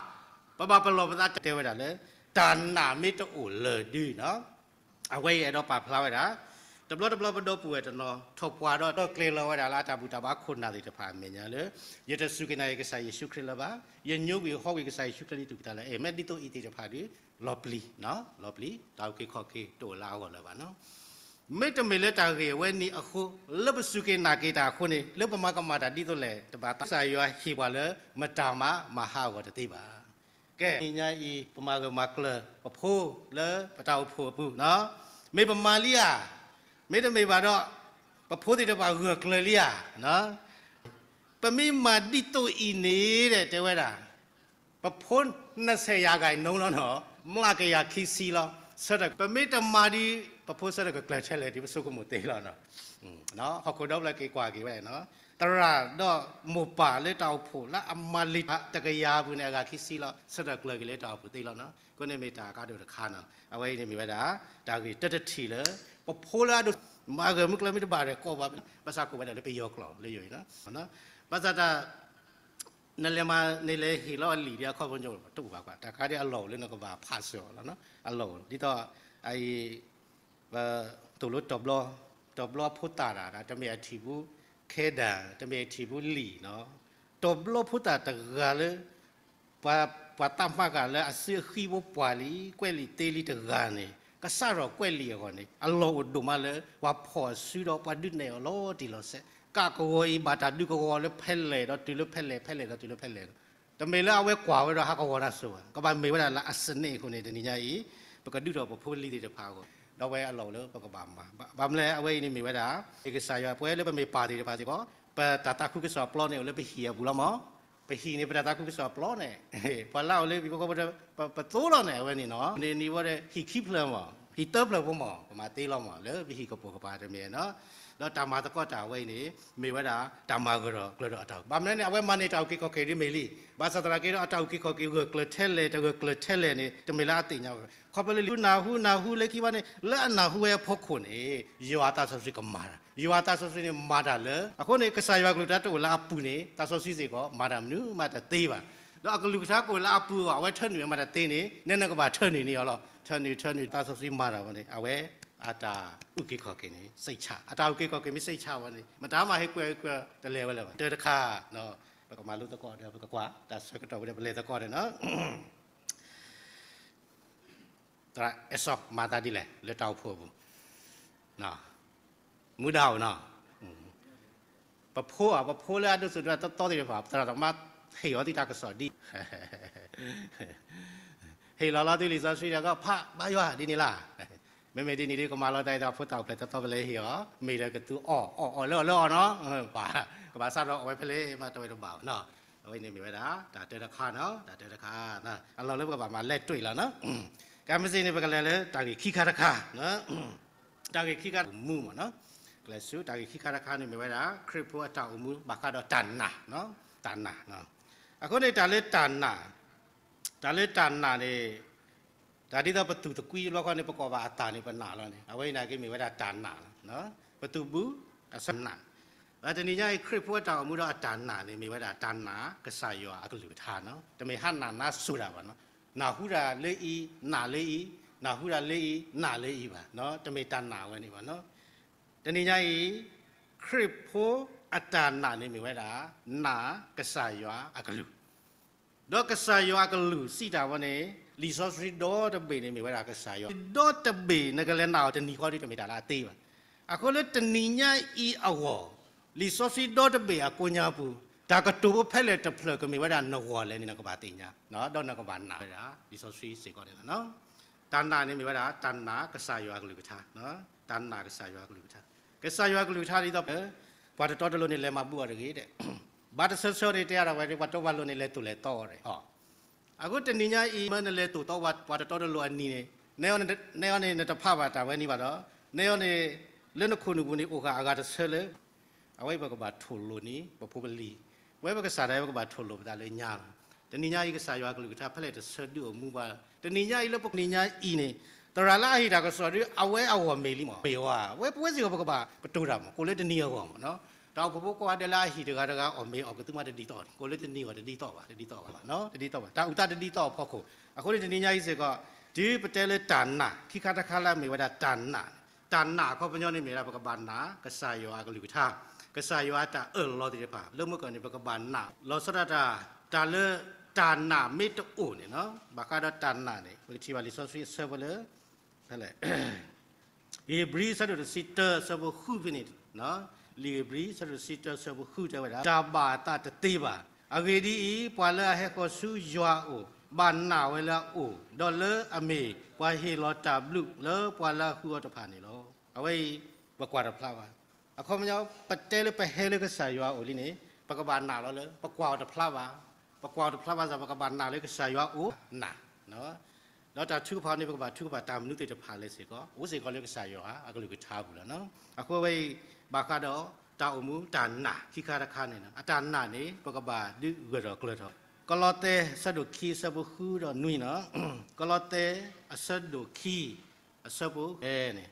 ပဘၣ်ပလီၢ်ပသးတဲဝဲဒၣ်လၢ တၢ်နာ်မ့ၢ်တအိၣ်လၢၤဒုနီၤ အဝဲအံၤအဲၣ်ဒိးပာ်ဖျါဝဲဒၣ်, တဘျီတဘျီပဒီပုၢ်ဝဲၢ်တနီၤ ထီၣ်ပှၢ်ဒီးကျဲၤလီၤဝဲဒၣ်လၢအတၢ်ဘူၣ်တၢ်ဘါခိၣ်နၢ်သ့ၣ်တဖၣ်အမဲာ်ညါလၢ ယတစူၢ်က့ၤနာ်က့ၤကစၢ်ယ့ၣ်ၡူးခရံာ်လၢၤဘၣ်, ယညိကွံာ်ဟီကွံာ်ကစၢ်ယ့ၣ်ၡူးခရံာ်လၢယသူၣ်ကံၢ်သးလဲ, အဲၣ် မ့ၢ်ဒ်သိးအံၤသ့ၣ်တဖၣ်ဒီး လီၤပျံၤ, လီၤပျံၤ တၢ်အုၣ်က့ၤခီၣ်က့ၤတအိၣ်လၢအဂီၢ်လၢၤဘၣ်နီၤ. မ့တမ့ၢ်လၢတၢ်ဂ့ၢ်အဝဲန့ၣ်အဃိ လၢပစူၢ်က့ၤနာ်က့ၤတၢ်အဃိန့ၣ် လၢပမၤကမၣ်တၢ်ဒ်သိးလဲၣ် တဘၣ်သး ကစၢ်ယွၤဟ့ၣ်ပှၤလၢ မတၤမး မၤဟးဂီၤတသ့ဘၣ်. ကဲ နံၤညါအံၤ ပမၤဂၢၢ်မၤကျၢၤပဖိလၢပတၢ်အိၣ်ဖှိၣ်အပူၤနီၤ, မ့ၢ်ပမၤလံဧါ, မ့တမ့ၢ်ဘၣ်ဒီး ပဖိသ့ၣ်တဖၣ်ဂၢၢ်ကျၢၤလံဧါ, ပမ့ၢ်မၤဒ်သိးအံၤန့ၣ်ဒီး တဲဝဲဒၣ် ပဖိနဆဲးယၤဂၤအံၤနိလီၤနီၤ, မျးကယၤခံဆံလီၤ. ဆၢထၢၣ် ပမ့ၢ်တမၤဒီး ပဖိဆၢထၢၣ်ကကျၢၤထဲလဲၣ်ဒီး ပဆိကမိၣ်သ့လီၤနီၤ. ဟီၣ်ခိၣ်ဒီဖျၢၣ်က့ၤကွၢ်က့ၤဝဲနီၤ, သရၣ်ဒီးမိၢ်ပၢ်လၢတၢ်အိၣ်ဖှိၣ်လၢအမၤလံၤတကယၤအပူၤန့ၣ် အဂၤခံဆံလီၤ. ဆၢထၢၣ်ကျၢၤက့ၤလၢတၢ်အိၣ်ဖှိၣ်သ့လီၤနီၤ. အဃိန့ၣ်မ့ၢ်တၢ်အကါဒိၣ်တခါနီၤ. အဝဲအံၤန့ၣ်မ့ၢ်ဝဲဒၣ် တၢ်ဂ့ၢ်တၢတထံၣ်လၢ ပဖိလၢအဒိၣ် မၤဂၢၢ်မုၢ်ကျၢၤမ့ၢ်တဘၣ်ဒီးကိးဘၣ်, ဘၣ်ဆၣ်ကိးဝဲဒၣ်လၢပယီၤကျိာ်လၢယိၤအံၤနီၤ. ဘၣ်ဆၣ်တၢ် နလဲၤမၤ နလဲၤဟ့ၣ်လီၤအလံာ်ဒီးအခီပညီတအိၣ်ဘၣ်ကွၢ်, တၢ်ခါဒ်အလီၢ်အိၣ်လၢနကဘၣ်ဖးစၢၤအီၤလီၤနီၤ. အလီၢ်အိၣ် ဒ်သိး အအံၤ ပသိၣ်လိတီၤဘျီ, တီၤဘျီဖိသၣ်တၢ် တမ့ၢ်အထံၣ်ဘူးခဲဒၢ်, တမ့ၢ်အထံၣ်ဘူးလံာ်နီၤ, တီၤဘျီဖိသၣ်တဂၤလၢ ပှၤ, ပှၤသးမၤကၤလၢအစုအဃံဖိပှၢ်လံ, ကွဲးလံာ်သ့လံတဂၤန့ၣ် ကစးထီၣ်ကွဲးလံာ်အဂီၢ်န့ၣ် အလီၢ်အိၣ်ဒိၣ်မးလၢ ပှၤဖီၣ်အစုဒီးပှၤဒုးနဲၣ်အီၤလီၤတံၢ်လီၤဆဲး, ကးကဝီၤအံၤဘၣ်တၢ်ဒုးကဝီၤလၢဖဲလဲၣ်ဒီးတုၤလၢဖဲလဲၣ်, ဖဲလဲၣ်ဒီးတုၤလၢဖဲလဲၣ်, တမ့ၢ်လၢအဝဲကွၢ်ဝဲဒီးဟးကဝီၤတၢ်စိၤဘၣ်, ကဘၣ်မ့ၢ်ဝဲဒၣ်လၢအစနစ်အဃိန့ၣ် တနံၤညါအံၤ ပကဒုးထီၣ်ပဖိလံၤသ့ၣ်တဖၣ်အဂီၢ်, ဒီးဝဲအလီၢ်အိၣ်လၢပကဘၣ်မၤ, ဘၣ်မနုၤလဲၣ် အဝဲအံၤန့ၣ်မ့ၢ်ဝဲဒၣ် ကစၢ်ယွၤ ပဝဲလၢပမ့ၢ်ပၢ်သ့ၣ်တဖၣ်စ့ၢ်ကီး ပတၢ်သးခုကစီၣ်ပျီန့ၣ်အိၣ်လၢပဟံၣ်အပူၤလီၤမး, ပဟံၣ်န့ၣ် ပတၢ်သးခုကစီၣ်ပျီန့ၣ်, ပှၤလၢအအိၣ်လၢပဟံၣ်ဖိဃီဖိ ပသိလီၤန့ၣ် အဝဲန့ၣ်နီၤ, န့ၣ်န့ၣ်ဝဲဒီး ဟံၣ်ခံဖျၢၣ်မး, ဟံၣ်သၢဖျၢၣ်ဖိမး, ပမၤသ့လီၤမး လၢပဟံၣ်ကပိာ်ကပၤတမ့ၢ်နီၤ, ဒီးတၢ်မၤသကိးတၢ်အဝဲအံၤန့ၣ် မ့ၢ်ဝဲဒၣ် တၢ်မၤဂၢၢ်ဒီးကျၢၤဒီးအတၢ်, ဘၣ်မနုၤန့ၣ် အဝဲမၤန့ၢ်တၢ်အုၣ်က့ၤခီၣ်က့ၤဒ်မ့ၢ်လံ, ဘၣ်ဆၣ်သနာ်က့ဒီး အတၢ်အုၣ်က့ၤခီၣ်က့ၤဂၢၢ်ကျၢၤထဲလဲၣ် တဂၢၢ်ကျၢၤထဲလဲၣ်န့ၣ် တမ့ၢ်လၢအသ့ၣ်ညါဝဲ, ခီဖျိလၢလံာ်နၢ်ဟူ နၢ်ဟူလၢခံဘၣ်န့ၣ် လၢအနၢ်ဟူဝဲအဖီခိၣ်န့ၣ် ယွၤသးစီဆှံကမၤတၢ်, ယွၤသးစီဆှံန့ၣ် မၤတၢ်လၢ အဃိန့ၣ် ကစၢ်ယွၤကလုၢ်ကထါတအိၣ်လၢအပူၤန့ၣ် သးစီဆှံစ့ၢ်ကီး မၤတၢ်မနုၤမးတသ့ဘၣ်, ဒီးအကလုၢ်ကထါကအိၣ်လၢအပူၤအဂီၢ် အဝဲထၢနုာ်ဝဲမးတသ့န့ၣ် နဲနကဘၣ်ထၢနုာ်န့ၢ်အီၤလီၤ, ထၢနုာ် ထၢနုာ် သးစီဆှံမၤတၢ်ဝဲန့ၣ် အဝဲ အတၢ်အုၣ်က့ၤခီၣ်က့ၤန့ၣ် စိတ်ချ, အတၢ်အုၣ်က့ၤခီၣ်က့ၤမ့ၢ် စိတ်ချ ဝဲန့ၣ် မတၤမၤဟ့ၣ်ကွဲးကွဲးတလဲၤဝဲလၢၤဘၣ်, တၢ်တခါ ပကမၤလိသကိးဒီး ပကကွၢ် တၢ်ဆၢကတီၢ်ဝဲဒီး ပလဲၤသကိးန့ၣ်နီၤ သရၣ်အဲၣ်စီၤမၤသးဒ်လဲၣ် လၢတၢ်အိၣ်ဖှိၣ်အပူၤ, မူဒါအိၣ်နီၤ, ပဖိဧါ, ပဖိလၢအဒိၣ်စိဒိၣ်ကမီၤသ့ၣ်တဖၣ် သရၣ်သမါဟ့ၣ်အီၤသုတၢ်ကစီၣ်ဒ် ဟ့ၣ်လီၤလီၤသုလံာ်စီဆှံဒီးကဖးဘါယွၤဒ်န့ၣ်လီၤ. မ့မ့ၢ်ဒ်န့ၣ်ဒီး ကမၤလီၤတၢ်အံၤဒီး ဖိသၣ်အိၣ်ဖျဲၣ်သီသီပလဲၤဟ့ၣ်အီၤ, မ့ၢ်ဒီးကသူအီၣ်အီၣ်အီၣ်လၢအီၤလၢအီၤနီၤ, ကဘၣ်စးထီၣ်အီၣ်ဝဲဖဲလဲၣ်မး တဝဲတဘၣ်နီၤ. အဝဲန့ၣ်မ့ၢ်ဝဲဒၣ် တၢ်တၢတခါနီၤ, တၢ်တၢတခါ, အလီၢ်လၢပကဘၣ်မၤလဲၤတွံၢ်လီၤနီၤ. ကမ့ၢ်စ့ၢ်န့ၣ် ပကလဲၤလၢတၢ်ဂ့ၢ်ခံခါတခါ တၢ်ဂ့ၢ်ခံခါအိၣ်မူမးနီၤ, ကလဲၤဆူတၢ်ဂ့ၢ်ခံခါတခါန့ၣ်မ့ၢ်ဝဲဒၣ် ခရံာ်ဖိအတၢ်အိၣ်မူဘၣ်ဃးဒီးတၢ်နာ်, တၢ်နာ်. အဃိန့ၣ် တၢ်လၢတၢ်နာ်, တၢ်လၢတၢ်နာ်န့ၣ် တၢ်ဒ်သိးပသူၣ်သကွံဘျီဃီန့ၣ် ပကိးဘၣ်အသးန့ၣ် ပနာ်လီၤန့ၣ် အဝဲအံၤနာ်က့မ့ၢ်ဝဲဒၣ်တၢ်နာ်လီၤ. ပသူၣ်ဘူး အဆၢနာ်, တနံၤညါအံၤ ခရံာ်ဖိအတၢ်အိၣ်မူဒီးအတၢ်နာ်န့ၣ် မ့ၢ်ဝဲဒၣ်တၢ်နာ်ကစၢ်ယွၤအကလုၢ်ကထါနီၤ, တမ့ၢ်ဟးနာ်နါစိၤတၢ်ဘၣ်နီၤ, နၢ်ဟူတၢ်လၢအံၤ နာ်လၢအံၤ, နၢ်ဟူတၢ်လၢအံၤ နာ်လၢအံၤဘၣ်, တမ့ၢ်တၢ်နာ်ဝဲန့ၣ်ဘၣ်နီၤ. တနံၤညါအံၤ ခရံာ်ဖိအတၢ်နာ်န့ၣ်မ့ၢ်ဝဲဒၣ် နာ်ကစၢ်ယွၤအကလုၢ်, ဒီးကစၢ်ယွၤအကလုၢ်စံးတၢ်ဝဲန့ၣ် လံာ်စီဆှံဒီတဘ့ၣ်န့ၣ်မ့ၢ်ဝဲဒၣ်ကစၢ်ယွၤ, ဒီတဘ့ၣ်နကလဲၤနာ်အီၤတနံၤဃီဒီးတမ့ၢ်တၢ်လၢအသ့ဘၣ်. အဃိလၢတနံၤညါအံၤအဂီၢ် လံာ်စီဆှံဒီတဘ့ၣ်အကိးညါပူၤ တၢ်ကတိၤဖိဖဲလဲၣ်တဖျၢၣ်ကမ့ၢ်ဝဲဒၣ်နဂီၢ်လဲၣ်န့ၣ် နကဘၣ်သ့ၣ်ညါ ဒီးနကဘၣ်နာ်ဝဲဒၣ် လံာ်စီဆှံစ့ၢ်ကီးန့ၣ်လီၤ. တၢ်နာ်န့ၣ်မ့ၢ်ဝဲဒၣ် တၢ်နာ်ကစၢ်ယွၤအကလုၢ်ကထါ, တၢ်နာ်ကစၢ်ယွၤအကလုၢ်ကထါ, ကစၢ်ယွၤအကလုၢ်ကထါဒ်သိး ပှၤတတီတလိၤန့ၣ် လဲၤမၤဘူၣ်အီၤတဂ့ၤဒဲး, ဘၣ်တဆၢဆၢန့ၣ်တဲအါဒၣ်ဝဲဒၣ် ပှၤတီပှၤလိၤန့ၣ် လဲၤတိၢ်လဲၤတီအီၤဒဲး, အဃိတနံၤညါအံၤ မ့ၢ်နလဲၤတိၢ်တီပှၤတတီတလိၤအနံၤန့ၣ်, နဲအီၤန့ၣ် နတဖးဘၣ်တၢ်ဝဲနံၤဘၣ်ဒီး, နဲအီၤန့ၣ် လၢနခိၣ်နူာ်ပူၤန့ၣ် အိၣ်ဃာ်အဂၤတဆၢလၢ အဝဲအံၤပကဘၣ်ထိၣ်လိာ်န့ၣ် ပဖိပလံၤ, ပဝဲပကစၢ်ဒၣ်ဝဲပကဘၣ်ထိၣ်လိာ်ပသးလၢညါလီၤ. တနံၤညါအံၤ ကစၢ်ယွၤအကလုၢ်ကထါဖဲလဲၣ်တဆၢဒုးအိၣ်မူပှၤ, တနံၤညါအံၤလၢပနံၤညါအံၤန့ၣ်, သရၣ်လၢအဟ့ၣ်တၢ်ကစီၣ်ဒုး အဝဲအဂီၢ်မ့ၢ်လံမး, မ့ၢ်ဝဲ, ဝဲပဝဲစ့ၢ်ကီးပကဘၣ်ပတိၢ်တၢ်မး, ကိးလၢတနံၤအဂီၢ်မးနီၤ, တၢ်အိၣ်ဖှိၣ်ဖိကိးဂၤဒဲးလၢအဟ့ၣ်တဂၤတဂၤအီၤမ့ၢ်အီၤကသုမးတဒ်သိး, ကိးလၢတနံၤအဂီၢ်တဒ်သိးဘၣ်, တဒ်သိးဘၣ်, တဒ်သိးဘၣ်, တၢ်အိၣ်သးတဒ်သိးအဖီခိၣ်, အဃိန့ၣ်တနံၤညါအံၤစ့ၢ်ကီး, တုၤပတဲလၢတၢ်နာ် ခံခါတခါလၢအမ့ၢ်ဝဲဒၣ်တၢ်နာ် တၢ်နာ်အခီပညီန့ၣ်မ့ၢ်ဝဲဒၣ် ပကဘၣ်နာ် ကစၢ်ယွၤအကလုၢ်ကထါ, ကစၢ်ယွၤအတၢ်အၢၣ်လီၤသ့ၣ်တဖၣ်, လၢမုၢ်ကီၢ်န့ၣ် ပကဘၣ်နာ်, လီၤဆီဒၣ်တၢ်, တၢ်လၢတၢ်နာ်မ့ၢ်တအိၣ်န့ၣ်, ဘၣ်ဃးဒီးတၢ်နာ်န့ၣ် ပကထံၣ်ဘၣ်လံာ်စီဆှံအဆၢဖိလၢ ဖဲလဲၣ် ဧ့ၤဘြံၤအဆၢဒိၣ်တဆံတၢအဆၢဖိဃုဖဲန့ၣ်, လံာ်ဧ့ၤဘြံၤအဆၢဒိၣ်တဆံတၢအဆၢဖိဃုတဲဝဲဒၣ် တၢ်ဘၣ်အသးတသ့ဘၣ်. အဂ့ၢ်ဒ်အံၤ, ပှၤလၢအဟဲဃီၤဆူယွၤအအိၣ် ဘၣ်နာ်ဝဲလၢအအိၣ်, ဒီးလၢအမ့ၢ်ပှၤဟ့ၣ်လီၤတၢ်ဘျုးလၢပှၤလၢအဃုအီၤတဖၣ်န့ၣ်လီၤ. အဝဲအံၤ ပကွၢ်တဖျါဘၣ်. အခီပညီ ပတဲလၢပဟဲလၢကစၢ်ယွၤအအိၣ်လံန့ၣ် ပကဘၣ်နာ်လီၤလၢ ပကွၢ်အီၤတဖျါဘၣ်. ပကွၢ်အီၤတဖျါဘၣ်စ့ၢ် ပကဘၣ်နာ်လၢကစၢ်ယွၤအအိၣ်နာ် ဒီးတၢ်ထုကဖၣ်န့ၣ် ပကဘၣ်ထုကဖၣ်တၢ်မနုၤသ့ၣ်တဖၣ်လဲၣ်စ့ၢ်ကီး အိၣ်စ့ၢ်ကီးလၢကစၢ်ယွၤအကလုၢ်ကထါပူၤလီၤ. အဃိအဝဲအံၤ ဘၣ်ဃးဒီးတၢ်အိၣ်မူတၢ်နာ်ခံခါတခါန့ၣ် အတၢ်နာ်န့ၣ် ပကဘၣ်ဒုးဂၢၢ်ထီၣ်ကျၢၤထီၣ်. ကလီးသဲအဆၢဒိၣ်ခံအဆၢဖိဃုဒီးနွံန့ၣ်, ကလီးသဲအဆၢဒိၣ်ခံ အဆၢဖိဃုန့ၣ်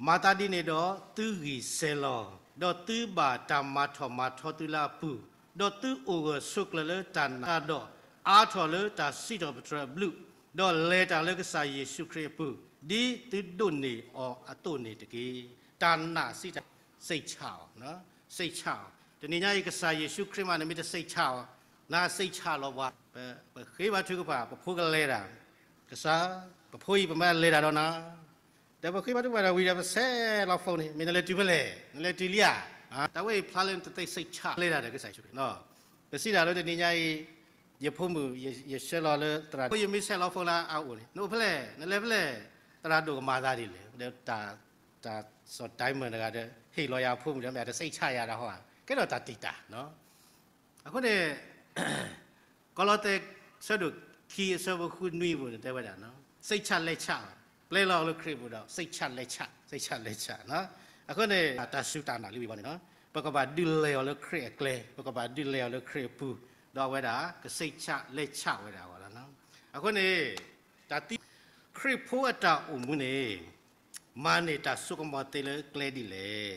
မၤသးဒ်န့ၣ်ဒီး သုဂံၢ်စဲၤလီၤ, ဒီးသုဘၣ်တၢ်မၤထီၣ်မၤထီသုလၢအပူၤ, ဒီးသုအိၣ်ဂၢၢ်ဆိးကျၢၤလၢတၢ်နာ်ဒီး အါထီၣ်လၢတၢ်စံးထီၣ်ပတြၢၤအဘျုး, ဒီးလဲၤတၢ်လၢကစၢ်ယ့ၣ်ၡူးခရံာ်အပူၤ, ဒ်သုဒိးန့ၢ်အီၤအသိးန့ၣ်တက့ၢ်. တၢ်နာ်စံးတၢ် စိတ်ချအီၤ, စိတ်ချအီၤ. တနံၤညါအံၤ ကစၢ်ယ့ၣ်ၡူးခရံာ်မးန့ၣ် မ့ၢ်တစိတ်ချအီၤ, နစိတ်ချလီၤပှၤ, ပဃ့ဘါထုကဖၣ် ပဖိကလဲၤတၢ်, ကစၢ်, ပဖိအံၤပမ့ၢ်လဲၤတၢ်ဒီးနၤ ဒီးပဃ့ဘါထုကဖၣ်ဒီးဝံၤဒီး ပဆဲးလီၤ phone န့ၣ် မ့ၢ်နလဲၤတုၤဖဲလဲၣ်, နလဲၤတုၤလံဧါ. တၢ်ဝဲအံၤဖျါလၢနတသ့စိတ်ချလဲၤတၢ်ဒီးကစၢ်ယ့ၣ်ၡူးခရံာ်နီၤ. ပစံးတၢ်လၢတနံၤညါအံၤ ယဖိမုၣ် ယဆှၢလီၤလၢသရၣ် ယမ့ၢ်ဆဲးလီၤ phone လၢအအိၣ်န့ၣ် နအိၣ်ဖဲလဲၣ်, နလဲၤဖဲလဲၣ်, သရၣ်ဒိၣ်ကမၤသးဒ်လဲၣ်, ဒီးတၢ်စီၤ diamond တဂၤဒီး ဟ့ၣ်လီၤယၤအဖိမုၣ်ဒီး မ့ၢ်အတစိတ်ချယၤတၢ်ဟီဧါ, ကဲထီၣ်တၢ်တံာ်တာ် အဃိန့ၣ် ကလီးသဲ ဆၢဒိၣ်ခံအဆၢဖိဃုနွံအပူၤန့ၣ် တဲဝဲဒၣ် စိတ်ချလက်ချ, ပျဲလီၤလၢခရံာ်အပူၤဒီး စိတ်ချလက်ချ, စိတ်ချလက်ချ. အဃိန့ၣ် တၢ်စူၢ်တၢ်နာ်လံဝံၤဘၣ်န့ၣ်လီၤ. ပကဘၣ်ဒုးလဲၤအီၤလၢခရံာ်အကျဲ, ပကဘၣ်ဒုးလဲၤအီၤလၢခရံာ်အပူၤ, ဒီးအဝဲဒၣ် ကစိတ်ချလက်ချဝဲဒၣ်အဂီၢ်လီၤ. အဃိန့ၣ် တၢ်သံ ခရံာ်ဖိအတၢ်အိၣ်မူန့ၣ် မၤန့ၢ်တၢ်စိကမီၤသ့လၢကျဲဒ်လဲၣ်.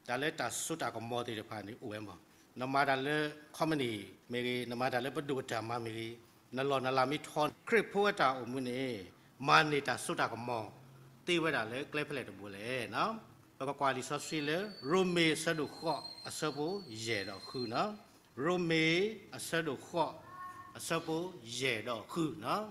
တၢ်လၢတၢ်စိတၢ်ကမီၤသ့ၣ်တဖၣ်န့ၣ်အိၣ်ဝဲမး, နမၤတၢ်လၢ company မ့ၢ်ဂ့ၤ, နမၤတၢ်လၢပဒိၣ်ပတၢ်မၤမ့ၢ်ဂ့ၤ, နလီၢ်နလၤမ့ၢ်ထီန့ၣ် ခရံာ်ဖိအတၢ်အိၣ်မူန့ၣ် မၤန့ၢ်တၢ်စိတၢ်ကမီၤသ့ဝဲဒၣ်လၢကျဲဖဲလဲၣ်တဘိလဲၣ်. ပကကွၢ်လံာ်စီဆှံလၢ ရိမ့ၤအဆၢဒိၣ်ဃိးအဆၢဖိယဲၢ်ဒီးဃုန့ၣ်, ရိမ့ၤအဆၢဒိၣ်ဃိးအဆၢဖိယဲၢ်ဒီးဃုန့ၣ်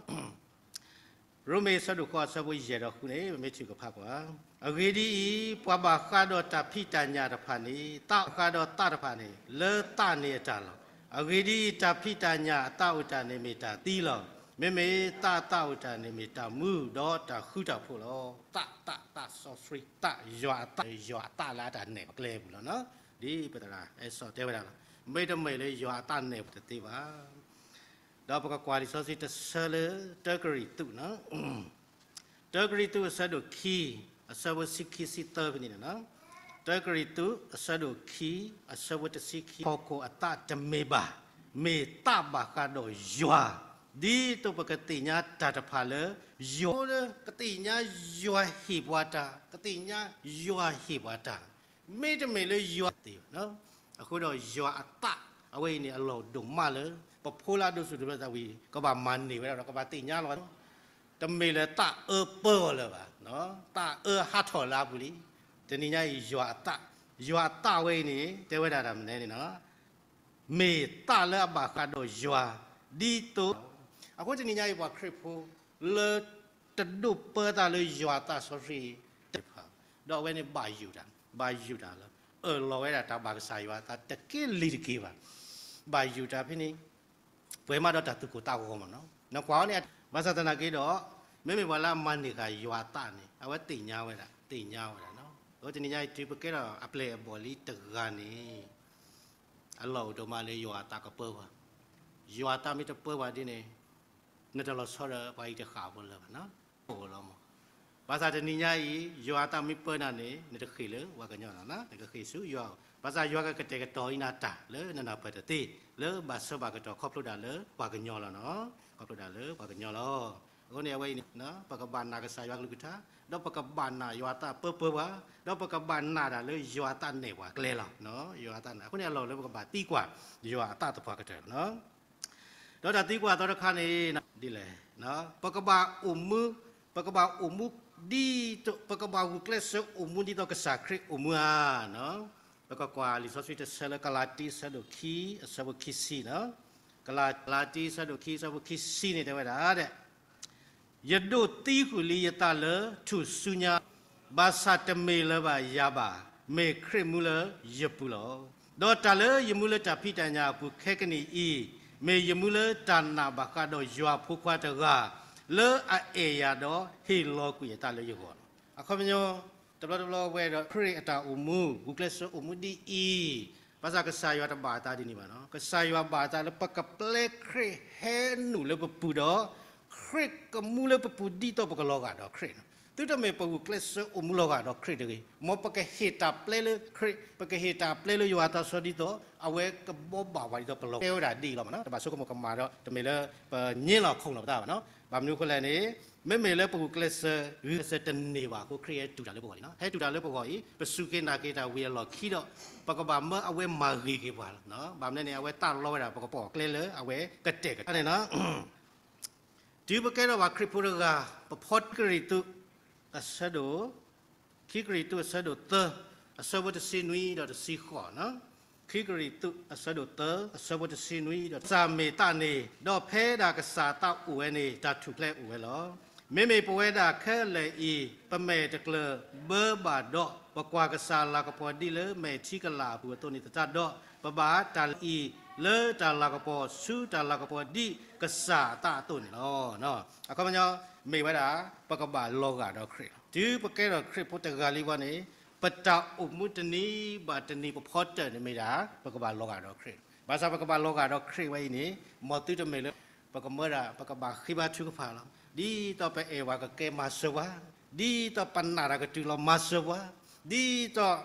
ရိမ့ၤအဆၢဒိၣ်ဃိးအဆၢဖိယဲၢ်ဒီးဃုန့ၣ် ပမ့ၢ်ထုကဖၣ်ကွၢ်, အဂ့ၢ်ဒ်အံၤ, ပှၤဘၣ်ဃးဒီးတၢ်ဖံးတၢ်ညၣ်တဖၣ်န့ၣ် သးဃးဒီးသးတဖၣ်န့ၣ် လၢသးန့ၣ်အတၢ်လီၤ. အဂ့ၢ်ဒ်အံၤ, တၢ်ဖံးတၢ်ညၣ်အသးအိၣ်တၢ်န့ၣ်မ့ၢ်တၢ်သံလီၤ. မ့မ့ၢ်သးအသးအိၣ်တၢ်န့ၣ်မ့ၢ်တၢ်မူ ဒီးတၢ်ဃူတၢ်ဖိးလီၤ. သး, သး, သးစီဆှံ, သး, ယွၤအသး, ယွၤအသးလၢအတၢ်နဲၣ်ပကျဲပူၤလီၤ. ဒ်ပသရၣ်အဲၣ်စီၣ်တဲဝဲဒၣ်လီၤ. မ့တမ့ၢ်လၢယွၤအသးနဲၣ်ပတသ့ဘၣ်. ဒီးပကကွၢ်လံာ်စီဆှံတဆၢလၢ တၢကရံၣ်သူး, တၢကရံၣ်သူးအဆၢဒိၣ်ခံ, အဆၢဖိဆံခံဆံသၢဖဲန့ၣ်န့ၣ်, တၢကရံၣ်သူးအဆၢဒိၣ်ခံ, အဆၢဖိတဆံခံ, ဟီၣ်ခိၣ်အသးတမ့ၢ်ဘၣ်, မ့ၢ်သးဘၣ်ဃးဒီးယွၤ, ဒ်သိးပကသ့ၣ်ညါတၢ်တဖၣ်လၢ ယွၤ, ကသ့ၣ်ညါယွၤဟ့ၣ်ပှၤတၢ်, ကသ့ၣ်ညါယွၤဟ့ၣ်ပှၤတၢ် မ့တမ့ၢ်လၢယွၤသ့ဘၣ်. အဃိဒီးယွၤအသး အဝဲအံၤန့ၣ် အလီၢ်ဒိၣ်မးလၢ ပဖိလၢအဒိးဆူၣ်ဒိးဘျၢသးဝံၤ ကဘၣ်မၤန့ၢ်ဝဲဒၣ်ဒီး ကဘၣ်သ့ၣ်ညါလီၤ. တမ့ၢ်လၢသးအၢပၢအီၤလၢၤဘၣ်, သးအၢဟးထီၣ်လၢအပူၤလံ. တနံၤညါအံၤ ယွၤအသး, ယွၤအသးဝဲအံၤန့ၣ် တဲဝဲဒၣ်တၢ်မနုၤန့ၣ် မ့ၢ်သးလၢအဘၣ်ဃးဒီးယွၤ ဒ်သိး, အဃိတနံၤညါအံၤ ပှၤခရံာ်ဖိလၢတဒိးပၢသးလၢယွၤအသးစီဆှံတဖၣ်, ဒီးအဝဲန့ၣ်ဘၣ်ယိၣ်တၢ်, ဘၣ်ယိၣ်တၢ်လၢ အၢၣ်လီၤဝဲဒၣ်တၢ်ဘၣ်ကစၢ်ယွၤအသးတက့ၢ်လံၤတက့ၢ်ဘၣ်. ဘၣ်ယိၣ်တၢ်ဖဲန့ၣ် ပှဲၤမးဒီးတၢ်သူၣ်ကိၢ်သးဂီၤမးနီၤ. နကွၢ်အီၤန့ၣ် ဘၣ်ဆၣ်သနာ်က့ဒီး မ့မ့ၢ်ပှၤလၢအမၤန့ၢ်ဃာ်ယွၤအသးန့ၣ် အဝဲသ့ၣ်ညါဝဲဒၣ်, သ့ၣ်ညါဝဲဒၣ်နီၤ. အဃိတနံၤညါအံၤ တုၤပကဲထီၣ်အပျဲၢ်အဘီၣ်လံတဂၤန့ၣ် အလီၢ်အိၣ်ဒိၣ်မးလၢယွၤအသးကပၢပှၤ, ယွၤအသးမ့ၢ်တပၢပှၤဒ်န့ၣ် နတလီၤဆီဒီးပှၤအံၤတဃၣ်ဖိလၢၤဘၣ်နီၤ. အိၣ်လီၤမး, ဘၣ်ဆၣ်တနံၤညါအံၤ ယွၤအသးမ့ၢ်ပၢနၤန့ၣ် နတဃ့ၢ်လၢပှၤကညီလီၤနီၤ, နကဃ့ၢ်ဆူယွၤ, ဘၣ်ဆၣ်ယွၤကကတဲာ်ကတီၤအံၤနၤတၢ်လၢနနၢ်ပၢၢ်တသ့ လၢဘၣ်ဆၢဘၣ်ကတီၢ်ခီဖျိဒၣ်လၢပှၤကညီလီၤနီၤ, ခီဖျိဒၣ်လၢပှၤကညီလီၤ. အဃိန့ၣ်အဝဲအံၤန့ၣ် ပကဘၣ်နာ်ကစၢ်ယွၤကလုၢ်ကထါ, ဒီးပကဘၣ်နာ်ယွၤအသးပၢပၢပှၤ, ဒီးပကဘၣ်နာ်တၢ်လၢယွၤအသးနဲၣ်ပှၤကျဲလီၤ. ယွၤအသးန့ၣ် အဃိန့ၣ်အလီၢ်လၢပကဘၣ်သံကွၢ် ယွၤအသးသပှၢ်ကတၢၢ်လီၤ. ဒီးတၢ်သံကွၢ်အသီတခါန့ၣ် ဒ်လဲၣ်, ပကဘၣ်အိၣ်မူ, ပကဘၣ်အိၣ်မူဒ်သိး, ပကဘၣ်ဂုာ်ကျဲးစၢးအိၣ်မူဒ်သိးကစၢ်ခရံာ်အိၣ်မူဧါ. ပကကွၢ်လံာ်စီဆှံတဆၢလၢကလၤတံ အဆၢဒိၣ်ခံ အဆၢဖိခံဆံနီၤ, ကလၤတံ အဆၢဒိၣ်ခံ အဆၢဖိခံဆံန့ၣ် တဲဝဲဒၣ်ဒ် ယဒိးသံဃုာ်လံယသးလၢထူၣ်စုညါ, ဘၣ်ဆၣ်တမ့ၢ်လၢၤဘၣ်ယၤဘၣ်, မ့ၢ်ခရံာ်မူလၢယပူၤလီၤ. ဒီးတၢ်လၢယမူလၢတၢ်ဖံးတၢ်ညၣ်အပူၤခဲကနံၣ်အံၤ, မ့ၢ်ယမူလၢတၢ်နာ်ဘၣ်ဃးဒီးယွၤဖိခွါတဂၤ, လၢအအဲၣ်ယၤဒီးဟ့ၣ်လီၤကွံာ်အသးလၢယဂီၢ်လီၤ. အခီပညီ တဘျီတဘျီဝဲဒီးခရံာ်အတၢ်အိၣ်မူ, ဂုာ်ကျဲးစၢးအိၣ်မူဒ်အံၤ, ဘၣ်ဆၣ်ကစၢ်ယွၤတဘၣ်အသးဒ်န့ၣ်ဘၣ်နီၤ. ကစၢ်ယွၤဘၣ်အသးလၢပကပျဲခရံာ်ဟဲနုာ်လၢပပူၤဒီး ခရံာ်ကမူလၢပပူၤဒ်သိးပကလီၤဂာ်ဒီးခရံာ်နီၤ. သုတမ့ၢ်ပဂုာ်ကျဲးစၢးအိၣ်မူလီၤဂာ်ဒီးခရံာ်တဂ့ၤ, မ်ပကဟ့ၣ်တၢ်ပျဲလၢခရံာ်, ပကဟ့ၣ်တၢ်ပျဲလၢယွၤအသးစီဒ်သိး အဝဲကဘီဘၣ်ပှၤဒ်သိးပလီၤတဲဝဲဒၣ်ဒ်အံၤလီၤမးနီၤ. တဘၣ်ဆိကမိၣ်ကမၣ်ဒီး တမ့ၢ်လၢပငြင်းလီၤခုန်လီၤပသးဘၣ်နီၤ. ဘၣ်မနုၤအဃိလဲၣ်န့ၣ် မ့မ့ၢ်လၢပဂုာ်ကျဲးစၢး, ဂုာ်ကျဲးစၢးတန့ၢ်ဘၣ်အဃိ ခရံာ်ဟဲတူၢ်တၢ်လၢပဂီၢ်လံနီၤ. ဟဲတူၢ်တၢ်လၢပဂီၢ်အံၤ ပစူၢ်က့ၤနာ်က့ၤတၢ်ဝံၤအလီၢ်ခံဒီး ပကဘၣ်မၢအဝဲမၤဂ့ၤက့ၤပှၤလီၤ. ဘၣ်မနုၤန့ၣ် အဝဲသးလီဝဲဒၣ် ပကပိာ်ကျဲလၢအဝဲကတဲာ်ကတီၤန့ၣ်နီၤ. တုၤပကဲထီၣ်ဘၣ်ခရံာ်ဖိတဂၤ, ပဖီခံကရံၣ်သူး, အဆၢဒိၣ်, ခံကရံၣ်သူးအဆၢဒိၣ်သၢ, အဆၢဖိတဆံနွံဒီးတဆံဃိးနီၤ. ခံကရံၣ်သူးအဆၢဒိၣ်သၢ အဆၢဖိတဆံနွံဒီး ကစၢ်မ့ၢ်သးန့ၣ်, ဒီးဖဲဒၣ်ကစၢ်သးအိၣ်ဝဲန့ၣ် တၢ်ထူၣ်ဖျဲးအိၣ်ဝဲလီၤ. မ့မ့ၢ်ပဝဲဒၣ်ခဲလၢာ်အံၤ ပမဲာ်တကျၢၤဘၢဘၣ်ဒီး ပကွၢ်ကစၢ်လၤကပီၤဒ်လၢမဲာ်ထံကလၤအပူၤအသိးန့ၣ်သတးဒီး, ပဘၣ်တၢ်လၢအံၤ လၢတၢ်လၤကပီၤဆူတၢ်လၤကပီၤဒ်ကစၢ်အသးအသိးန့ၣ်လီၤ. အခီပညီ မ့ၢ်ဝဲဒၣ် ပကဘၣ်လီၤဂာ်ဒီးခရံာ်လီၤ. တုၤပကဲထီၣ်ခရံာ်ဖိတဂၤလံဝဲန့ၣ်, ပတၢ်အိၣ်မူတနံၤဘၣ်တနံၤပဖီတၢၣ်န့ၣ်မ့ၢ်ဒၣ် ပကဘၣ်လီၤဂာ်ဒီးခရံာ်လီၤ. ဘၣ်ဆၣ်ပကဘၣ်လီၤဂာ်ဒီးခရံာ်ဝဲအံၤန့ၣ်, မ်သုတမ့ၢ်လၢ ပကမၢဒၣ် ပကဘၣ်ဃ့ဘါထုကဖၣ်လီၤ. ဒ်သိးပအဲၣ်ပှၤကကဲမၤစၢၤပှၤ, ဒ်သိးပနာ်တၢ်ကတုၤလီၤမၤစၢၤပှၤ, ဒ်သိး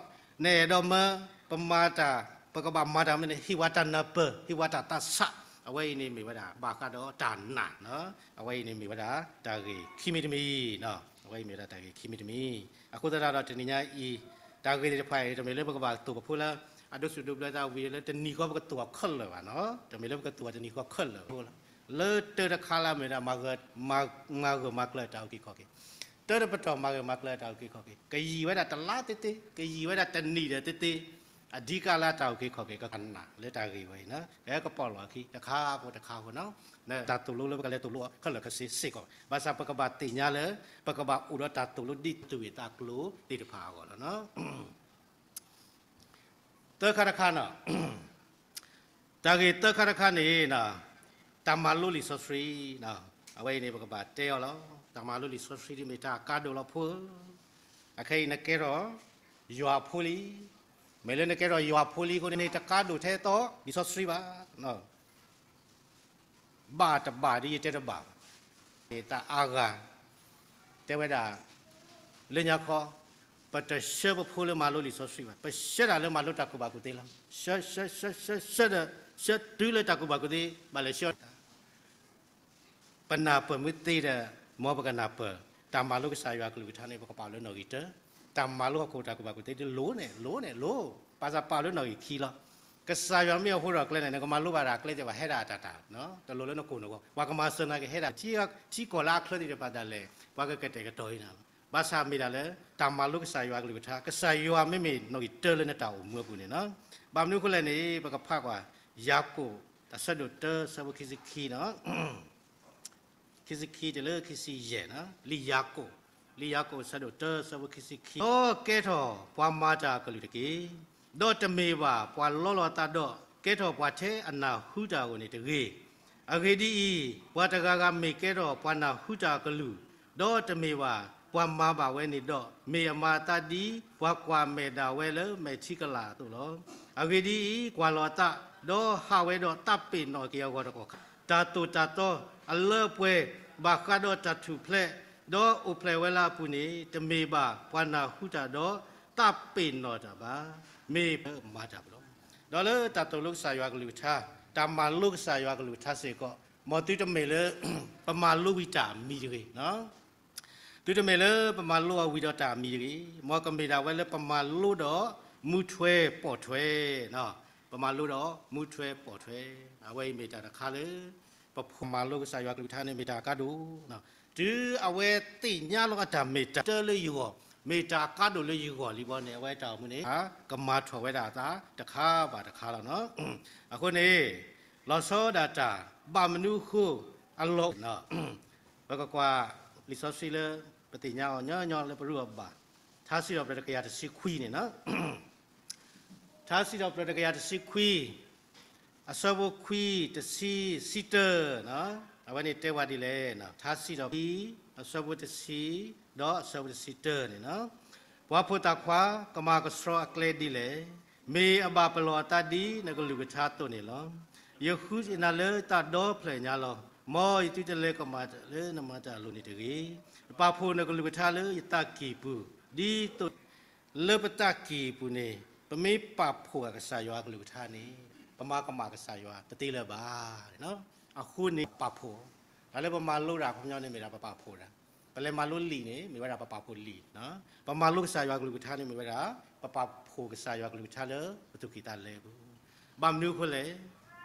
နအဲၣ်ဒိးမၢ ပမၤတၢ်, ပကဘၣ်မၤတၢ်မနုၤန့ၣ် ဟ့ၣ်ပှၤတၢ်နၢ်ပၢၢ်, ဟ့ၣ်ပှၤတၢ်သးဆး, အဝဲအံၤန့ၣ်မ့ၢ်ဝဲဒၣ် ဘၣ်ဃးဒီးတၢ်နာ်လီၤ. အဝဲအံၤန့ၣ်မ့ၢ်ဝဲဒၣ်တၢ်ဂ့ၢ်ခံမံၤတမံၤ, အဝဲအံၤမ့ၢ်ဝဲဒၣ်တၢ်ဂ့ၢ်ခံမံၤတမံၤ. အဃိသတးဒီးတနံၤညါအံၤ, တၢ်ဂ့ၢ်သ့ၣ်တဖၣ်အံၤ တမ့ၢ်လၢပကဘၣ်သိၣ်ပဖိလၢ အဒိသူၣ်ဒိဘျၢသးဝံၤလၢတနံၤဃီပကသိၣ်အီၤခဲလၢာ်ဘၣ်နီၤ. တမ့ၢ်လၢပကသိၣ်အီၤတနံၤဃီခဲလၢာ်အဃိလီၤ. လၢတၢတခါလၢအမ့ၢ်ဝဲဒၣ် မၤဂၢၢ်မၤကျၢၤတၢ်အုၣ်က့ၤခီၣ်က့ၤ, တၢတပတီၢ်မၤဂၢၢ်မၤကျၢၤတၢ်အုၣ်က့ၤခီၣ်က့ၤ, ကယံာ်ဝဲဒၣ်တလါသ့သ့, ကယံာ်ဝဲဒၣ်တနံၣ်ဒီးသ့သ့, အဓိကလၢတၢ်အုၣ်က့ၤခီၣ်က့ၤ ကကနၣ်လၢတၢ်ဂ့ၢ်ဝဲအံၤနီၤ, ကဟဲကပီာ်လီၤအခံ တခါဃီတခါဃီနီၤ. တၢ်သိၣ်လိလၢပကလဲၤသိၣ်လိအီၤခဲလၢာ်ခဲဆ့စ့ၢ်ကီး, ဘၣ်ဆၣ်ပကဘၣ်သ့ၣ်ညါလၢ ပကဘၣ်အိၣ်ဒီးတၢ်သိၣ်လိဒ်သူၣ်ဂ့ၤသးကျိၤသ့ၣ်တဖၣ်အဂီၢ်လီၤနီၤ. သၢခါတခါနီၤ, တၢ်ဂ့ၢ်သၢခါတခါန့ၣ်, တၢ်မၤလိလံာ်စီဆှံ, အဝဲအံၤန့ၣ် ပကဘၣ်တဲအီၤလီၤ. တၢ်မၤလိလံာ်စီဆှံဒ်မ့ၢ်တၢ်ကါဒိၣ်လီၤဖိဧၢ, အခဲအံၤနကဲထီၣ် ယွၤအဖိလံ, မ့ၢ်လၢနကဲထီၣ်ယွၤအဖိလံအဃိန့ၣ် နတကါဒိၣ်ထဲသိးလံာ်စီဆှံဘၣ်. ဘၣ်တဘၣ်ဒ်ယတဲတဘၣ်ဘၣ်, တၢ်အါဂၤ တဲဝဲဒၣ် လၢညါခီ ပတဆှၢပဖိလၢမၤလိလံာ်စီဆှံဘၣ်, ပဆှၢတၢ်လၢမၤလိတၢ်ကူၣ်ဘၣ်ကူၣ်သ့လီၤ. ဆှၢ ဆှၢ ဆှၢ ဆှၢ ဆှၢဒီး ဆှၢတုၤလၢတၢ်ကူၣ်ဘၣ်ကူၣ်သ့ ဘၣ်လဲၤဆှၢ ပနၢ်ပၢၢ်မ့ၢ်သ့ဒီး မ်ပကနၢ်ပၢၢ် တၢ်မၤလိကစၢ်ယွၤအကလုၢ်ကထါန့ၣ် ပကပာ်လၢနီၣ်ဂံၢ်တၢ, တၢ်မၤလိဟီၣ်ခိၣ်တၢ်ကူၣ်ဘၣ်ကူၣ်သ့ဒ်လိၤန့ၣ် လိၤ, ဘၣ်ဆၣ်ပာ်လၢနီၣ်ဂံၢ်ခံလီၤ. ကစၢ်ယွၤမ့ၢ်အဟူထီၣ်ကျဲန့ၣ် နကမၤလိဘၣ်တၢ်ကျဲသ့ၣ်တဖၣ် ဟဲဒၣ်အတၢ်တၢ်, တလိၣ်လၢနကိၢ်နဂီၤ, ပှၤကမၤစၢၤနၤကဟဲဒၣ်, ထံကီၢ်လၢအချၢသ့ၣ်တဖၣ်ဒၣ်လဲာ် ပှၤကကတဲာ်ကတီၤအံၤနၤလီၤ. ဘၣ်ဆၣ်မ့ၢ်ဒၣ်လၢ တၢ်မၤလိကစၢ်ယွၤအကလုၢ်ကထါ, ကစၢ်ယွၤမ့မ့ၢ်နီၣ်ဂံၢ်တၢလၢနတၢ်အိၣ်မူအပူၤန့ၣ်လီၤ. ဘၣ်မနုၤအဃိလဲၣ်န့ၣ် ပကဖးကွၢ် ယၤကိာ် အဆၢဒိၣ်တၢ ဆၢဖိခံဆံခံ ခံဆံခံတုၤလၢခံဆံယဲၢ်, လံာ်ယၤကိာ်, လံာ်ယၤကိာ်အဆၢဒိၣ်တၢ ဆၢဖိခံဆံခံ, ဒီးကဲထီၣ်ပှၤမၤတၢ်အကလုၢ်တက့ၢ်. ဒီးတမ့ၢ်ဘၣ်ပှၤလီလီၤအသးဒီး ကဲထီၣ်ပှၤထဲအနၢ်ဟူတၢ်အဂီၢ်န့ၣ်တဂ့ၤ. အဂ့ၢ်ဒ်အံၤ, ပှၤတဂၤဂၤမ့ၢ်ကဲထီၣ်ပှၤနၢ်ဟူတၢ်အကလုၢ်, ဒီးတမ့ၢ်ဘၣ်ပှၤမၤဘၣ်ဝဲန့ၣ်ဒီး, မ့ၢ်အမၤအသးဒ်ပှၤကွၢ်မဲာ်ဒၣ်ဝဲလၢမဲာ်ထံကလၤအသိးလီၤ. အဂ့ၢ်ဒ်အံၤ, ကွၢ်လီၤအသး, ဒီးဟးဝဲဒီးသးပ့ၤနီၣ်က့ၤအဂီၢ်တကီၢ်ခါ, တၢ်သိၣ်တၢ်သီအလၢအပှဲၤ ဘၣ်ဃးဒီးတၢ်ထူၣ်ဖျဲး, ဒီးအိၣ်ဖျဲၣ်ဝဲလၢအပူၤန့ၣ်, တမ့ၢ်ဘၣ်ပှၤနၢ်ဟူတၢ်ဒီးသးပ့ၤနီၣ်တၢ်ဘၣ်, မ့ၢ်ပမၤတၢ်ဘၣ်လီၤ. ဒီးလၢတၢ်သိၣ်လိကစၢ်ယွၤကလုၢ်ကထါ, တၢ်မၤလိကစၢ်ယွၤကလုၢ်ကထါစ့ၢ်ကီး, မ်သုတမ့ၢ်လၢ ပမၤလိဝံၤတၢ်အမံၤတဂ့ၤ, သုတမ့ၢ်လၢပမၤလိအီၤဝံၤဒီးတၢ်အမံၤတဂ့ၤ, မ်ကမ့ၢ်ဒၣ်ဝဲလၢပမၤလိဒီးမူထွဲပိာ်ထွဲ, ပမၤလိဒီးမူထွဲပိာ်ထွဲ, အဝဲအံၤမ့ၢ်တၢ်တခါလၢ ပဖိမၤလိကစၢ်ယွၤကလုၢ်ကထါန့ၣ် မ့ၢ်တၢ်အကါဒိၣ်, တုၤအဝဲသ့ၣ်ညါလီၤအတၢ်မ့ၢ်တၢ်တီလၢယဂီၢ်, မ့ၢ်တၢ်အကါဒိၣ်လၢယဂီၢ်လံဘီန့ၣ်, အဝဲတၢ်အိၣ်မူန့ၣ် ကမၤထီၣ်ဝဲဒၣ်အသးတခါဘၣ်တခါလီၤ. အဃိန့ၣ် လီၤဆီဒၣ်တၢ် ဘၣ်မနုၤအဃိအလီၢ် ပကကွၢ်လံာ်စီဆှံလၢ ပသ့ၣ်ညါအီၤညီညီလၢပရူၢ်အဘၣ်, ထါစံးထီၣ်ပတြၢၤတကယၤတဆံခွံန့ၣ်, ထါစံးထီၣ်ပတြၢၤတကယၤတဆံခွံ အဆၢဖိခွံ, တဆံ, ဆံတၢ, အဝဲန့ၣ်တဲဝဲဒ်လဲၣ်, ထါစံးထီၣ်ခွံ, အဆၢဖိတဆံ, ဒီးအဆၢဖိတဆံတၢန့ၣ်, ပှၤဖိသၣ်ခွါကမၤကဆှီအကျဲဒ်လဲၣ်, မ့ၢ်အဘၣ်ပလီၢ်အသးဒ်နကလုၢ်ကထါအသိးန့ၣ်လီၤ. ယဃုနၤလၢတၢ်ဒီဖျၢၣ်ညါလီၤ. မ်ယသုတလဲၤကမၣ်လၢနမၤတၢ်အလိၤန့ၣ်တဂ့ၤ. ပာ်ဖှိၣ်နကလုၢ်ကထါလၢယသးကံၢ်ပူၤ, ဒ်သိး လၢပသးကံၢ်ပူၤန့ၣ် ပမ့ၢ်ပာ်ဖှိၣ်အကစၢ်ယွၤအကလုၢ်ကထါန့ၣ် ပမၤကမၣ်ကစၢ်ယွၤတသ့လၢၤဘၣ်. အဃိန့ၣ်ပာ်ဖှိၣ်, တၢ်လၢပမၤလိတၢ်အခီပညီန့ၣ်မ့ၢ်ဒၣ်ပပာ်ဖှိၣ်တၢ်, ပလဲၤမၤလိလံာ်န့ၣ် မ့ၢ်ဝဲဒၣ်ပပာ်ဖှိၣ်လံာ်, ပမၤလိကစၢ်ယွၤကလုၢ်ကထါန့ၣ်မ့ၢ်ဝဲဒၣ် ပပာ်ဖှိၣ်ကစၢ်ယွၤကလုၢ်ကထါလၢပသူၣ်ကံၢ်သးလဲပူၤ. ဘၣ်မနုၤအဃိလဲၣ်,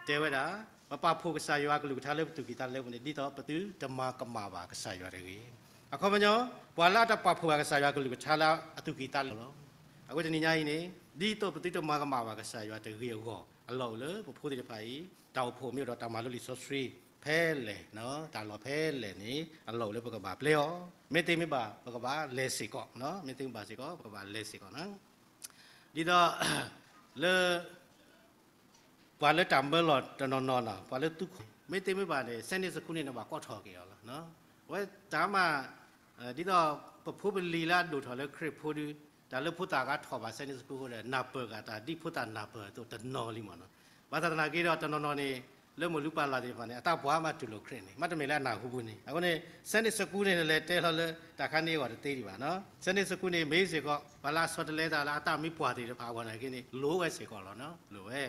တဲဝဲဒၣ် ပပာ်ဖှိၣ်ကစၢ်ယွၤကလုၢ်ကထါလၢပသူၣ်ကံၢ်သးလဲပူၤန့ၣ် ဒ်သိးပသုတမၤကမၣ်ဘၣ်ကစၢ်ယွၤတဂ့ၤ. အခီပညီ ပှၤလၢအတပာ်ဖှိၣ်ဘၣ်ကစၢ်ယွၤကလုၢ်ကထါလၢအသူၣ်ကံၢ်သးလဲလီၤ. အဃိတနံၤညါအံၤန့ၣ် ဒ်သိးပသုတမၤကမၣ်ဘၣ်ကစၢ်ယွၤတဂ့ၤအဂီၢ် အလီၢ်အိၣ်လၢပဖိသ့ၣ်တဖၣ်အံၤ တၢ်အိၣ်ဖှိၣ်မ့ၢ်အိၣ်ဒီးတၢ်မၤလိလံာ်စီဆှံဖဲလဲၣ်, တၢ်လီၢ်ဖဲလဲၣ်န့ၣ် အလီၢ်အိၣ်လၢပကဘၣ်ပျဲအီၤ, မ့ၢ်သ့မ့ၢ်ဘၣ်ပကဘၣ်လဲၤစ့ၢ်ကီး, မ့ၢ်သ့မ့ၢ်ဘၣ်စ့ၢ်ကီး ပကဘၣ်လဲၤစ့ၢ်ကီး. ဒ်သိး လၢ ပှၤလၢတၢ်မၢလီၤတနီၤနီၤလီၤ, ပှၤလၢသူခိၣ် မ့ၢ်သ့မ့ၢ်ဘၣ်န့ၣ် Sunday School န့ၣ် နဘၣ်ကိးထီၣ်က့ၤအီၤလီၤ. အဝဲတၢ်မၤ ဒ်သိးပဖိပလံၤလၢအဒိၣ်ထီၣ်လၢခရံာ်ဖိဒီး တၢ်လၢဖိသၣ်ဂၤထီၣ်ဘၣ် Sunday School အဃိဒီး နၢ်ပၢၢ်ဂ့ၤတၢ်ဒ်ဖိသၣ်နၢ်ပၢၢ်အသိးတနီၤလံမ့ၢ်နီၤ. ဘၣ်ဆၣ်သနာ်က့ဒီး တနီၤနီၤန့ၣ် လၢမိၢ်လုၢ်ပၢ်လၢ်သ့ၣ်တဖၣ်န့ၣ် အတၢ်ပှၢ်မးတူၢ်လိာ်ခရံာ်န့ၣ် မ့တမ့ၢ်လၢအနၢ်ဟူပူၤန့ၣ်. အဃိန့ၣ် Sunday School န့ၣ် နလဲၤတဲလီၤလၢတၢ်ခါန့ၢ်အဂီၢ်တသ့ဒံးဘၣ်. Sunday School န့ၣ် မ့ၢ်စ့ၢ်ကီး ပှၤလၢအဆီတလဲသးလၢအတၢ်မံပှၢ်သ့ၣ်တဖၣ်အဂီၢ်နာ်က့န့ၣ် လိၣ်ဝဲစ့ၢ်ကီးလီၤ. လိၣ်ဝဲ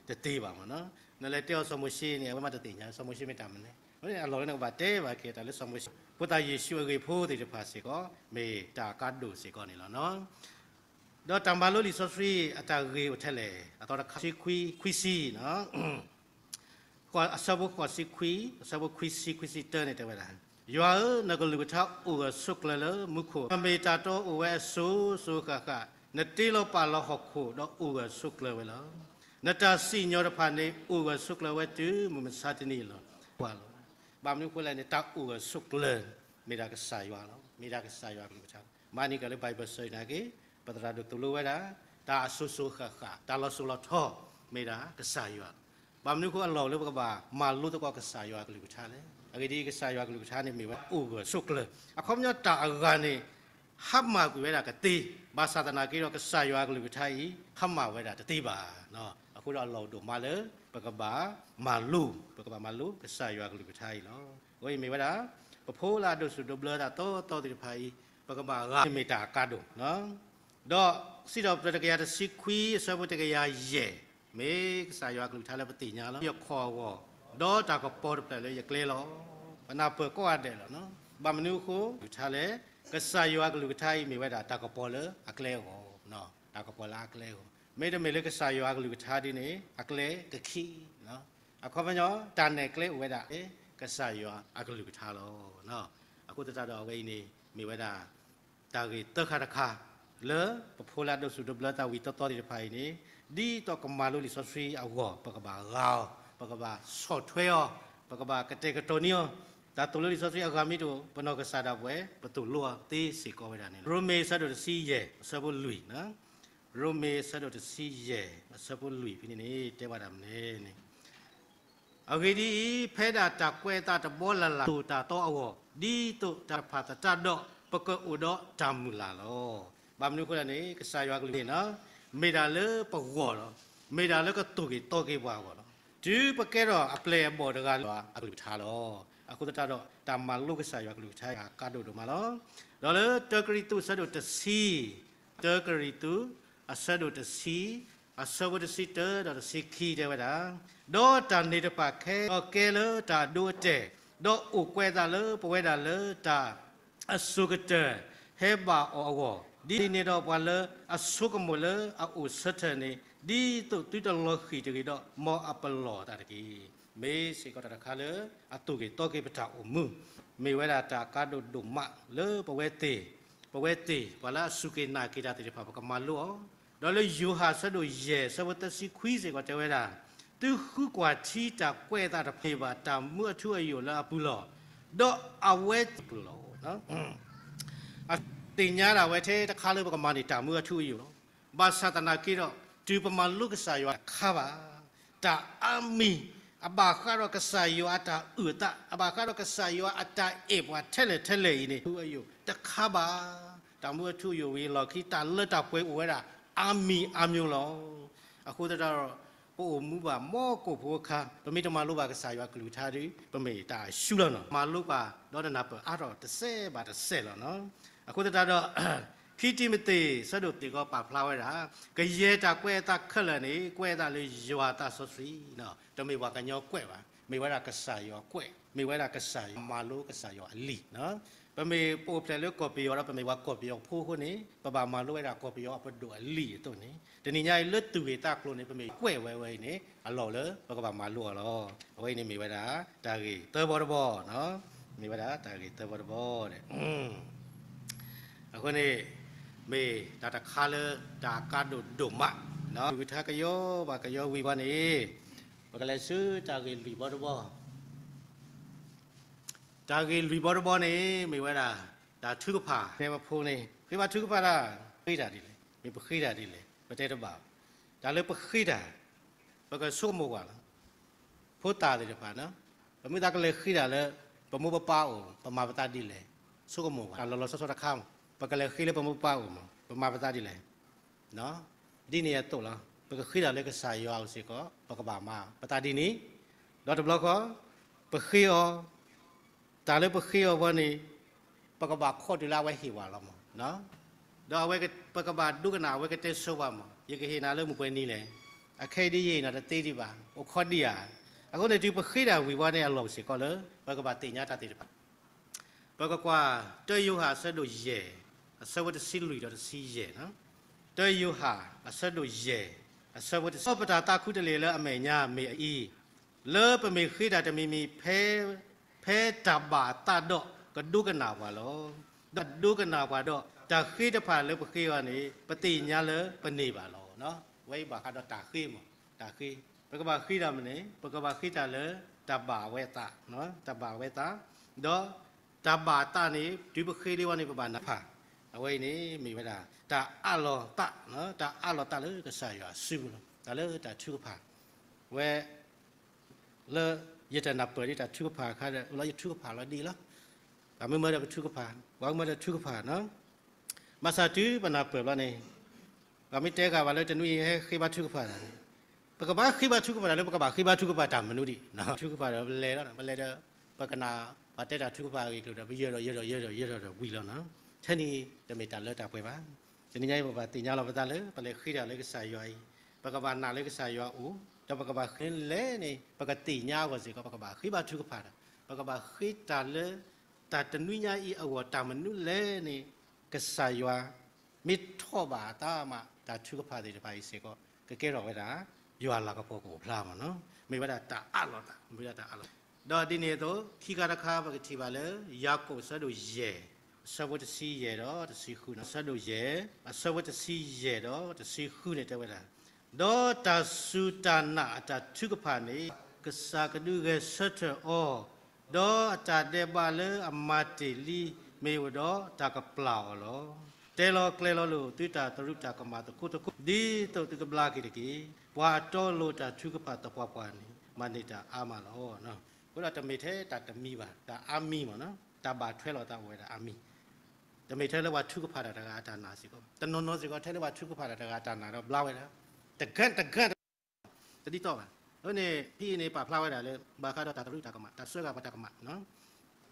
တသ့ဘၣ်မ့ၢ်နီၤ. နလဲၤတဲအီၤစီၤမိၤၡ့န့ၣ် အဝဲမးတသ့ၣ်ညါ စီၤမိၤၡ့မ့ၢ်တၢ်မနုၤ. အဃိန့ၣ် အလီၢ်လၢနကဘၣ်တဲဘၣ်က့ၤတၢ်လၢစီၤမိၤၡ့ ဖိသၣ်ယ့ၣ်ၡူးအဂ့ၢ်ဖိသ့ၣ်တဖၣ်စ့ၢ်ကီး မ့ၢ်တၢ်အကါဒိၣ်စ့ၢ်ကီးန့ၣ်လီၤ. ဒီးတၢ်မၤလိလံာ်စီဆှံအတၢ်ဂ့ၢ်အိၣ်ထဲလဲၣ်, အသီတခါ ဆံခွံ, ခွံဆံ အဆၢဖိဃိးဆံခွံ, အဆၢဖိခွံဆံ ခွံဆံတၢန့ၣ်တဲဝဲဒၣ်, ယွၤဧၢ, နကလုၢ်ကထါအိၣ်ဂၢၢ်ဆိးကျၢၤလၢမူခိၣ်, နမ့ၢ်တၢ်တီအိၣ်ဝဲအစိၤစိၤဃၣ်ဃၣ်, နတ့လီၤပာ်လီၤဟီၣ်ခိၣ်ဒီးအိၣ်ဂၢၢ်ဆိးကျၢၤဝဲလီၤ. နတၢ်စံၣ်ညီၣ်တဖၣ်န့ၣ် အိၣ်ဂၢၢ်ဆိးကျၢၤဝဲတုၤမုၢ်မဆါတနံၤလီၤ. ဘၣ်မနုၤအဃိလဲၣ်န့ၣ် တၢ်အိၣ်ဂၢၢ်ဆိးကျၢၤ မ့ၢ်ဒၣ်ကစၢ်ယွၤလီၤ. မ့ၢ်ဒၣ်ကစၢ်ယွၤကလုၢ်ကထါလီၤ. မၤန့ၢ်က့ၤလၢ Bible စၢၤနာ်က့ ပသရၣ်ဒိၣ်သိၣ်လိဝဲဒၣ် တၢ်အစိၤစိၤဃၣ်ဃၣ် တၢ်လီၤစိၤလီၤထီ မ့ၢ်ဒၣ်ကစၢ်ယွၤလီၤ. ဘၣ်မနုၤအဃိအလီၢ်အိၣ်လၢပကဘၣ်မၤလိသကိးကစၢ်ယွၤကလုၢ်ကထါလဲၣ်. အဂ့ၢ်ဒ်အံၤ ကစၢ်ယွၤကလုၢ်ကထါန့ၣ်မ့ၢ်ဝဲအိၣ်ဂၢၢ်ဆိးကျၢၤ, အခီပညီတၢ်အဂၤန့ၣ် ဟါမၢ်ကွံာ်ဝဲဒၣ်ကသ့, ဘၣ်ဆၣ်သနာ်က့ဒီး ကစၢ်ယွၤကလုၢ်ကထါအံၤ ဟါမၢ်ဝဲဒၣ်တသ့ဘၣ်. အဃိဒီးအလီၢ်အိၣ်ဒိၣ်မးလၢ ပကဘၣ်မၤလိ, ပကဘၣ်မၤလိကစၢ်ယွၤကလုၢ်ကထါအံၤလီၤ. အဝဲအံၤမ့ၢ်ဝဲဒၣ် ပဖိလၢအဒိးဆူၣ်ဒိးဘျၢသးသီသီသ့ၣ်တဖၣ်အံၤ ပကဘၣ်ဂ့ၤမ့ၢ်တၢ်အကါဒိၣ် ဒီးစံးထီၣ်ပတြၢၤတကယၤတဆံခွံ အဆၢဖိတကယၤယဲၢ်, မ့ၢ်ကစၢ်ယွၤကလုၢ်ကထါလၢပသ့ၣ်ညါလီၤ. ယခီၣ်အဂီၢ်, ဒီးတၢ်ကပီၤတဖျၢၣ်လၢယကျဲလီၤ. ပနၢ်ပၢၢ်ကိးဂၤဒဲးလီၤ. ဘၣ်မနုၤအဃိ ကလုၢ်ကထါလဲၣ်, ကစၢ်ယွၤကလုၢ်ကထါအံၤမ့ၢ်ဝဲဒၣ်တၢ်ကပီၤလၢအကျဲအဂီၢ်, တၢ်ကပီၤလၢအကျဲအဂီၢ်, မ့တမ့ၢ်လၢကစၢ်ယွၤကလုၢ်ကထါဒ်န့ၣ် အကျဲကခံး အခီပညီ တၢ်နဲၣ်ကျဲအိၣ်ဝဲဒၣ် ကစၢ်ယွၤအကလုၢ်ကထါလီၤ. အဃိသတးဒီးအဝဲအံၤန့ၣ် မ့ၢ်ဝဲဒၣ် တၢ်ဂ့ၢ်သၢခါတခါ လၢပဖိလၢအဒိးဆူၣ်ဒိးဘျၢသးဝံၤသီသီသ့ၣ်တဖၣ်အံၤန့ၣ် ဒ်သိးကမၤလိလံာ်စီဆှံအဂီၢ် ပကဘၣ်ဂ့ၤအီၤ, ပကဘၣ်ဆီၣ်ထွဲအီၤ, ပကဘၣ်ကတဲာ်ကတီၤန့ၢ်အီၤ, တၢ်သိၣ်လိလံာ်စီဆှံအဂၤမ့ၢ်တအိၣ် ပနီၢ်ကစၢ်ဒၣ်ပဝဲ ပသိၣ်လိအီၤသ့စ့ၢ်ကီးဝဲဒၣ်န့ၣ်လီၤ. ရိမ့ၤအဆၢဒိၣ်တဆံယဲၢ် အဆၢဖိလွံၢ် ရိမ့ၤအဆၢဒိၣ်တဆံယဲၢ် အဆၢဖိလွံၢ်ဖဲန့ၣ်န့ၣ် တဲဝဲဒၣ်မနုၤန့ၣ်, အဂ့ၢ်ဒ်အံၤ, ဖဲဒၣ်တၢ်ကွဲးအသးတဘီလၢ်လၢ် သိၣ်တၢ်သီအဂီၢ်, ဒ်သိးတၢ်တဖၣ်သတးဒီး ပကအိၣ်ဒီးတၢ်မုၢ်လၢ်လီၤ. ဘၣ်မနုၤအဃိလဲၣ်န့ၣ် ကစၢ်ယွၤကလုၢ်န့ၣ် မ့ၢ်ဒၣ်လၢပဂီၢ်လီၤ. မ့ၢ်ဒၣ်လၢကတိၤက့ၤတီက့ၤပှၤအဂီၢ်လီၤ. တုၤပကဲထီၣ်အပျဲၢ်အဘီၣ်တဂၤလၢယွၤအကလုၢ်ကထါလီၤ. အဃိသတးဒီး တၢ်မၤလိကစၢ်ယွၤကလုၢ်ကထါအံၤ အကါဒိၣ်ဒိၣ်မးလီၤ. ဒီးလၢတၢကရံၣ်သူးအဆၢဒိၣ်တဆံ, တၢကရံၣ်သူး အဆၢဒိၣ်တဆံ, အဆၢဖိတဆံတၢဒီးတဆံခံတဲဝဲဒၣ်, ဒီးတၢ်န့ၣ်တဖၣ်ခဲအံၤကဲလၢတၢ်အဒိအတဲာ်, ဒီးအိၣ်ကွဲးအသးလၢပဝဲဒၣ်လၢတၢ် အစိၤကတၢၢ်ဟဲဘၣ်အီၤအဂီၢ်, ဒ်န့ၣ်ဒီးပှၤလၢအဆိကမိၣ်လၢအအိၣ်ဆၢထၢၣ်န့ၣ် ဒ်သိးသုတလီၤဃံၢ်တဂ့ၤဒီး မ်အပလီၢ်အသးတက့ၢ်. မ့ၢ်စ့ၢ်ကီးတၢ်တခါလၢအတိၤက့ၤတီက့ၤပတၢ်အိၣ်မူ, မ့ၢ်ဝဲဒၣ်တၢ်ကါဒိၣ်ဒိၣ်မးလၢပဝဲသ့ၣ်, ပဝဲသ့ၣ် ပှၤလၢအစူၢ်က့ၤနာ်က့ၤတၢ်သ့ၣ်တဖၣ် ပကမၤလိအီၤ, ဒီးလၢယိၤဟၣ်အဆၢဒိၣ်ယဲၢ် အဆၢဖိသၢဆံခွံစ့ၢ်ကီးတဲဝဲဒၣ်, သုဃုကွၢ်ထံတၢ်ကွဲးအသးတဖၣ်န့ၣ်ဘၣ်တၢ်မူအထူအယိာ်လၢအပူၤလီၤ. ဒီးအဝဲသ့ၣ်ပူၤလီၤ. အသ့ၣ်ညါဒၣ်ဝဲထဲတခါလၢပကမၤန့ၢ်တၢ်မူအထူအယိာ်လီၤ. ဘၣ်ဆၣ်သနာ်က့ဒီး တုၤပမၤလိကစၢ်ယွၤတခါဘၣ်, တၢ်အါမံၤ အဘၣ်ဃးဒီးကစၢ်ယွၤအတၢ်အုၣ်အသး, အဘၣ်ဃးဒီးကစၢ်ယွၤအတၢ်အဲၣ်ပှၤထဲလဲၣ်ထဲလဲၣ်အံၤန့ၣ် ထူအယိာ်တခါဘၣ်. တၢ်မူအထူအယိာ်ဝံၤအလီၢ်ခံ တၢ်လၢတၢ်ပှဲၤအိၣ်ဝဲဒၣ် အါမံၤအါမျိၤလီၤ. အဃိသတးဒီး ပအိၣ်မူဘၣ်မီၢ်ကိၣ်ဖိအခါ ပမ့ၢ်တမၤလိဘၣ်ကစၢ်ယွၤကလုၢ်ကထါဒီး ပမ့ၢ်တၢ်အရှုံးလီၤနီၤ. မၤလိဘၣ်ဒီးနနၢ်ပၢၢ်အါထီၣ်တစဲးဘၣ်တစဲးလီၤနီၤ. အဃိသတးဒီး ခံတံၤမသ့း အဆၢဒိၣ်သ့ၣ်ကီးပာ်ဖျါဝဲဒၣ်, ကယဲၢ်တၢ်ကွဲးအသးခဲလၢာ်န့ၣ် ကွဲးအသးလၢယွၤအသးစီဆှံ, တမ့ၢ်ပှၤကညီကွဲးဘၣ်, မ့ၢ်ဝဲဒၣ်ကစၢ်ယွၤကွဲး, မ့ၢ်ဝဲဒၣ်ကစၢ်ယွၤမၤလိကစၢ်ယွၤအလံာ်. ပမ့ၢ်ပအိၣ်ဖျဲၣ်လၢကီၢ်ပယီၤဒီး ပမ့ၢ်ပှၤကီၢ်ပယီၤဖိအဃိန့ၣ် ပဘၣ်မၤလိဝဲဒၣ်ကီၢ်ပယီၤအပဒိၣ်အလံာ်အသိးန့ၣ် တနံၤညါအံၤလၢသူၣ်ဂ့ၢ်သးကျိၤန့ၣ် ပမ့ၢ်ကွဲးဝဲဝဲအံၤန့ၣ် အလီၢ်လၢပကဘၣ်မၤလိအီၤလီၤ. အဝဲအံၤန့ၣ်မ့ၢ်ဝဲဒၣ် တၢ်ဂ့ၢ်သၢဘီတဘီ, မ့ၢ်ဝဲဒၣ်တၢ်ဂ့ၢ်သၢဘီတဘီန့ၣ် အဃိန့ၣ် မ့ၢ်တၢ်တခါလၢတၢ်ကါဒိၣ်ဒိၣ်မး, ကလုၢ်ကထါကယီဘၣ်ကယီဝံၤဝဲန့ၣ် ပကလဲၤဆူတၢ်ဂ့ၢ်လွံၢ်ဘီတဘီ. တၢ်ဂ့ၢ်လွံၢ်ဘီတဘီန့ၣ် မ့ၢ်ဝဲဒၣ် တၢ်ထုကဖၣ်, ဖဲပဖိန့ၣ် ဃ့ဘါထုကဖၣ်တၢ်, ဃ့တၢ်ဒ်လဲၣ်, မ့ၢ်ပဃ့တၢ်ဒ်လဲၣ် ပတဲတဘၣ်ဘၣ်. တၢ်လၢပဃ့တၢ် ပကဆိကမိၣ်ကွၢ်လီၤ. ဖိသၣ်သ့ၣ်တဖၣ်န့ၣ် ပမ့ၢ်သးကလဲၤဃ့တၢ်လၢ ပမိၢ်ပပၢ်အအိၣ် ပမၤပသးဒ်လဲၣ်, ဆိကမိၣ်ကွၢ် တၢ်လီၤလီၤဆီဆီတခါ, ပကလဲၤဃ့လၢပမိၢ်ပပၢ်အအိၣ်မး ပမၤပသးဒ်လဲၣ်. ဒ်န့ၣ်အသိးလီၤ. ပကဃ့တၢ်လၢကစၢ်ယွၤအအိၣ်စ့ၢ်ကီး ပကဘၣ်မၤပသးဒ်န့ၣ်, ဒီးတဘျီဃီ ပဃ့အီၤ, တၢ်လၢပဃ့အီၤဝဲန့ၣ် ပကဘၣ်ခီတုၤလၢအဝဲဟ့ၣ်ဝဲလီၤမး, ဒီးအဝဲ ပကဘၣ်ဒိကနၣ်အဝဲကတဲဆိပှၤမး, ယကဟ့ၣ်နၤလၢမုၢ်ပှဲၤနံၤလဲၣ်, အခဲအံၤဒ်ယဟ့ၣ်နၤတသ့ဒံးဘၣ်, အိၣ်ခိးဒံးဧါ. အဃိန့ၣ် တုၤပဃ့တၢ်ဝံၤဝဲန့ၣ် အလီၢ်စ့ၢ်ကီးလၢ ပကဘၣ်သ့ၣ်ညါတၢ်သ့ၣ်တဖၣ် ပကကွၢ် တၢယိၤဟၣ်အဆၢဒိၣ်ယဲၢ် အဆၢဖိတဆံလွံၢ်ဒီးတဆံယဲၢ်, တၢယိၤဟၣ်အဆၢဒိၣ်ယဲၢ် အဆၢဖိတဆံ, ဒီးပတၢ်သးခုတလ့ၢ်လၢအမဲာ်ညါမ့ၢ်အအံၤ, လၢပမ့ၢ်ဃ့တၢ်တမံၤမံၤ ဖဲတၢ်ဘၣ်အသးဒီး ကဒိကနၣ်ပှၤလီၤ. ဒီးဒိကနၣ်ပှၤဒီး တၢ်ဃ့တဖၣ်လၢပဃ့အီၤန့ၣ် ပသ့ၣ်ညါလၢပန့ၢ်ဘၣ်လီၤ. ဝဲအံၤဘၣ်ဃးဒီးတၢ်ဃ့မး, တၢ်ဃ့, ပကဘၣ်ဃ့တၢ်မနုၤန့ၣ် ပကဘၣ်ဃ့တၢ်လၢတၢ်ဘၣ်အဝဲသး, တၢ်ဘၣ်အဝဲသး, ဒီးတၢ်ဘၣ်အသးန့ၣ် တုၤပဃ့လံဝဲန့ၣ် ပဘၣ်နၢ်ဖး, အဝဲအံၤန့ၣ်မ့ၢ်ဝဲဒၣ် တၢ်အးလီၤသး, တၢ်အးလီၤသးလၢကစၢ်ယွၤစုပူၤလီၤ. တၢ်လၢတၢ်ထုကဖၣ် ဝဲ လၢယတနၢ်ပၢၢ်ဒ်တၢ်ထုကဖၣ်အခါဒီး အိၣ်လီၤယထုကဖၣ်လီၤဒ်အံၤလီၤ. ပှၤမ့ၢ်မၢဒီးပထုကဖၣ်, ပှၤမ့ၢ်မၢဒီးထုကဖၣ်နီၤ. ဘၣ်ဆၣ်တုၤပနၢ်ပၢၢ်ဘျီန့ၣ် ပှၤမ့ၢ်တဲဃာ်ဘၣ်လၢတနွံအံၤဟဲဃ့ဘါထုကဖၣ်တၢ်န့ၣ် ပကဘၣ်ဃ့ဘါထုကဖၣ်တၢ်လၢပကဘၣ်ဃ့ဘါထုကဖၣ်တၢ်မနုၤဒံး, ထုကဖၣ်ဒီးပလဲၤလီၤ, ပလဲၤဒီး ပကနၣ်ပှၤတဲတၢ်ထုကဖၣ်အဂ့ၢ်အကျိၤဒီး ပယၢၤဒီးယၢၤဒီးယၢၤဒီးယၢၤဒီးဝံၤလီၤနီၤ. ထဲန့ၣ်တမ့ၢ်တၢ်လၢတၢ်ပှဲၤဘၣ်. တနံၤညါအံၤ ပဘၣ်သ့ၣ်ညါလီၤပသးလၢ ပလဲၤဃ့တၢ်လၢကစၢ်ယွၤအံၤ, ပကဘၣ်နာ်လၢကစၢ်ယွၤအအိၣ်, ဒီးပကဘၣ်ဃ့လဲၣ်န့ၣ် ပကသ့ၣ်ညါအဂီၢ်စ့ၢ်ကီး ပကဘၣ်ဃ့ဘါထုကဖၣ်တၢ်, ပကဘၣ်ဃ့တၢ်လၢ တၢ်တနွံညါအံၤအဂီၢ်တၢ်မနုၤလဲၣ်န့ၣ် ကစၢ်ယွၤ မ့ၢ်ထီၣ်ဘၣ်အသးမး တၢ်ထုကဖၣ်သ့ၣ်တဖၣ်အံၤစ့ၢ်ကီး ကကဲထီၣ်ဝဲဒၣ် ယွၤလၤကပီၤကအိၣ်ဖျါမးနီၤ. မ့ၢ်ဝဲဒၣ်တၢ်အးလီၤသး, မ့ၢ်ဝဲဒၣ်တၢ်အးလီၤသး. ဒီးဒ်န့ၣ်အသိး ခံခါတခါ ပကထံၣ်ဘၣ်လၢ ယၤကိာ်အဆၢဒိၣ်ယဲၢ် အဆၢဖိတဆံယဲၢ်ဒီးတဆံဃုနီၤ, အဆၢဒိၣ်ယဲၢ် အဆၢဖိတဆံယဲၢ်ဒီးတဆံဃုန့ၣ်တဲဝဲဒၣ်, ဒီးတၢ်စူၢ်တၢ်နာ်အတၢ်ထုကဖၣ်န့ၣ် ကစၢ်ကဒုးဂဲၤဆၢထၢၣ်အီၤ, ဒီးအတၢ်ဒဲးဘးလၢအမၤတ့ၢ်လံ မ့ၢ်အိၣ်ဒီးတၢ်ကပျၢ်အီၤလီၤ. တဲလီၤကျဲၤလီၤလိာ်သုတၢ်သရူးတၢ်ကမၣ်သကိးသကိး ဒ်သိးသုကဘျါက့ၤတက့ၢ်. ပှၤအတီအလိၤတၢ်ထုကဖၣ်သပှၢ်ပှၢ်န့ၣ် မၤန့ၢ်တၢ်အါမးလီၤ. အဃိဒီးတမ့ၢ်ထဲတၢ်တမံၤဘၣ်, တၢ်အါမံၤမးနီၤ. တၢ်ဘၣ်ထွဲလိာ်သးအိၣ်ဝဲဒၣ်အါမံၤ, တမ့ၢ်ထဲလၢပှၤထုကဖၣ်တၢ်တဂၤအတၢ်နာ်စ့ၢ်ကီး, တနီၤနီၤစ့ၢ်ကီး ထဲလၢပှၤထုကဖၣ်တၢ်တဂၤအတၢ်နာ်ဒီးဘျါဝဲဒၣ်, တကဲတကဲ တဒ်သိးဘၣ်. အဃိန့ၣ် ဖဲအံၤန့ၣ် ပာ်ဖျါဝဲဒၣ်လၢ ဘၣ်ဃးဒီးတၢ်သရူးတၢ်ကမၣ်, တၢ်စၢဃာ်ပှၤတၢ်ကမၣ်,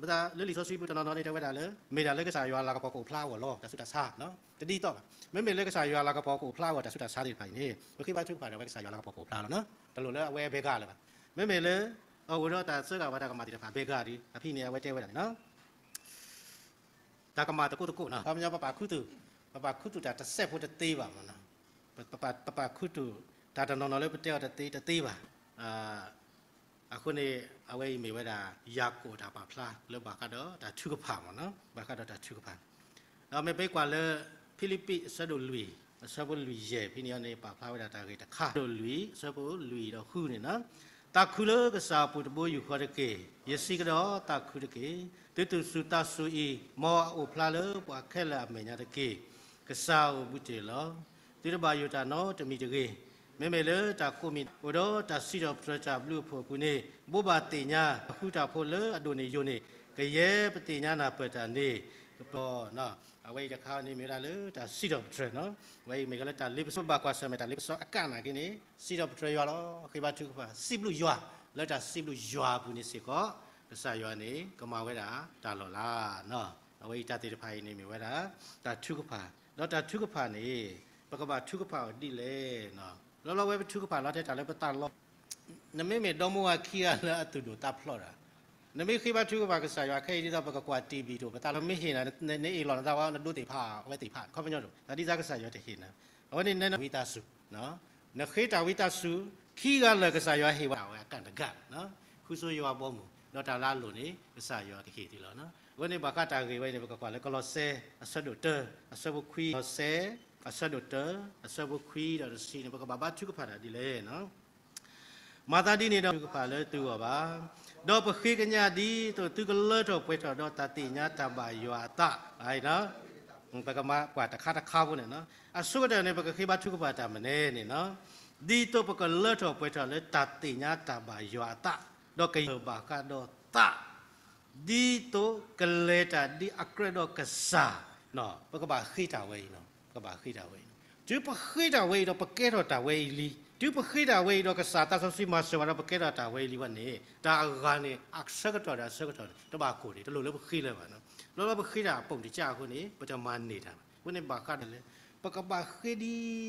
မ့ၢ်သးလၢလံာ်စီဆှံပူၤတနီၤနီၤန့ၣ် တဲဝဲဒၣ်လၢ မ့ၢ်ဒၣ်လၢကစၢ်ယွၤအလၤကပီၤကအိၣ်ဖျါအဂီၢ်လီၤ တၢ်ဆူးတၢ်ဆါ, တဒ်သိးဘၣ်. မ့မ့ၢ်လၢကစၢ်ယွၤအလၤကပီၤကအိၣ်ဖျါအဂီၢ် တၢ်ဆူးတၢ်ဆါသ့ၣ်တဖၣ်အံၤန့ၣ် ပဃ့ဘါထုကဖၣ်ဒီး အဝဲကစၢ်ယွၤအလၤကပီၤကအိၣ်ဖျါလီၤ, တလိၣ်လၢအဝဲဘဲဂၤလၢၤဘၣ်. မ့မ့ၢ်လၢ အအိၣ်ဒီးတၢ်စၢဃာ်ပှၤတၢ်ကမၣ်သ့ၣ်တဖၣ်ဘဲဂၤဒီး အဖဲန့ၣ် အဝဲတဲဝဲဒၣ်န့ၣ် တၢ်ကမၣ်သကိးသကိးနီၤ, ခီပညီ ပပာ်ခူသူၣ်, ပပာ်ခူသူၣ်တၢ်တစဲးဖိတသ့ဘၣ်မးနီၤ, ပပာ်ခူသူၣ်တၢ်တနီၤနီၤလၢပတဲအီၤတသ့တသ့ဘၣ်. အဃိန့ၣ် အဝဲအံၤမ့ၢ်ဝဲဒၣ် ယၤကိာ်တၢ်ပာ်ဖျါလၢဘၣ်ဃးဒီးတၢ်ထုကဖၣ်မးနီၤ, ဘၣ်ဃးဒီးတၢ်ထုကဖၣ်. ဒီးမ့ၢ်ပကွၢ်လၢ ဖံလံးပံးအဆၢဒိၣ်လွံၢ် အဆၢဖိလွံၢ်ယဲၢ်ဖဲန့ၣ်န့ၣ် ပာ်ဖျါဝဲဒၣ်တၢ်ဂ့ၢ်တခါ, အဆၢဒိၣ်လွံၢ် အဆၢဖိလွံၢ်ဒီးဃုန့ၣ်နီၤ, သးခုလၢကစၢ်အပူၤတဘိယူၢ်ဃီတက့ၢ်. ယစံးကဒီး, သးခုတက့ၢ်. သုသူၣ်စူၤသးစူၤအံၤ မ်အအိၣ်ဖျါလၢပှၤခဲလၢာ်အမဲာ်ညါတက့ၢ်. ကစၢ်အိၣ်ဘူးတ့ၢ်လီၤ. သုတဘၣ်ယိၣ်တၢ်နီတမံၤတဂ့ၤ. မ့မ့ၢ်လၢတၢ်ကိးမံၤ အိၣ်ဒီးတၢ်စံးထီၣ်ပတြၢၤတၢ်ဘျုးအဖှိၣ်အပူၤန့ၣ် ဘိးဘၣ်သ့ၣ်ညါ ဃုတၢ်ဖိလၢအဒိၣ်န့ၢ်ယိာ်န့ၣ် ကယဲၢ်ပသ့ၣ်ညါနၢ်ပၢၢ်တၢ်န့ၣ် ကပီၤ အဝဲအံၤတခါန့ၣ် မ့ၢ်ဝဲဒၣ်လၢတၢ်စံးထီၣ်ပတြၢၤနီၤ, အဝဲအံၤမ့ၢ်ကလၢတၢ်လ့ပစီ ဘၣ်ကွၢ်ဆၢၣ်မဲာ်တၢ်လ့ပစီအကၣ်နာ်က့န့ၣ် စံးထီၣ်ပတြၢၤယွၤလီၤ. ဃ့ဘါထုကဖၣ် စံးဘျုးယွၤ, လၢတၢ်စံးဘျုးယွၤအပူၤန့ၣ်စ့ၢ်ကီး ကစၢ်ယွၤန့ၣ် ကမၤဝဲဒၣ်တၢ်လီၤလးနီၤ. အဝဲအံၤတၢ်သ့ၣ်တဖၣ်အံၤန့ၣ် မ့ၢ်ဝဲဒၣ် တၢ်ထုကဖၣ်, ဒီးတၢ်ထုကဖၣ်န့ၣ် ပကဘၣ်ထုကဖၣ်အီၤဒ်လဲၣ်နီၤ. လီၤလီၤဝဲပထုကဖၣ်လီၤထဲတၢ်လၢပသးလီၤ နမ့မ့ၢ်ဒီမါဝၤခံဂၤလၢအသူၣ်ဒိၣ်သးဖျိးတၢ်, နမ့ၢ်ဃ့ဘါထုကဖၣ်ကစၢ်ယွၤခဲအံၤဒ်သိး ပကကွၢ် TV တအိၣ် ပသးလီၤမ့ၢ်ဟ့ၣ်နၤ နအ့ၣ်လိာ်နသးဝဲ နဒိသ့ၣ်ဖးအဝဲသ့ၣ်ဖး ခီပညီတအိၣ် တၢ်ဒ်သိးကစၢ်ယွၤတဟ့ၣ်နၤ, အဝဲန့ၣ်နဝံသးစူၤ နဃ့တၢ်ဝံသးစူၤ ခံဂၤလၢာ်ကစၢ်ယွၤဟ့ၣ်ဝဲဒၣ်ဝဲအကၣ်တဂၤ, ဃုဆိယွၤဘီမုၢ် ဒီးတၢ်လၢအလိၣ်န့ၣ် ကစၢ်ယွၤကဟ့ၣ်သုလီၤ. အဝဲန့ၣ်ဘၣ်ဃးတၢ်ဂ့ၢ်ဝဲန့ၣ် ပကကွၢ်လၢကလီးစဲ အဆၢဒိၣ်တၢ အဆၢဖိခွံ, ကလီးစဲ အဆၢဒိၣ်တၢ အဆၢဖိခွံဒီးတဆံန့ၣ် ပကဘၣ်ဘါထုကဖၣ်တၢ်ဒ်လဲၣ် မၤသးဒ်န့ၣ်ဒီး ထုကဖၣ်လၢသုဂီၢ်ဘၣ်. ဒီးပဃ့ကညးဒ်သိးသုကလၢထီၣ်ပှဲၤထီၣ်ဒီးတၢ်သ့ၣ်ညါတၢ်ဘၣ်ယွၤအသး, ပကမၤကွၢ်တခါတခါဖိန့ၣ်နီၤ, အဆိကတၢၢ်န့ၣ် ပကဃ့ဘါထုကဖၣ်တၢ်မနုၤလဲၣ်န့ၣ်နီၤ, ဒ်သိးပကလၢထီၣ်ပှဲၤထီၣ်လၢတၢ်သ့ၣ်ညါတၢ်ဘၣ်ယွၤအသး, ဒီးကယၢၢ်ဘၣ်ဃးဒီးသး ဒ်သိးကလဲၤတၢ်ဒ်အကြၢးဒီးကစၢ်, ပကဘၣ်ဃ့တၢ်ဝဲအံၤ, ပကဘၣ်ဃ့တၢ်ဝဲအံၤ, တုၤပဃ့တၢ်ဝဲအံၤဒီး ပကဲထီၣ်တၢ်ဝဲအံၤလံ, တုၤပဃ့တၢ်ဝဲအံၤဒီး ကစၢ်သးစီဆှံမၤစၢၤဝဲဒီး ပကဲထီၣ်တၢ်ဝဲအံၤလံဝဲန့ၣ် တၢ်အဂၤန့ၣ် အဆၢကတီၢ်ဒီးအဆၢကတီၢ်န့ၣ် တဘၣ်ကိၢ်န့ၣ် တလိၣ်လၢပဃ့လၢၤဘၣ်နီၤ, လီၤလီၤပဃ့တၢ်အပိာ်တကၢ်အဃိန့ၣ် ပတမၤန့ၢ်တၢ်ဘၣ်. အဃိန့ၣ်ဘၣ်ဃးဒ်လဲၣ်, ပကဘၣ်ဃ့ဒ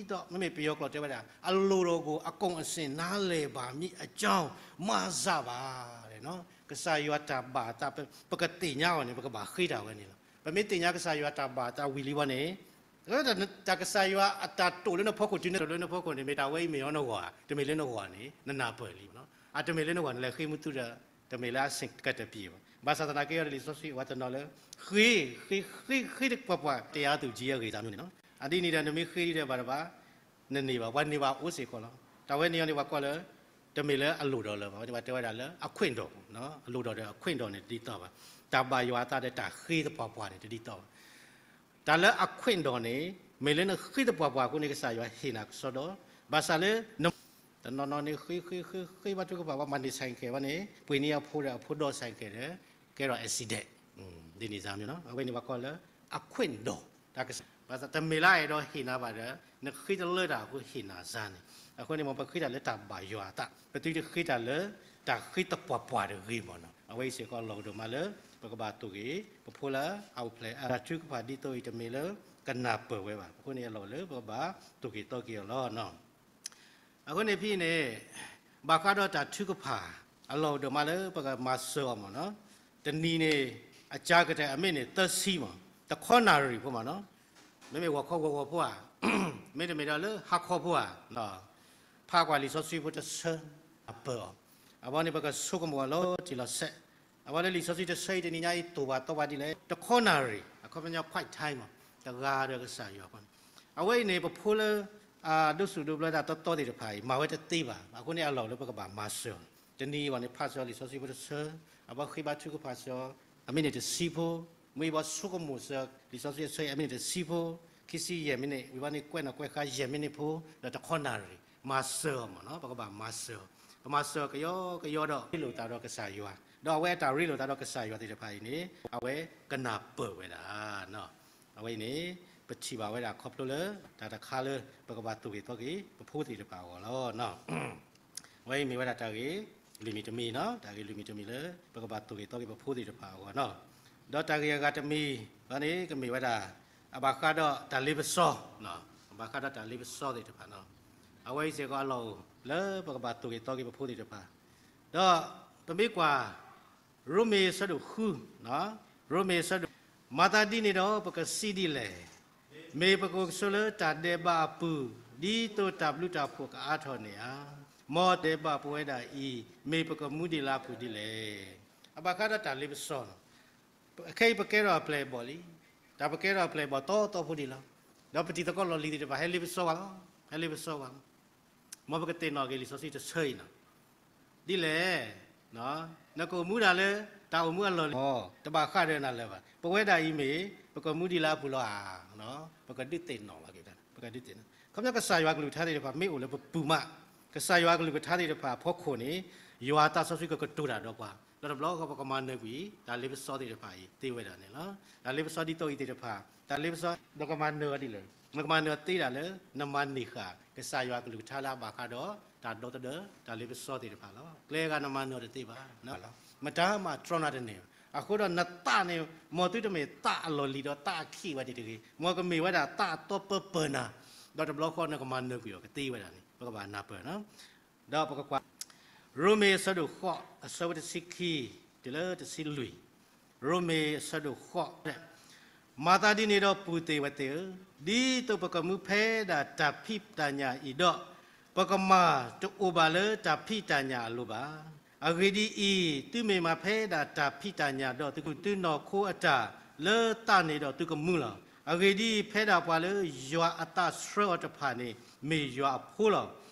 ်သိး မ့မ့ၢ်ပယီၤကျိာ်တဲဝဲဒၣ် အလိုတော်ကို အကုန်အစင်နားလည်ပါမည်အကြောင်း မစပါ ကစၢ်ယွၤတၢ်ဘၣ်အသး ပကသ့ၣ်ညါအီၤန့ၣ် ပကဘၣ်ဃ့တၢ်ဝဲန့ၣ်လီၤ. ပမ့ၢ်သ့ၣ်ညါကစၢ်ယွၤတၢ်ဘၣ်အသးဝံၤလံဝဲန့ၣ် တၢ်ကစၢ်ယွၤအတၢ်တိာ်လၢနဖီခိၣ် တုၤနတိာ်လၢနဖီခိၣ်န့ၣ် မ့ၢ်တၢ်ဝဲအံၤမ့ၢ်အီၤနဂီၢ်ဧါ, တမ့ၢ်လၢနဂီၢ်န့ၣ် နနၢ်ပၢၢ်လံ, အတမ့ၢ်လၢနဂီၢ်န့ၣ် လဲၤဃ့မူသူဒီး တမ့ၢ်လၢအဆင်ကတပံၤဘၣ်. ဘၣ်ဆၣ်သနာ်က့အီၤ လံာ်စီဆှံအဝဲတနီၤလၢ ဃ့, ဃ့, ဃ့, ဃ့တပှၤပှၤ တယါသူၣ်ကၠံအဂ့ၢ်သးမုၢ်န့ၣ်နီၤ. အဒ်န့ၣ်ဒီး နမ့ၢ်ဃ့ဒ်ဒီးဘၣ်တဘၣ် နန့ၢ်ဘၣ်, ပှၤန့ၢ်ဘၣ်အိၣ်စ့ၢ်ကီးလီၤ. တၢ်ဝဲန့ၣ်အီၤန့ၣ် ပှၤကွၢ်လၢ တမ့ၢ်လၢအလိၣ်ဒီးလၢၤဘၣ်, ပှၤတဲဝဲဒၣ်လၢအခွင့်တော်, အလိၣ်ဒီးဒီးအခွင့်တော်န့ၣ် တဒ်သိးဘၣ်. တၢ်ဘၣ်ယွၤအသးဒီးတၢ်ဃ့သပှၢ်ပှၢ်န့ၣ် တဒ်သိးဘၣ်. တၢ်လၢအခွင့်တော်န့ၣ် မ့ၢ်လၢနဃ့သပှၢ်ပှၢ်အဃိန့ၣ် ကစၢ်ယွၤဟ့ၣ်နၤကစီဒီ, ဘၣ်ဆၣ်လၢ တနီၤနီၤန့ၣ် ဃ့ ဃ့ ဃ့ ဃ့ဘါထုကဖၣ် ဘၣ်မၤန့ၢ် ဆိုင်ကယ် ဘၣ်န့ၣ် ပှ့ၤန့ၢ်အဖိဒီး အဖိဒီး ဆိုင်ကယ် ဒီး ကဲထီၣ် accident, ဒ်န့ၣ်စ့ၢ်မ့ၢ်နီၤ. အဝဲန့ၣ်ပှၤကွၢ်လၢ အခွင့်တော်, တၢ်ကစၢ် ဘၣ်ဆၣ်တမ့ၢ်လၢအဲၣ်ဒိးဟ့ၣ်နၤဘၣ်ဒီး နဃ့တလၢတၢ်အဃိဟ့ၣ်နၤစ့ၢ်န့ၣ်. အဃိန့ၣ် မ်ပဃ့တၢ်လၢတၢ်ဘၣ်ယွၤအသး, ပသုတဃ့တၢ်လၢ တၢ်ဃ့သပှၢ်ပှၢ်တဂ့ၤမ့ၢ်နီၤ. အဝဲအံၤစ့ၢ်ကီးလီၢ်ကဒီးမးလၢ ပကဘၣ်သိၣ်က့ၤ ပဖိလၢအအိၣ်ဖျဲၣ် တၢ်ထုကဖၣ်ဒ်သိးအံၤတမ့ၢ်လၢ ကနၢ်ပၢၢ်ဝဲဘၣ်. အဃိန့ၣ်အလီၢ်လၢပကဘၣ်သိၣ်က့ၤသီက့ၤအီၤလီၤ. အဃိန့ၣ်ဖဲအံၤန့ၣ် ဘၣ်ဃးဒီးတၢ်ထုကဖၣ် အလီၢ်အိၣ်ဒိၣ်မးလၢပကမၤစၢၤအီၤမ့ၢ်နီၤ. တနံၤန့ၣ် အကၢကတၢၢ်အမ့ၢ်န့ၣ် သၢဆံမး, တခီနၣ်ရံၣ်ဖိမးနီၤ. မ့မ့ၢ်ဂီၤခီဂီၤဂီၤဖိဧါ, မ့တမ့ၢ်ဒီးလၢဟါခီဖိဧါ, ဖးကွၢ်လံာ်စီဆှံဖိတဆၢ အပၢၢ်အီၤ, အဝဲန့ၣ် ပကဆိကမိၣ်အီၤလီၤတံၢ်လီၤဆဲး. အဝဲလၢလံာ်စီဆှံတဆၢအံၤ တနံၤညါအံၤ သိၣ်ဘၣ်သီဘၣ်ဒ်လဲၣ်, တခီနၣ်ရံၣ်, အခီပညီ quiet time မး, တဂၤဒီးကစၢ်ယွၤအဃိန့ၣ်, အဝဲအံၤန့ၣ် ပဖိလၢ အဒိးဆူၣ်ဒိးဘျၢတၢ်တီတီသ့ၣ်တဖၣ်အံၤ မၤဝဲတသ့ဘၣ်. အဃိန့ၣ် အလီၢ်လၢပကဘၣ်မၤစၢၤအီၤ, တနံၤအံၤန့ၣ် ဖးစၢၤလံာ်စီဆှံဖိတဆၢ, အဝဲဃ့ဘါထုကဖၣ်စၢၤအီၤ အမ့ၢ်န့ၣ်တဆံဖိ, မ့ၢ်ဘၣ်ဆိကမိၣ်စၢၤ လံာ်စီဆှံအဆၢအံၤ အမ့ၢ်န့ၣ်တဆံဖိ, ခံဆံယဲၢ်မံးနံး, ဝံၤဘၣ်န့ၣ် ကွဲးနီၣ်ကွဲးဃါယဲၢ်မံးနံးဖိ, ဒီးတခီနၣ်ရံၣ်, မၤစၢၤအီၤမ့ၢ်နီၤ, ပကဘၣ်မၤစၢၤအီၤ, ပမၤစၢၤအီၤကယီကယီဒီး ဟ့ၣ်လိာ်သးဒီးကစၢ်ယွၤ, ဒီးအဝဲအတၢ်ရ့လိာ်သးဒီးကစၢ်ယွၤသ့ၣ်တဖၣ်အံၤန့ၣ် အဝဲကနၢ်ပၢၢ်ဝဲဒၣ်. အဝဲအံၤန့ၣ် ပထံၣ်ဘၣ်ဝဲဒၣ်ခီဖျိလၢ တၢ်တခါလၢ ပကဘၣ်သိၣ်ဂ့ၤသီဂ့ၤပဖိသ့ၣ်တဖၣ်အဂီၢ်လီၤ. အဝဲအံၤမ့ၢ်ဝဲဒၣ်တၢ်ဂ့ၢ်လွံၢ်မံၤတမံၤနီၤ, တၢ်ဂ့ၢ်လွံၢ်မံၤတမံၤလၢ ပကဘၣ်သိၣ်ဂ့ၤသီဂ့ၤပဖိသ့ၣ်တဖၣ်အဂီၢ်နီၤ. ဒီးတၢ်ဂ့ၢ်အဂၤတမံၤန့ၣ် ကမ့ၢ်ဝဲဒၣ် အဘၣ်ဃးဒီးတၢ်လ့ပစီ, အဘၣ်ဃးဒီးတၢ်လ့ပစီသ့ၣ်တဖၣ်နီၤ. အဝဲအံၤစ့ၢ်ကီးအလီၢ်အိၣ်လၢပကဘၣ်သိၣ်ဂ့ၤသီဂ့ၤပဖိသ့ၣ်တဖၣ်. ဒီးပမ့ၢ်ကွၢ် ရိမ့ၤအဆၢဒိၣ်ဃု, ရိမ့ၤအဆၢဒိၣ်, မၤသးဒ်န့ၣ်ဒီးပကစံးဒ်လဲၣ်. မ့ၢ်ပကအိၣ်ကဆိးလၢတၢ်ဒဲးဘးအပူၤ ဒ်သိးတၢ်ဘျုးတၢ်ဖှိၣ်ကအါထီၣ်န့ၣ်ဧါ. မ်တၢ်ဒဲးဘးပဝဲဒၣ်အံၤ မ့ၢ်ပကမူဒံးလၢအပူၤဒ်လဲၣ်. အဘၣ်ဃးဒီးတၢ်လ့ပစီလီၤ. ခဲအံၤပကဲထီၣ်အပျဲၢ်အဘီၣ်လံ. တၢ်ပကဲထီၣ်အပျဲၢ်အဘီၣ်တီတီဖိဒံးလီၤ. ဒီးပတံၤသကိးလီၢ်လံၤသ့ၣ်တဖၣ် ဟဲလ့ပစီပှၤလီၤ. ဟဲလံပစီပှၤလီၤ. မ်ပကသ့ၣ်နီၣ်က့ၤလံာ်စီဆှံတဆၢအံၤနီၤ. ဒ်လဲၣ်, နကအိၣ်မူဒၣ်လၢ တၢ်အိၣ်မူအလီၢ်လံၤ, တဘၣ်ဃးဒီးနၤလၢၤဘၣ်. ပဝဲဒၣ်အံၤမ့ၢ် ပကမူဒံးလၢအပူၤလီၤဧါ. ပကဒုးသ့ၣ်နီၣ်လီၤက့ၤ, ပကဒုးသ့ၣ်နီၣ်. ခီဖျိကစၢ်ယွၤကလုၢ်ကထါသ့ၣ်တဖၣ် မ့ၢ်အိၣ်လၢပပူၤမး, ကစၢ်ယွၤကလုၢ်ကထါသ့ၣ်တဖၣ်အဖီခိၣ်န့ၣ် ယွၤအသးစီဆှံကကတိၤတၢ်ဒီးပှၤ, ဒီးတဘျီဃီပကမၤနၢၤကွံာ် တၢ်လ့ပစီသ့ၣ်တဖၣ်အံၤသ့ဝဲဒၣ်န့ၣ်လီၤ. တၢ်လ့ပစီဒ်သိးအံၤသ့ၣ်တဖၣ်, တၢ်လ့ပစီ နကမၤနၢၤအီၤဒ်လဲၣ်. နကမၤနၢၤအီၤသ့ဒၣ်လၢ နမၤန့ၢ်ဃာ် ကစၢ်ယွၤကလုၢ်ကထါလၢအဘၣ်ဃးဒီး တၢ်ဒီသဒၢ တၢ်လ့ပစီသ့ၣ်တဖၣ်လီၤ. ကျဲဂၤနမၤနၢၤအီၤတသ့ဘၣ်. မတၤမၤတြီနၤတန့ၢ်ဘၣ်. အဃိဒီးနသးန့ၣ် မ်သုတမ့ၢ်သးအလီၢ်လံၤဒီးသးအခံးဝဲန့ၣ်တဂ့ၤ. မ်ကမ့ၢ်ဝဲဒၣ်သးအသီပၢပၢၢ်နၤ, ဒီးတဘျီဃီနကမၤနၢၤကွံာ်အီၤကသ့ဝဲဒၣ်န့ၣ် ပကဘၣ်နၢ်ပၢၢ်နီၤ. ဒီးပကကွၢ် ရိမ့ၤအဆၢဒိၣ်ဃိး အဆၢဖိတဆံခံ တုၤလၢတဆံလွံၢ်, ရိမ့ၤအဆၢဒိၣ်ဃိး, မၤသးဒ်န့ၣ်ဒီးပုၢ်သ့ၣ်ဝဲၢ်သ့ၣ်ဧၢ, ဒ်သိးပကမူဖဲဒၣ်တၢ်ဖံးတၢ်ညၣ်အံၤဒီး, ပကမၤတအိၣ်ဘၣ်လၢတၢ်ဖံးတၢ်ညၣ်အလိၤဘၣ်. အဂ့ၢ်ဒ်အံၤ, သုမ့ၢ်မၤဖဲဒၣ်တၢ်ဖံးတၢ်ညၣ်ဒီး သုကူၣ်သုနီၢ်ခိအတၢ်လၢသးန့ၣ်ဒီးသုကမူလီၤ. အဂ့ၢ်ဒ်အံၤ, ဖဲဒၣ်ပှၤလၢယွၤအသးဆှၢအီၤတဖၣ်န့ၣ် မ့ၢ်ယွၤအဖိလီၤ.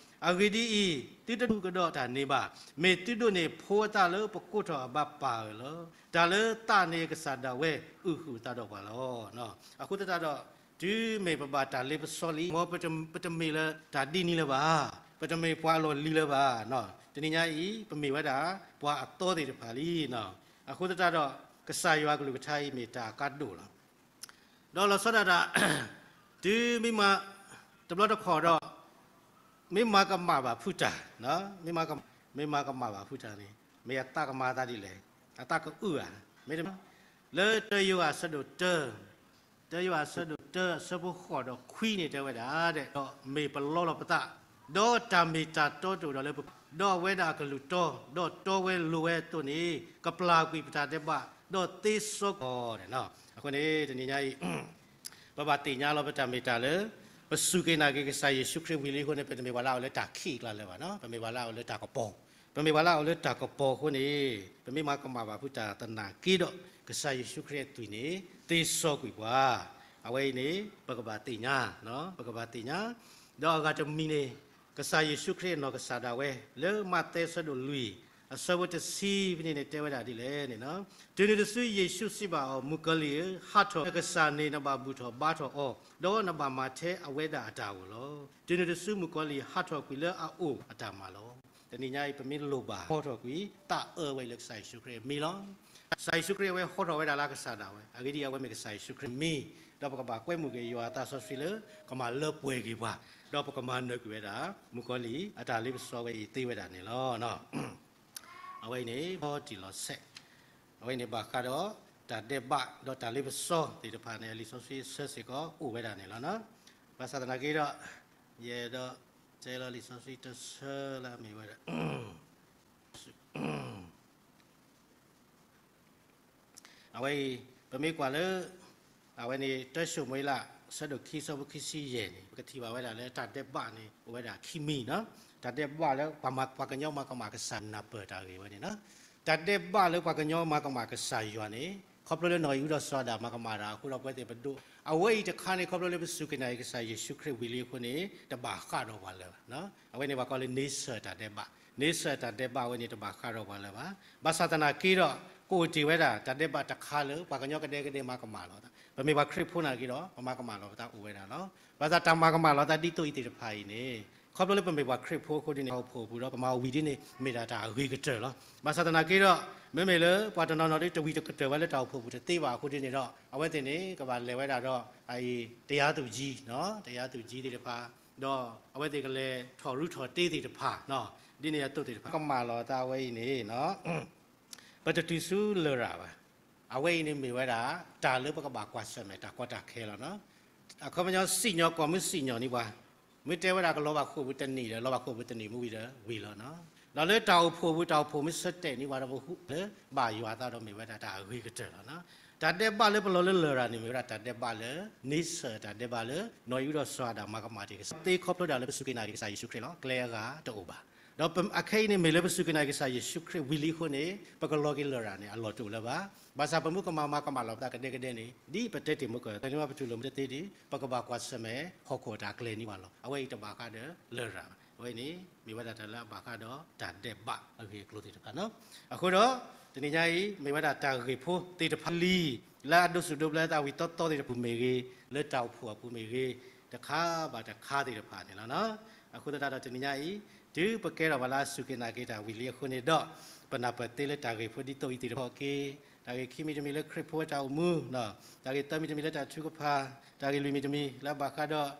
အဂ့ၢ်ဒ်အံၤ, သုတဒုးကဒီးတၢ်န့ၣ်ဘၣ်. မ့ၢ်သုဒိးန့ၢ်ဖိအသးလၢပကိးထီၣ်အဘါပၢ်အၢၣ်လီၤ. တၢ်လၢသးန့ၣ်ကစၢ်ဒၣ်ဝဲအုၣ်ဃုာ်အသးဒီးပှၤလီၤ. အဃိသတးဒီး တုၤမ့ၢ်ပဘၣ်တၢ်လ့ပစီလံ, မ်ပတမ့ၢ်လၢတၢ်ဒ်န့ၣ်လၢၤဘၣ်, ပတမ့ၢ်ပှၤအလီၢ်လံၤလၢၤဘၣ်. တနံၤညါအံၤ ပမ့ၢ်ဝဲဒၣ်ပှၤအသီသ့ၣ်တဖၣ်လံ. အဃိသတးဒီး ကစၢ်ယွၤကလုၢ်ကထါအံၤမ့ၢ်တၢ်အကါဒိၣ်လီၤ. ဒီးလီၤဆီဒၣ်တၢ် တုၤမ့ၢ်မၤ တဘျီတခီၣ်ဒီး မ့ၢ်မၤကမၣ်ဘၣ်ဖုတၢ်, မ့ၢ်မၤကမၣ်ဘၣ်ဖုတၢ်န့ၣ် မ့ၢ်အသးကမၤအသးဒ်လဲၣ်, အသးကအုၣ်ဧါ, မ့တမ့ၢ် လၢတၢယိၤဟၣ်အဆၢဒိၣ်တၢ, တၢယိၤဟၣ်အဆၢဒိၣ်တၢ အဆၢဖိဃိးဒီးခွံန့ၣ်တဲဝဲဒၣ်, ဒီးမ့ၢ်ပလီလီၤပသး, ဒီးတၢ်မ့ၢ်တၢ်တီတအိၣ်ဒီးလၢပပူၤ, ဒီးအဝဲဒၣ်အကလုၢ်တီ, ဒီးတီဝဲလိၤဝဲအသိးန့ၣ် ကပျၢ်ကွံာ်ပတၢ်ဒဲးဘး, ဒီးသ့စီကွံာ်အီၤန့ၣ်လီၤ. အဃိန့ၣ် တနံၤညါအံၤ ပဘၣ်သ့ၣ်ညါလီၤပတၢ်မ့ၢ်တၢ်လၢ ပစူၢ်က့ၤနာ်က့ၤကစၢ်ယ့ၣ်ၡူးခရံာ်ဝံၤလံအဃိန့ၣ် ပတမ့ၢ်ပှၤလၢအအိၣ်လၢတၢ်ခံးအကျါလၢၤဘၣ်နီၤ, ပမ့ၢ်ပှၤလၢအအိၣ်လၢတၢ်ကပီၤ, ပမ့ၢ်ပှၤလၢအအိၣ်လၢတၢ်ကပီၤအဃိန့ၣ် ပမ့ၢ်မၤကမၣ်ဘၣ်ဖုတၢ်သနာ်က့ဒီး ကစၢ်ယ့ၣ်ၡူးခရံာ်အသွံၣ်န့ၣ် သ့စီကွံာ်ပှၤ, အဝဲအံၤန့ၣ် ပကဘၣ်သ့ၣ်ညါ, ပကဘၣ်သ့ၣ်ညါ, ဒီးအဂၤတမံၤန့ၣ် ကစၢ်ယ့ၣ်ၡူးခရံာ်အနီၢ်ကစၢ်ဒၣ်ဝဲ လၢမးသဲအဆၢဒိၣ်လွံၢ် အဆၢဖိတဆံဖဲန့ၣ်န့ၣ် တဲဝဲဒၣ်ဒ်လဲၣ်န့ၣ်, တုၤနုၤတစုယ့ၣ်ၡူးစံးဘၣ်အီၤ, မုၣ်ကီၤလံၢ်ဧၢ, ဟးထီၣ်, နကစၢ်န့ၣ်နဘၣ်ဘူၣ်ထီၣ်ဘါထီၣ်အီၤ, ဒီးနဘၣ်မၤထဲအဝဲဒၣ်အတၢ်ဧိၤလီၤ. တုၤနုၤတစုမုၣ်ကီၤလံၢ်ဟးထီၣ်ကွံာ်လၢအအိၣ်အတၢ်မၤလီၤ. တနံၤညါအံၤ ပမ့ၢ်လိၣ်ဘၣ်ဟီထီၣ်ကွံာ် သးအၢဝဲအံၤလၢကစၢ်ယ့ၣ်ၡူးခရံာ်အမံၤလီၤ. ကစၢ်ယ့ၣ်ၡူးခရံာ်အဝဲဟီထီၣ်ဝဲဒၣ်လၢအကစၢ်ဒၣ်ဝဲ, အဂ့ၢ်ဒ်အံၤ အဝဲမ့ၢ်ကစၢ်ယ့ၣ်ၡူးခရံာ်အမံၤ, ဒီးပကဘၣ်ကွဲမုာ်က့ၤယွၤအသးစီဆှံလၢ ကမၤလၢပှဲၤက့ၤပှၤ, ဒီးပကမၤနၢၤကွံာ်ဝဲဒၣ် မုၣ်ကီၤလံၢ်အတၢ်လ့ပစီဝဲအံၤသ့ဝဲဒၣ်န့ၣ်လီၤ. အဝဲအံၤန့ၣ် ဘီတံၢ်လီၤဆဲး, အဝဲအံၤန့ၣ်ဘၣ်ဃးဒီး တၢ်ဒဲးဘးဒီးတၢ်လ့ပစီသ့ၣ်တဖၣ်န့ၣ် လံာ်စီဆှံအဆၢစ့ၢ်ကီးအိၣ်ဝဲဒၣ်န့ၣ်လီၤ. ဘၣ်ဆၣ်သနာ်က့ဒီး ယအဲၣ်ဒိးတဲလီၤလံာ်စီဆှံတဆၢလၢအမ့ၢ်ဝဲဒၣ် အဝဲအံၤ ပမ့ၢ်ကွၢ်လၢ အဝဲန့ၣ် တၢၡမူၤအ့လး အဆၢဒိၣ်ခံ အဆၢဖိခံဆံယဲၢ်န့ၣ် ပကထံၣ်ဘၣ်ဝဲဒၣ်လၢတၢ်ဒဲးဘးန့ၣ် အိၣ်ဝဲဒၣ်ခံမံၤနီၤ. တၢ်ဒဲးဘးလၢပှၤမၤ ပှၤကညီမၤကမၣ်ကစၢ်နၢ်ပၢၢ်တၢ်ဂ့ၢ်ဝဲန့ၣ်နီၤ. တၢ်ဒဲးဘးလၢပှၤကညီမၤကမၣ်ကစၢ်ယွၤန့ၣ် ခီဖျိလၢနီၢ်အံၣ်အူဒီးစီၤအၤဒၣ်မၤကမၣ်တၢ်အဃိဒီး ပဝဲသ့ၣ်ပဒိး အဝဲအံၤတခါန့ၣ် ခီဖျိလၢပစူၢ်က့ၤနာ်က့ၤကစၢ်ယ့ၣ်ၡူးခရံာ်ဝံၤလံအဃိန့ၣ် တဘၣ်ဃးဒီးပှၤလၢၤဘၣ်. အဝဲန့ၣ်ပှၤကိးလၢ nature တၢ်ဒဲးဘး, nature တၢ်ဒဲးဘးဝဲန့ၣ် တဘၣ်ဃးဒီးပှၤလၢၤဘၣ်. ဘၣ်ဆၣ်သနာ်က့ဒီး ကအိၣ်တ့ၢ်ဝဲဒၣ် တၢ်ဒဲးဘးတခါလၢ ပှၤကညီကဒဲကဒဲမၤကမၣ်လီၤ. ပမ့ၢ်ပှၤခရံာ်ဖိနာ်က့ဒီး ပမၤကမၣ်လီၤပသးအိၣ်ဝဲဒၣ်လီၤ. ဘၣ်ဆၣ်တၢ်မၤကမၣ်လီၤသးဒ်သိးအံၤသ့ၣ်တဖၣ်အံၤန့ၣ် ခီဖျိလၢပမ့ၢ်ပှၤခရံာ်ဖိအဃိဒ်န့ၣ် တၢ်အိၣ်ဖှိၣ်အပူၤဒီး ပမၤအီၤဝံၤဒ်န့ၣ် မ့ၢ်ဒၣ်တၢ်အဂ့ၤကတၢၢ်လီၤ. ဘၣ်ဆၣ်သနာ်က့ဒီး မ့မ့ၢ်လၢပှၤတနီၤနီၤဒ်တဝံၤတကတၢၢ်ဝဲလၢတၢ်အိၣ်ဖှိၣ်အပူၤတသ့ဘၣ်အဃိဒ်န့ၣ်ဒီး အဝဲသ့ၣ်န့ၣ် ကဘၣ်လဲၤဝဲဒၣ်ဒီး အအံၤ တရားသူကြီး, တရားသူကြီးသ့ၣ်တဖၣ်, ဒီးအဝဲသ့ၣ်ကလဲၤထီၣ်ရူထီၣ်တ့သ့ၣ်တဖၣ်, ဒ်န့ၣ်အသိးသ့ၣ်တဖၣ် ကမၣ်လီၤအသးဝဲအံၤန့ၣ် ပတတုၤဆူလရာ်ဘၣ်. အဝဲအံၤန့ၣ်မ့ၢ်ဝဲဒၣ် တၢ်လၢပကဘၣ်ကွၢ်ဆၢၣ်မဲာ်တၢ်ကီတၢ်ခဲလီၤ. အခီပညီ စံၣ်ညီၣ်ကွီၢ်မုၢ်စံၣ်ညီၣ်န့ၢ်ပှၤ, မ့ၢ်တဲဝဲဒၣ်ကလီၤဘၣ်ဃိာ်ပူၤတနံၣ်ဒီး လီၤဘၣ်ဃိာ်ပူၤတနံၣ်မ့ၢ်ဝံၤဒီးဝံၤလီၤ. ဒီးလၢတၢ်အိၣ်ဖှိၣ်ပူၤ တၢ်အိၣ်ဖှိၣ်မ့ၢ်ဆၢတဲာ်န့ၢ်ပှၤဒီး ပဟူးလၢဘၣ်ယွၤအသးဒီးမ့ၢ်ဝဲဒၣ်တၢ်အဂ့ၤကတၢၢ်လီၤ. တၢ်ဒဲးဘးလၢပလီၤလၢလရာ်န့ၣ် မ့ၢ်ဝဲဒၣ်တၢ်ဒဲးဘးလၢ န့ဆၢၣ်တၢ်ဒဲးဘးလၢ နီၢ်အံၣ်ဒီးစီၤအၤဒၣ်မၤကမၣ်တ့ၢ်ကစၢ်သ့ ခီဖျိဒၣ်လၢပစူၢ်က့ၤနာ်က့ၤကစၢ်ယ့ၣ်ၡူးခရံာ်လီၤ. ကျဲအဂၤတအိၣ်ဘၣ်. ဒီးအခဲအံၤန့ၣ် မ့ၢ်လၢပစူၢ်က့ၤနာ်က့ၤကစၢ်ယ့ၣ်ၡူးခရံာ်ဝံၤလံအဃိန့ၣ် ပကလီၤက့ၤလရာ်န့ၣ် အလီၢ်တအိၣ်လၢၤဘၣ်. ဘၣ်ဆၣ်ပမ့ၢ်ကမၤမၤကမၣ်လီၤပသးကဒဲကဒဲန့ၣ် ဒ်ပတဲတ့ၢ်မုၢ်ကၢၢ် တနံၤဘၣ်ပတူၢ်လိာ်မ့ၢ်တသ့ဒီး ပကဘၣ်ကွၢ်ဆၢၣ်မဲာ်ဟီၣ်ခိၣ်အတၢ်ကျဲၤန့ၢ်ပှၤလီၤ. အဝဲအံၤတဘၣ်ဃးဒီးလရာ်ဘၣ်. အဝဲန့ၣ် မ့ၢ်ဝဲဒၣ်တၢ်လၢအဘၣ်ဃးဒီးတၢ်ဒဲးဘးအဂ့ၢ်အကျိၤသ့ၣ်တဖၣ်လီၤ. အဃိဒီး တနံၤညါအံၤ မ့ၢ်ဝဲဒၣ်တၢ်ဂ့ၢ်ဖိသ့ၣ်တဖၣ်လံ လၢအဒိးစူၣ်ဒိးဘျၢတၢ်ဝံၤတီတီသ့ၣ်တဖၣ်အပူၤမ့ၢ်ဂ့ၤ, လၢတၢ်အိၣ်ဖှိၣ်အပူၤမ့ၢ်ဂ့ၤ, တခါဘၣ်တခါသ့ၣ်တဖၣ်န့ၣ်လီၤ. အဃိသတးဒီးတနံၤညါအံၤ တုၤပကဲထီၣ်ဘၣ်လၢအစူၢ်က့ၤနာ်က့ၤတၢ်ဝံၤလံအဃိန့ၣ်ဒီး ပနၢ်ပၢၢ်သ့လၢတၢ်ဂ့ၢ်ဖိဒ်သိးအံၤသ့ၣ်တဖၣ်အံၤ, တၢ်ဂ့ၢ်ခံမံၤတမံၤလၢခရံာ်ဖိဝဲတၢ်အိၣ်မူ, တၢ်ဂ့ၢ်သၢမံၤတမံၤလၢတၢ်ထုကဖၣ်, တၢ်ဂ့ၢ်လွံၢ်မံၤတမံၤလၢအဘၣ်ဃး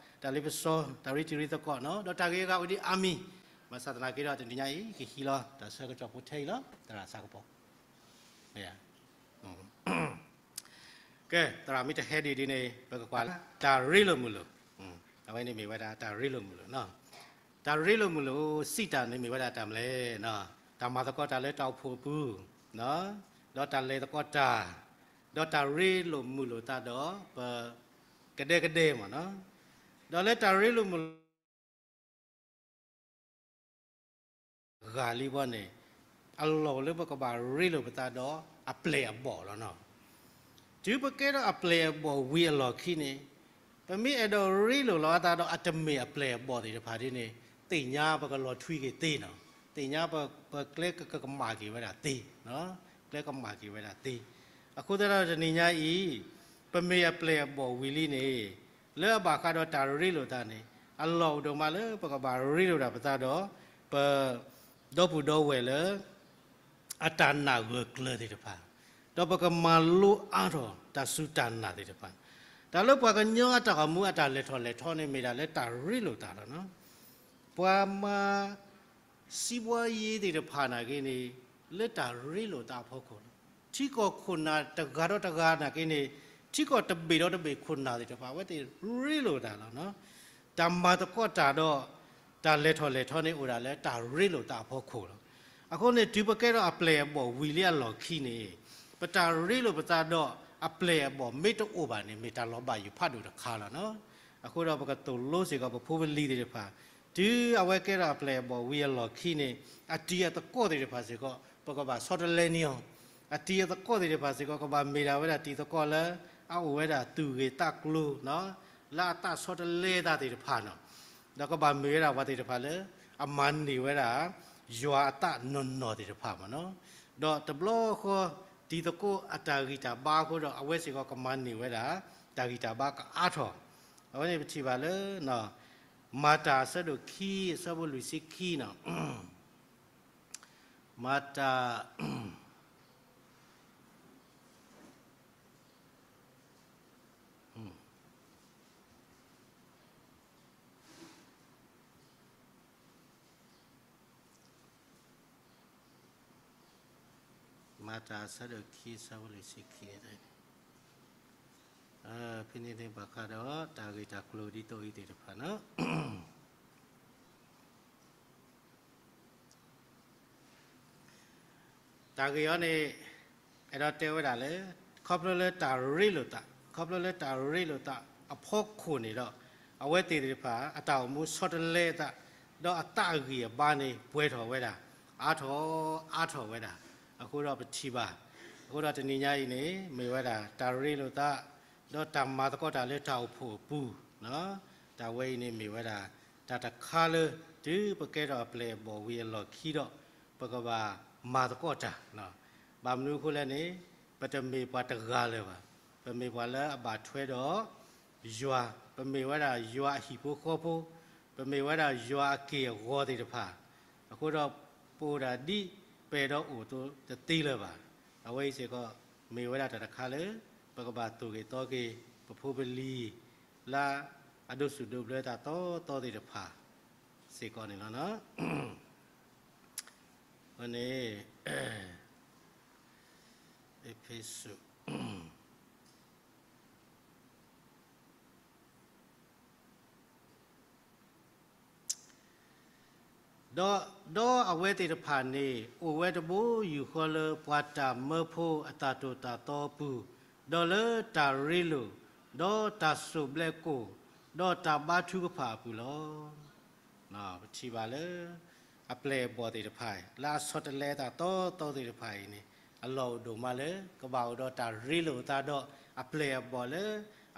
ဒီးတၢ်လ့ပစီ, တၢ်ရ့တံၤရ့သကိး, ဒီးတၢ်ဂ့ၢ်အဂၤအိၣ်ဒံးအါမံၤ, ဘၣ်ဆၣ်သနာ်က့ဒီးတနံၤညါအံၤ ကဟံးလီၤတၢ်ဆၢကတီၢ်ဖိထဲအံၤလီၤ. သရၣ်ဆါကပီၤ ကဲ, သရၣ်မ့ၢ်တဟဲဒံးဒ်န့ၣ် ပကကွၢ်လၢ တၢ်ရ့လိာ်မုာ်လိာ်, အဝဲန့ၣ်မ့ၢ်ဝဲဒၣ်တၢ်ရ့လိာ်မုာ်လိာ်, တၢ်ရ့လိာ်မုာ်လိာ်စံးတၢ်န့ၣ်မ့ၢ်ဝဲဒၣ်တၢ်မနုၤလဲၣ်, တၢ်မၤသကိးတၢ်လၢတၢ်အိၣ်ဖှိၣ်အပူၤ, ဒီးတၢ်လဲၤသကိးတၢ်, ဒီးတၢ်ရ့လိာ်မုာ်လိာ်သးဒီးပ ကဒဲကဒဲမ့ၢ်နီၤ, ဒီးလၢတၢ်ရ့လိာ်မုာ်လိာ် ဂၤလံဘီန့ၣ် အလီၢ်လၢပကဘၣ်ရ့လိာ်ပသးဒီးအပျဲၢ်အဘီၣ်လီၤနီၤ. တုၤပကဲထီၣ်အပျဲၢ်အဘီၣ်ဝံၤအလီၢ်ခံန့ၣ် ပမ့ၢ်အဲၣ်ဒိးရ့လိာ်လီၤအသးဒီးအတမ့ၢ်အပျဲၢ်အဘီၣ်သ့ၣ်တဖၣ်ဒ်န့ၣ် သ့ၣ်ညါပကလီၤထွံက့ၤသ့နီၤ, သ့ၣ်ညါပကျဲကကမၣ်က့ၤဝဲဒၣ်သ့, ကျဲကမၣ်က့ၤဝဲဒၣ်သ့. အဃိသတးဒီးတနံၤညါအံၤ ပမ့ၢ်အပျဲၢ်အဘီၣ်ဝံၤလံန့ၣ် လၢအဘၣ်ဃးဒီးတၢ်ရ့လိာ်သးန့ၣ် အလီၢ်အိၣ်ဒိၣ်မးလၢပကဘၣ်ရ့လိာ်ဒၣ်ပသးဒီး ပ ဒီပုၢ်ဒီဝဲၢ်လၢ အတၢ်နာ်ဂၢၢ်ကျၢၤသ့ၣ်တဖၣ်, ဒီးပကမၤလိအါထီၣ်တၢ်စူၢ်တၢ်နာ်သ့ၣ်တဖၣ်, တၢ်လၢပှၤကညီအတၢ်အိၣ်မူအတၢ်လဲၤထီၣ်လဲၤထီန့ၣ်မ့ၢ်ဒၣ်လၢတၢ်ရ့လိာ်သးလီၤနီၤ. ပှၤမၤ စံးဘှီယ့သ့ၣ်တဖၣ်နာ်က့န့ၣ် လၢတၢ်ရ့လိာ်သးအဖီခိၣ်လီၤ. ထံကီၢ်ခိၣ်နၢ်တဂၤဒီးတဂၤနာ်က့န့ၣ် ထံကီၢ်တဘ့ၣ်ဒီးတဘ့ၣ်ခိၣ်နၢ်သ့ၣ်တဖၣ် အဝဲသ့ၣ်ရ့လိာ်သးလီၤနီၤ. တၢ်မၤသကိးတၢ်ဒီး တၢ်လဲၤထီၣ်လဲၤထီန့ၣ်အိၣ်ဒၣ်လၢတၢ်ရ့လိာ်သးအဖီခိၣ်လီၤ. အဃိန့ၣ် တုၤပကဲထီၣ်အပျဲၢ်အဘီၣ်ဝံၤလံအလီၢ်ခံန့ၣ် ပတၢ်ရ့လိာ်ပသးဒီးအပျဲၢ်အဘီၣ်မ့ၢ်တအိၣ်ဘၣ်န့ၣ် မ့ၢ်တၢ်လီၤဘၣ်ယိၣ်ဖးဒိၣ်တခါလီၤနီၤ. အဃိဒီးပကသိၣ်လိစ့ၢ်ကီးပဖိပလံၤသ့ၣ်တဖၣ် တုၤအဝဲကဲထီၣ်အပျဲၢ်အဘီၣ်ဝံၤအလီၢ်ခံန့ၣ် အတံၤအသကိးသ့ၣ်တဖၣ်စ့ၢ်ကီး ပကဘၣ်ဆီတလဲန့ၢ်အီၤ, အတံၤအသကိးသ့ၣ်တဖၣ်စ့ၢ်ကီး ကဘၣ်မ့ၢ်ဒၣ်ဝဲဒၣ်တံၤသကိးလၢ အအိၣ်ဝဲဒၣ်သူၣ်ဂ့ၤသးကျိၤ လၢအသးဆီတလဲသးသ့ၣ်တဖၣ်နီၤ, ဒီးကဘၣ်မ့ၢ်ဝဲဒၣ်ပှၤသ့ၣ်တဖၣ်လၢ အမၤန့ၢ်ဝဲဒၣ် ယွၤအသးနီၢ်နီၢ်သ့ၣ်တဖၣ်မ့ၢ်နီၤ. ဒီးတဘျီဃီ တံၤသကိးအတၢ်ဂံၢ်တၢ်ဘါအဃိဒီး အဝဲစ့ၢ်ကီးကမၤန့ၢ်ဝဲဒၣ် တၢ်ဂံၢ်တၢ်ဘါကအါထီၣ်, အဝဲန့ၣ်ပထံၣ်ဘၣ်လၢ မၤတၢ်အဆၢဒိၣ်ခံ အဆၢဖိလွံၢ်ဆံခံနီၤ, မၤတၢ် မၤတၢ်အဆၢဒိၣ်ခံ အဆၢဖိလွံၢ်ဆံခံန့ၣ် ဖဲန့ၣ်န့ၣ်ဘၣ်ဃးဒီးတၢ်ဂ့ၢ်တၢ်ကျိၤဒ်သိးအံၤသ့ၣ်တဖၣ်နီၤ. တၢ်ဂ့ၢ်အံၤန့ၣ် အဲၣ်ဒိးတဲဝဲဒၣ်လၢ ခီဖျိလၢတၢ်ရ့လိာ်သး, ခီဖျိလၢတၢ်ရ့လိာ်သးအဖီခိၣ်န့ၣ်ဒီး အဝဲသ့ၣ်သ့ၣ်တဖၣ် အတၢ်အိၣ်မူဆီတလဲအသး, ဒီးအသးအဂံၢ်အဘါန့ၣ် ပှဲၤထီၣ်ဝဲဒၣ်, အါထီၣ်, အါထီၣ်ဝဲဒၣ်. အဃိဒီးပထံၣ်ဘၣ်, အဃိဒီးတနံၤညါအံၤန့ၣ် မ့ၢ်ဝဲဒၣ်တၢ်ရ့လိာ်သး, ဒီးတၢ်မၤသကိးတၢ်လၢတၢ်အိၣ်ဖှိၣ်အပူၤ, တၢ်ဝဲအံၤန့ၣ်မ့ၢ်ဝဲဒၣ် တၢ်တခါလၢ တုၤပကဲထီၣ်အပျဲၢ်အဘီၣ်ဝံၤအလီၢ်ခံဒီး ပကဘၣ်မၤသကိးတၢ်, ဘၣ်မနုၤအဃိလဲၣ်န့ၣ် ပတမ့ၢ်ပှၤတဂၤလၢၤဘၣ်. ပမ့ၢ်ပှၤလၢအဘၣ်ထွဲဒီးယွၤ, ပမ့ၢ်ဝဲဒၣ်ယွၤအဟံၣ်ဖိဃီဖိ, ပမ့ၢ်ဝဲဒၣ်ယွၤအက့ၢ်အဂီၤသ့ၣ်တဖၣ်, အဃိဒီးပအိၣ်ဒၣ်ဒ်ပအဲၣ်ဒိးအိၣ်အသိးတသ့လၢၤဘၣ်. အဝဲအံၤစ့ၢ်ကီး မ့ၢ်ဝဲဒၣ်တၢ်တခါလၢ ပကဘၣ်သိၣ်က့ၤသီက့ၤ ပဖိပလံၤ လၢအဒိးစူၣ်ဒိးဘျၢတၢ်သီသီသ့ၣ်တဖၣ်စ့ၢ်ကီးန့ၣ်လီၤ. အဃိန့ၣ် အ့းဖ့းစူး ဒီး ဒီးအဝဲသ့ၣ်တဖၣ်န့ၣ် အိၣ်ဝဲတဘိယူၢ်ဃီလၢပှၤတၢ်မၢဖိအတၢ်သိၣ်တၢ်သီအပူၤ, ဒီးလၢတၢ်ရ့လိာ်, ဒီးတၢ်စိၢ်ဘျဲးကိၣ်, ဒီးတၢ်ဘါထုကဖၣ်အပူၤလီၤ. ပထံၣ်ဘၣ်လၢ အပျဲၢ်အဘီၣ်သ့ၣ်တဖၣ် လၢအဆီတလဲအတၢ်သီသီသ့ၣ်တဖၣ်အံၤန့ၣ် အလီၢ်အိၣ်ဒိၣ်မးလၢ ကဘၣ်အိၣ်ဒီးတၢ်ရ့လိာ်အသးဒီး အပျဲၢ်အဘီၣ်လၢ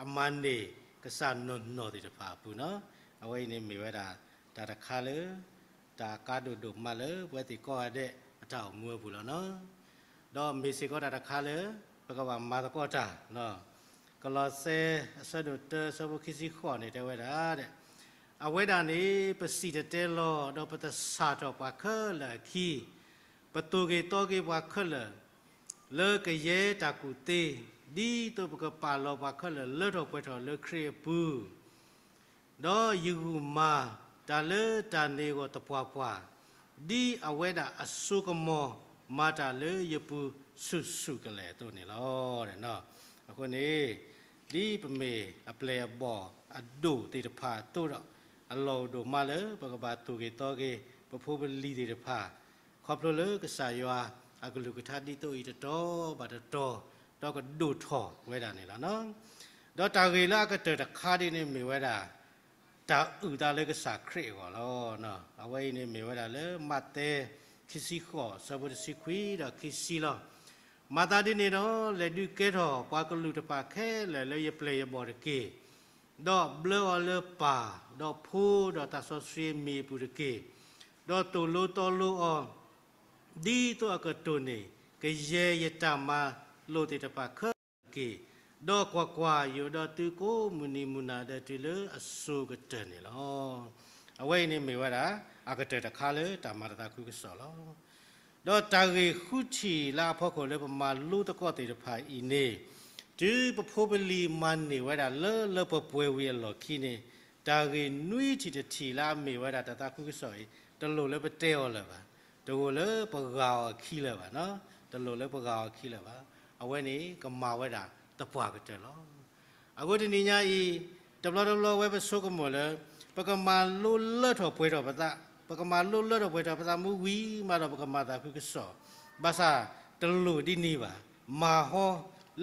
အမၤန့ၢ်ကစၢ်နီၢ်နီၢ်သ့ၣ်တဖၣ်အပူၤနီၤ. အဝဲအံၤန့ၣ်မ့ၢ်ဝဲဒၣ် တၢ်တခါလၢ တၢ်ကါဒိၣ်ဒိၣ်မးလၢ ပဝဲသ့ၣ်ကိးဂၤဒဲးအတၢ်အိၣ်မူအပူၤလီၤနီၤ. ဒီးမ့ၢ်စ့ၢ်ကီးတၢ်တခါလၢ ပကဘၣ်မၤသကိးတၢ် ကလီးစဲ အဆၢဒိၣ်တၢ အဆၢဖိခံဆံဃိးန့ၣ် တဲဝဲဒၣ် အဝဲဒၣ်န့ၣ် ပစံၣ်တဲၤတဲလီၤ ဒီးပသဆၣ်ထီၣ်ပှၤခဲလၢာ်အခံ, ပသိၣ်က့ၤသီက့ၤပှၤခဲလၢာ် လၢကယဲၢ်တၢ်ကူၣ်သ့, ဒ်သိးပကပာ်လီၤပှၤခဲလၢာ်လၢထီၣ်ပှဲၤထီၣ်လၢခရံာ်အပူၤ ဒီးယဂုာ်မၤတၢ်လၢတၢ်န့ၢ်အဂီၢ်သပှၢ်ပှၢ်, ဒ်အဝဲဒၣ်အစိကမီၤမၤတၢ်လၢယပူၤဆူၣ်ဆူၣ်ကလဲာ်အသိးန့ၣ်လီၤ. အဃိန့ၣ် ဒ်ပမ့ၢ်အပျဲၢ်အဘီၣ်အဒိၣ်သ့ၣ်တဖၣ်အသိးဒီး အလီၢ်အိၣ်ဒိၣ်မးလၢ ပကဘၣ်သိၣ်က့ၤသီက့ၤ ပဖိပလံၤသ့ၣ်တဖၣ် ခီဖျိလၢကစၢ်ယွၤအကလုၢ်ကထါဒ်သိးအံၤတတီၤဘၣ်တတီၤ ဒီးကဒိၣ်ထီၣ်ဝဲဒၣ်န့ၣ်လီၤ. ဒီးတၢ်ဂ့ၢ်လၢအကတၢၢ်တခါဒ်န့ၣ်မ့ၢ်ဝဲဒၣ် တၢ်အုၣ်သးလၢကစၢ်ခရံာ်အဂီၢ်လီၤ. အဝဲအံၤန့ၣ်မ့ၢ်ဝဲဒၣ်လၢမးသဲ ခံဆံဃိး အဆၢဖိတဆံခွံဒီးခံဆံလီၤ. မၤသးဒ်န့ၣ်ဒီး လဲၤဒုးကဲထီၣ်ပှၤကလုာ်တဖၣ်ခဲလၢာ်လၢယပျဲၢ်ယဘီၣ်တက့ၢ်. ဒီးဘျၢအီၤလၢပၢ်, ဒီးဖိ, ဒီးသးစီဆှံအမံၤအပူၤတက့ၢ်. ဒီးသိၣ်လိသီလိအီၤ ဒ်သိးအကတိၢ်န့ၢ် ကယဲၢ်ယတၢ်မၤလိာ်သ့ၣ်တဖၣ်ခဲလၢာ်တက့ၢ်. ဒီးကွၢ်ကွၢ်, ယအိၣ်ဒီးသုကိးမုၢ်နံၤမုၢ်နၤဒီးတုၤလၢအစိၤကတၢၢ်န့ၣ်လီၤ. အဝဲအံၤန့ၣ်မ့ၢ်ဝဲဒၣ် အကတၢၢ်တခါလၢတၢ်မၤတၢ်သးခုကစီၣ်လီၤ. ဒီးတၢ်ဂ့ၢ်ဃုထံၣ်လၢအဖီခိၣ်လၢပမၤလိသကိးသ့ၣ်တဖၣ်အံၤန့ၣ်, တုၤပဖိပလံၤမၤန့ၢ်ဝဲဒၣ်လၢလၢပှဲၤပှဲၤဝံၤအလီၢ်ခံန့ၣ်, တၢ်ဂ့ၢ်နွံထံၣ်တထံၣ်လၢအမ့ၢ်ဝဲဒၣ်တၢ်သးခုကစီၣ်အံၤ တလိၣ်လၢပတဲအီၤလၢၤဘၣ်. တလိၣ်လၢပဂာ်အီၤအခံလၢၤဘၣ်နီၤ, တလိၣ်လၢပဂာ်အီၤအခံလၢၤဘၣ်. အဝဲန့ၣ်ကမၤဝဲဒၣ်သပှၢ်ကတၢၢ်လီၤ. အဃိတနံၤညါအံၤ, တဘျီတဘျီဝဲပဆိကမိၣ်လၢ ပကမၤလိလၢထီၣ်ပှဲၤထီၣ်ပသး, ပကမၤလိလၢထီၣ်ပှဲၤထီၣ်ပသးမ့ၢ်ဝံၤမးဒီးပကမၤသးခုကစီၣ်, ဘၣ်ဆၣ်တလိၣ်ဒ်န့ၣ်ဘၣ်. မၤဟီ,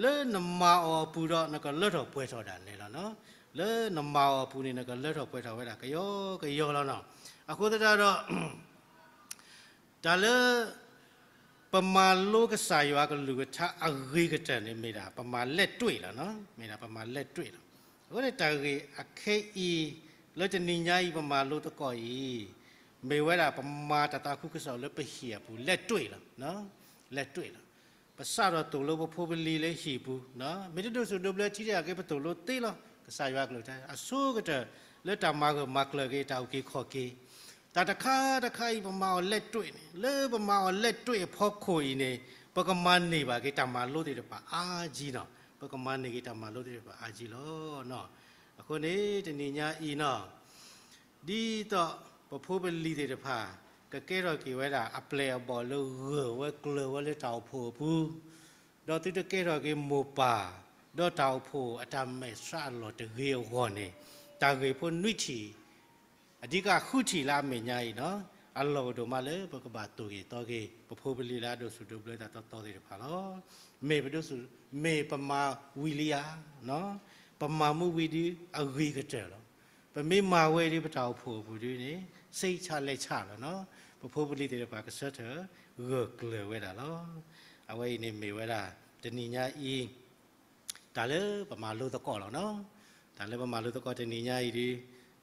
လၢနမၤအီၤအပူၤဒီးနကလၢထီၣ်ပှဲၤထီၣ်ဒၣ်လဲာ်လီၤနီၤ. လၢနမၤအီၤအပူၤန့ၣ် နကလၢထီၣ်ပှဲၤထီၣ်ဝဲဒၣ်ကယီကယီလီၤနီၤ. အဃိသတးဒီး တၢ်လၢ ပမၤလိကစၢ်ယွၤကလုၢ်ကထါအဂ့ၤကတၢၢ်န့ၣ် မ့ၢ်ဒၣ်ပမၤလဲၣ်တွ့ၣ်လီၤနီၤ, မ့ၢ်ဒၣ်ပမၤလဲၣ်တွ့ၣ်လီၤ. အဃိန့ၣ်တၢ်ဂ့ၢ်အခဲအံၤ လၢတနံၤညါအံၤပမၤလိသကိးအံၤ, မ့ၢ်ဝဲဒၣ်ပမၤတၢ်သးခုကစီၣ်လၢပဟံၣ်အပူၤ လဲၣ်တွ့ၣ်လီၤ, လဲၣ်တွ့ၣ်လီၤ. ပစးထီၣ်သိၣ်လိပဖိပလံၤလၢဟံၣ်ပူၤ, မ့ၢ်တဒိးစူၣ်ဒိးဘျၢထံၣ်တဂၤက့ၤ ပသိၣ်လိသ့လီၤ. ကစၢ်ယွၤကလုၢ်ကထါ အဆိကတၢၢ်လၢတၢ်မၤဂၢၢ်မၤကျၢၤက့ၤ တၢ်အုၣ်က့ၤခီၣ်က့ၤ တၢ်တခါတခါအံၤ ပမၤအီၤလဲၣ်တွ့ၣ်န့ၣ်, လၢပမၤအီၤလဲၣ်တွ့ၣ်အဖီခိၣ်အံၤန့ၣ်, ပကမၤန့ၢ်ဘၣ်က့ၤတၢ်မၤလိသ့ၣ်တဖၣ်အါကံနီၤ, ပကမၤန့ၢ်က့ၤတၢ်မၤလိသ့ၣ်တဖၣ်အါကံလီၤ. အဃိန့ၣ် တနံၤညါအံၤနီၤ, ဒ်သိးပဖိပလံၤသ့ၣ်တဖၣ် ကကဲထီၣ်က့ၤဝဲဒၣ် အပျဲၢ်အဘီၣ်လၢဂၢၢ်ဝဲကျၢၤဝဲလၢတၢ်အိၣ်ဖှိၣ်အပူၤ, ဒီးသုတကဲထီၣ်က့ၤမိၢ်ပၢ်, ဒီးတၢ်အိၣ်ဖှိၣ်အတၢ်မဲာ်ဆှးအလီၢ်တဂ့ၤအဂီၢ်န့ၣ်, တၢ်ဂ့ၢ်ဖိနွံထံၣ် အဓိကဃုထံၣ်လၢအမဲာ်ညါအံၤနီၤ, အလီၢ်အိၣ်ဒိၣ်မးလၢပကဘၣ်သိၣ်ဂ့ၤသီဂ့ၤ ပဖိပလံၤလၢအဒိးစူၣ်ဒိးဘျၢတၢ်သီသီသ့ၣ်တဖၣ်လီၤ. မ့ၢ်ပဒိးစူၣ်, မ့ၢ်ပမၤဝံၤလံဧါ, ပမၤမ့ၢ်ဝံၤဒီးအဂ့ၤကတၢၢ်လီၤ. ပမ့ၢ်မၤဝဲဒီးပတၢ်အိၣ်ဖှိၣ်အပူၤဒုန့ၣ် စ့ဆါလဲဆါလီၤနီၤ, ပဖိပလံၤသ့ၣ်တဖၣ်ကဆၢထၢၣ်ဂၢၢ်ကျၢၤဝဲဒၣ်လီၤ. အဝဲအံၤန့ၣ်မ့ၢ်ဝဲဒၣ် တနံၤညါအံၤ တၢ်လၢပမၤလိသကိးလီၤနီၤ. တၢ်လၢပမၤလိသကိးတနံၤညါအံၤဒီး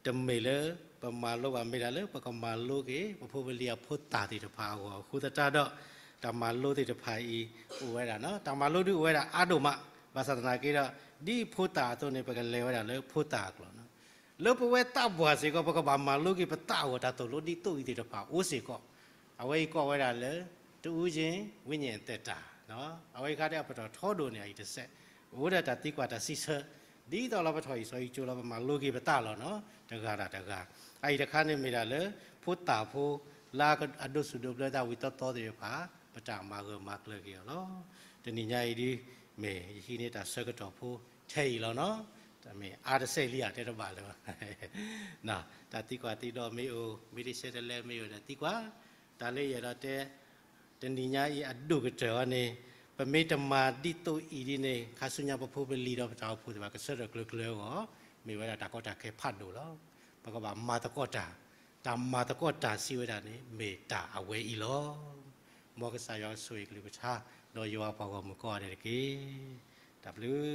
တမ့ၢ်လၢပမၤလိဘၣ် မ့ၢ်ဒၣ်လၢပကမၤလိက့ၤ ပဖိပလံၤအဖိသၣ်သ့ၣ်တဖၣ်အဂီၢ်အဃိသတးဒီး တၢ်မၤလိသ့ၣ်တဖၣ်အံၤ အိၣ်ဝဲဒၣ်နီၤ. တၢ်မၤလိဒုအိၣ်ဝဲဒၣ်အါဒိၣ်မး, ဘၣ်ဆၣ်သနာ်က့ဒီး ဒ်ဖိသၣ်အသိးန့ၣ် ပကလဲၤဝဲဒၣ်လၢဖိသၣ်အကျိာ်နီၤ. လၢပဝဲသးပှၢ်စ့ၢ်ကီး ပကဘၣ်မၤလိက့ၤပသးအဂီၢ် တၢ်သိၣ်လိဒ်သိးအံၤသ့ၣ်တဖၣ်အိၣ်စ့ၢ်ကီး, အဝဲအံၤကိးဝဲဒၣ်လၢ တစ်ဦးချင်းဝိညာဉ်အသက်တာ, အဝဲအံၤခါဒ်အပတီၢ်ထီဒိၣ်န့ၣ် အံၤတစဲး, အိၣ်ဝဲဒၣ်တၢ်သံကွၢ်တၢ်စံးဆၢ, ဒ်သိးလီၤပထီၣ်အံၤစီၤအံၤကၠိလီၤ ပမၤလိက့ၤပသးလီၤနီၤ, တဂၤဒီးတဂၤ, အအံၤတခါန့ၣ်မ့ၢ်ဒၣ်လၢ ဖိသၣ်ဖိ လၢအဒိးစူၣ်ဒိးဘျၢသးဝံၤသီသီသ့ၣ်တဖၣ်, ပတၢ်မၤဂၢၢ်မၤကျၢၤက့ၤအီၤလီၤ. တနံၤညါအံၤဒ် မ့ၢ်ယဟံးန့ၢ်တၢ်ဆၢကတီၢ်ဖိထဲအံၤလီၤနီၤ, တမ့ၢ်အါတစဲးလံဧါတဲတဘၣ်လၢၤဘၣ် တၢ်သံကွၢ်သံဒိးမ့ၢ်အိၣ်, မ့ၢ်တဆဲးတလဲမ့ၢ်အိၣ်ဒီးသံကွၢ်, တၢ်လၢယအဲၣ်ဒိးတဲ တနံၤညါအံၤအဒိၣ်ကတၢၢ်အီၤန့ၣ်, ပမ့ၢ်တမၤဒ်သိးအံၤဒ်န့ၣ် ခါဆူညါပဖိပလံၤဒီးပတၢ်အိၣ်ဖှိၣ်သ့ၣ်တဖၣ်ကဆၢထၢၣ်ကျၢၤကျၢၤအဂီၢ်, မ့ၢ်ဝဲဒၣ်တၢ်ကီတၢ်ခဲဖးဒိၣ်လီၤ. ပကဘၣ်မၤသကိးတၢ်, တၢ်မၤသကိးတၢ်စံးဝဲဒၣ်န့ၣ် မ့ၢ်တၢ်အဝဲအံၤလီၤ. မ်ကစၢ်ယွၤကဆိၣ်ဂ့ၤကလုၢ်ကထါ ဒီးယွၤပှၤဂီၢ်မုၢ်ကိးဂၤဒဲးတက့ၢ်. တၢ်ဘျုး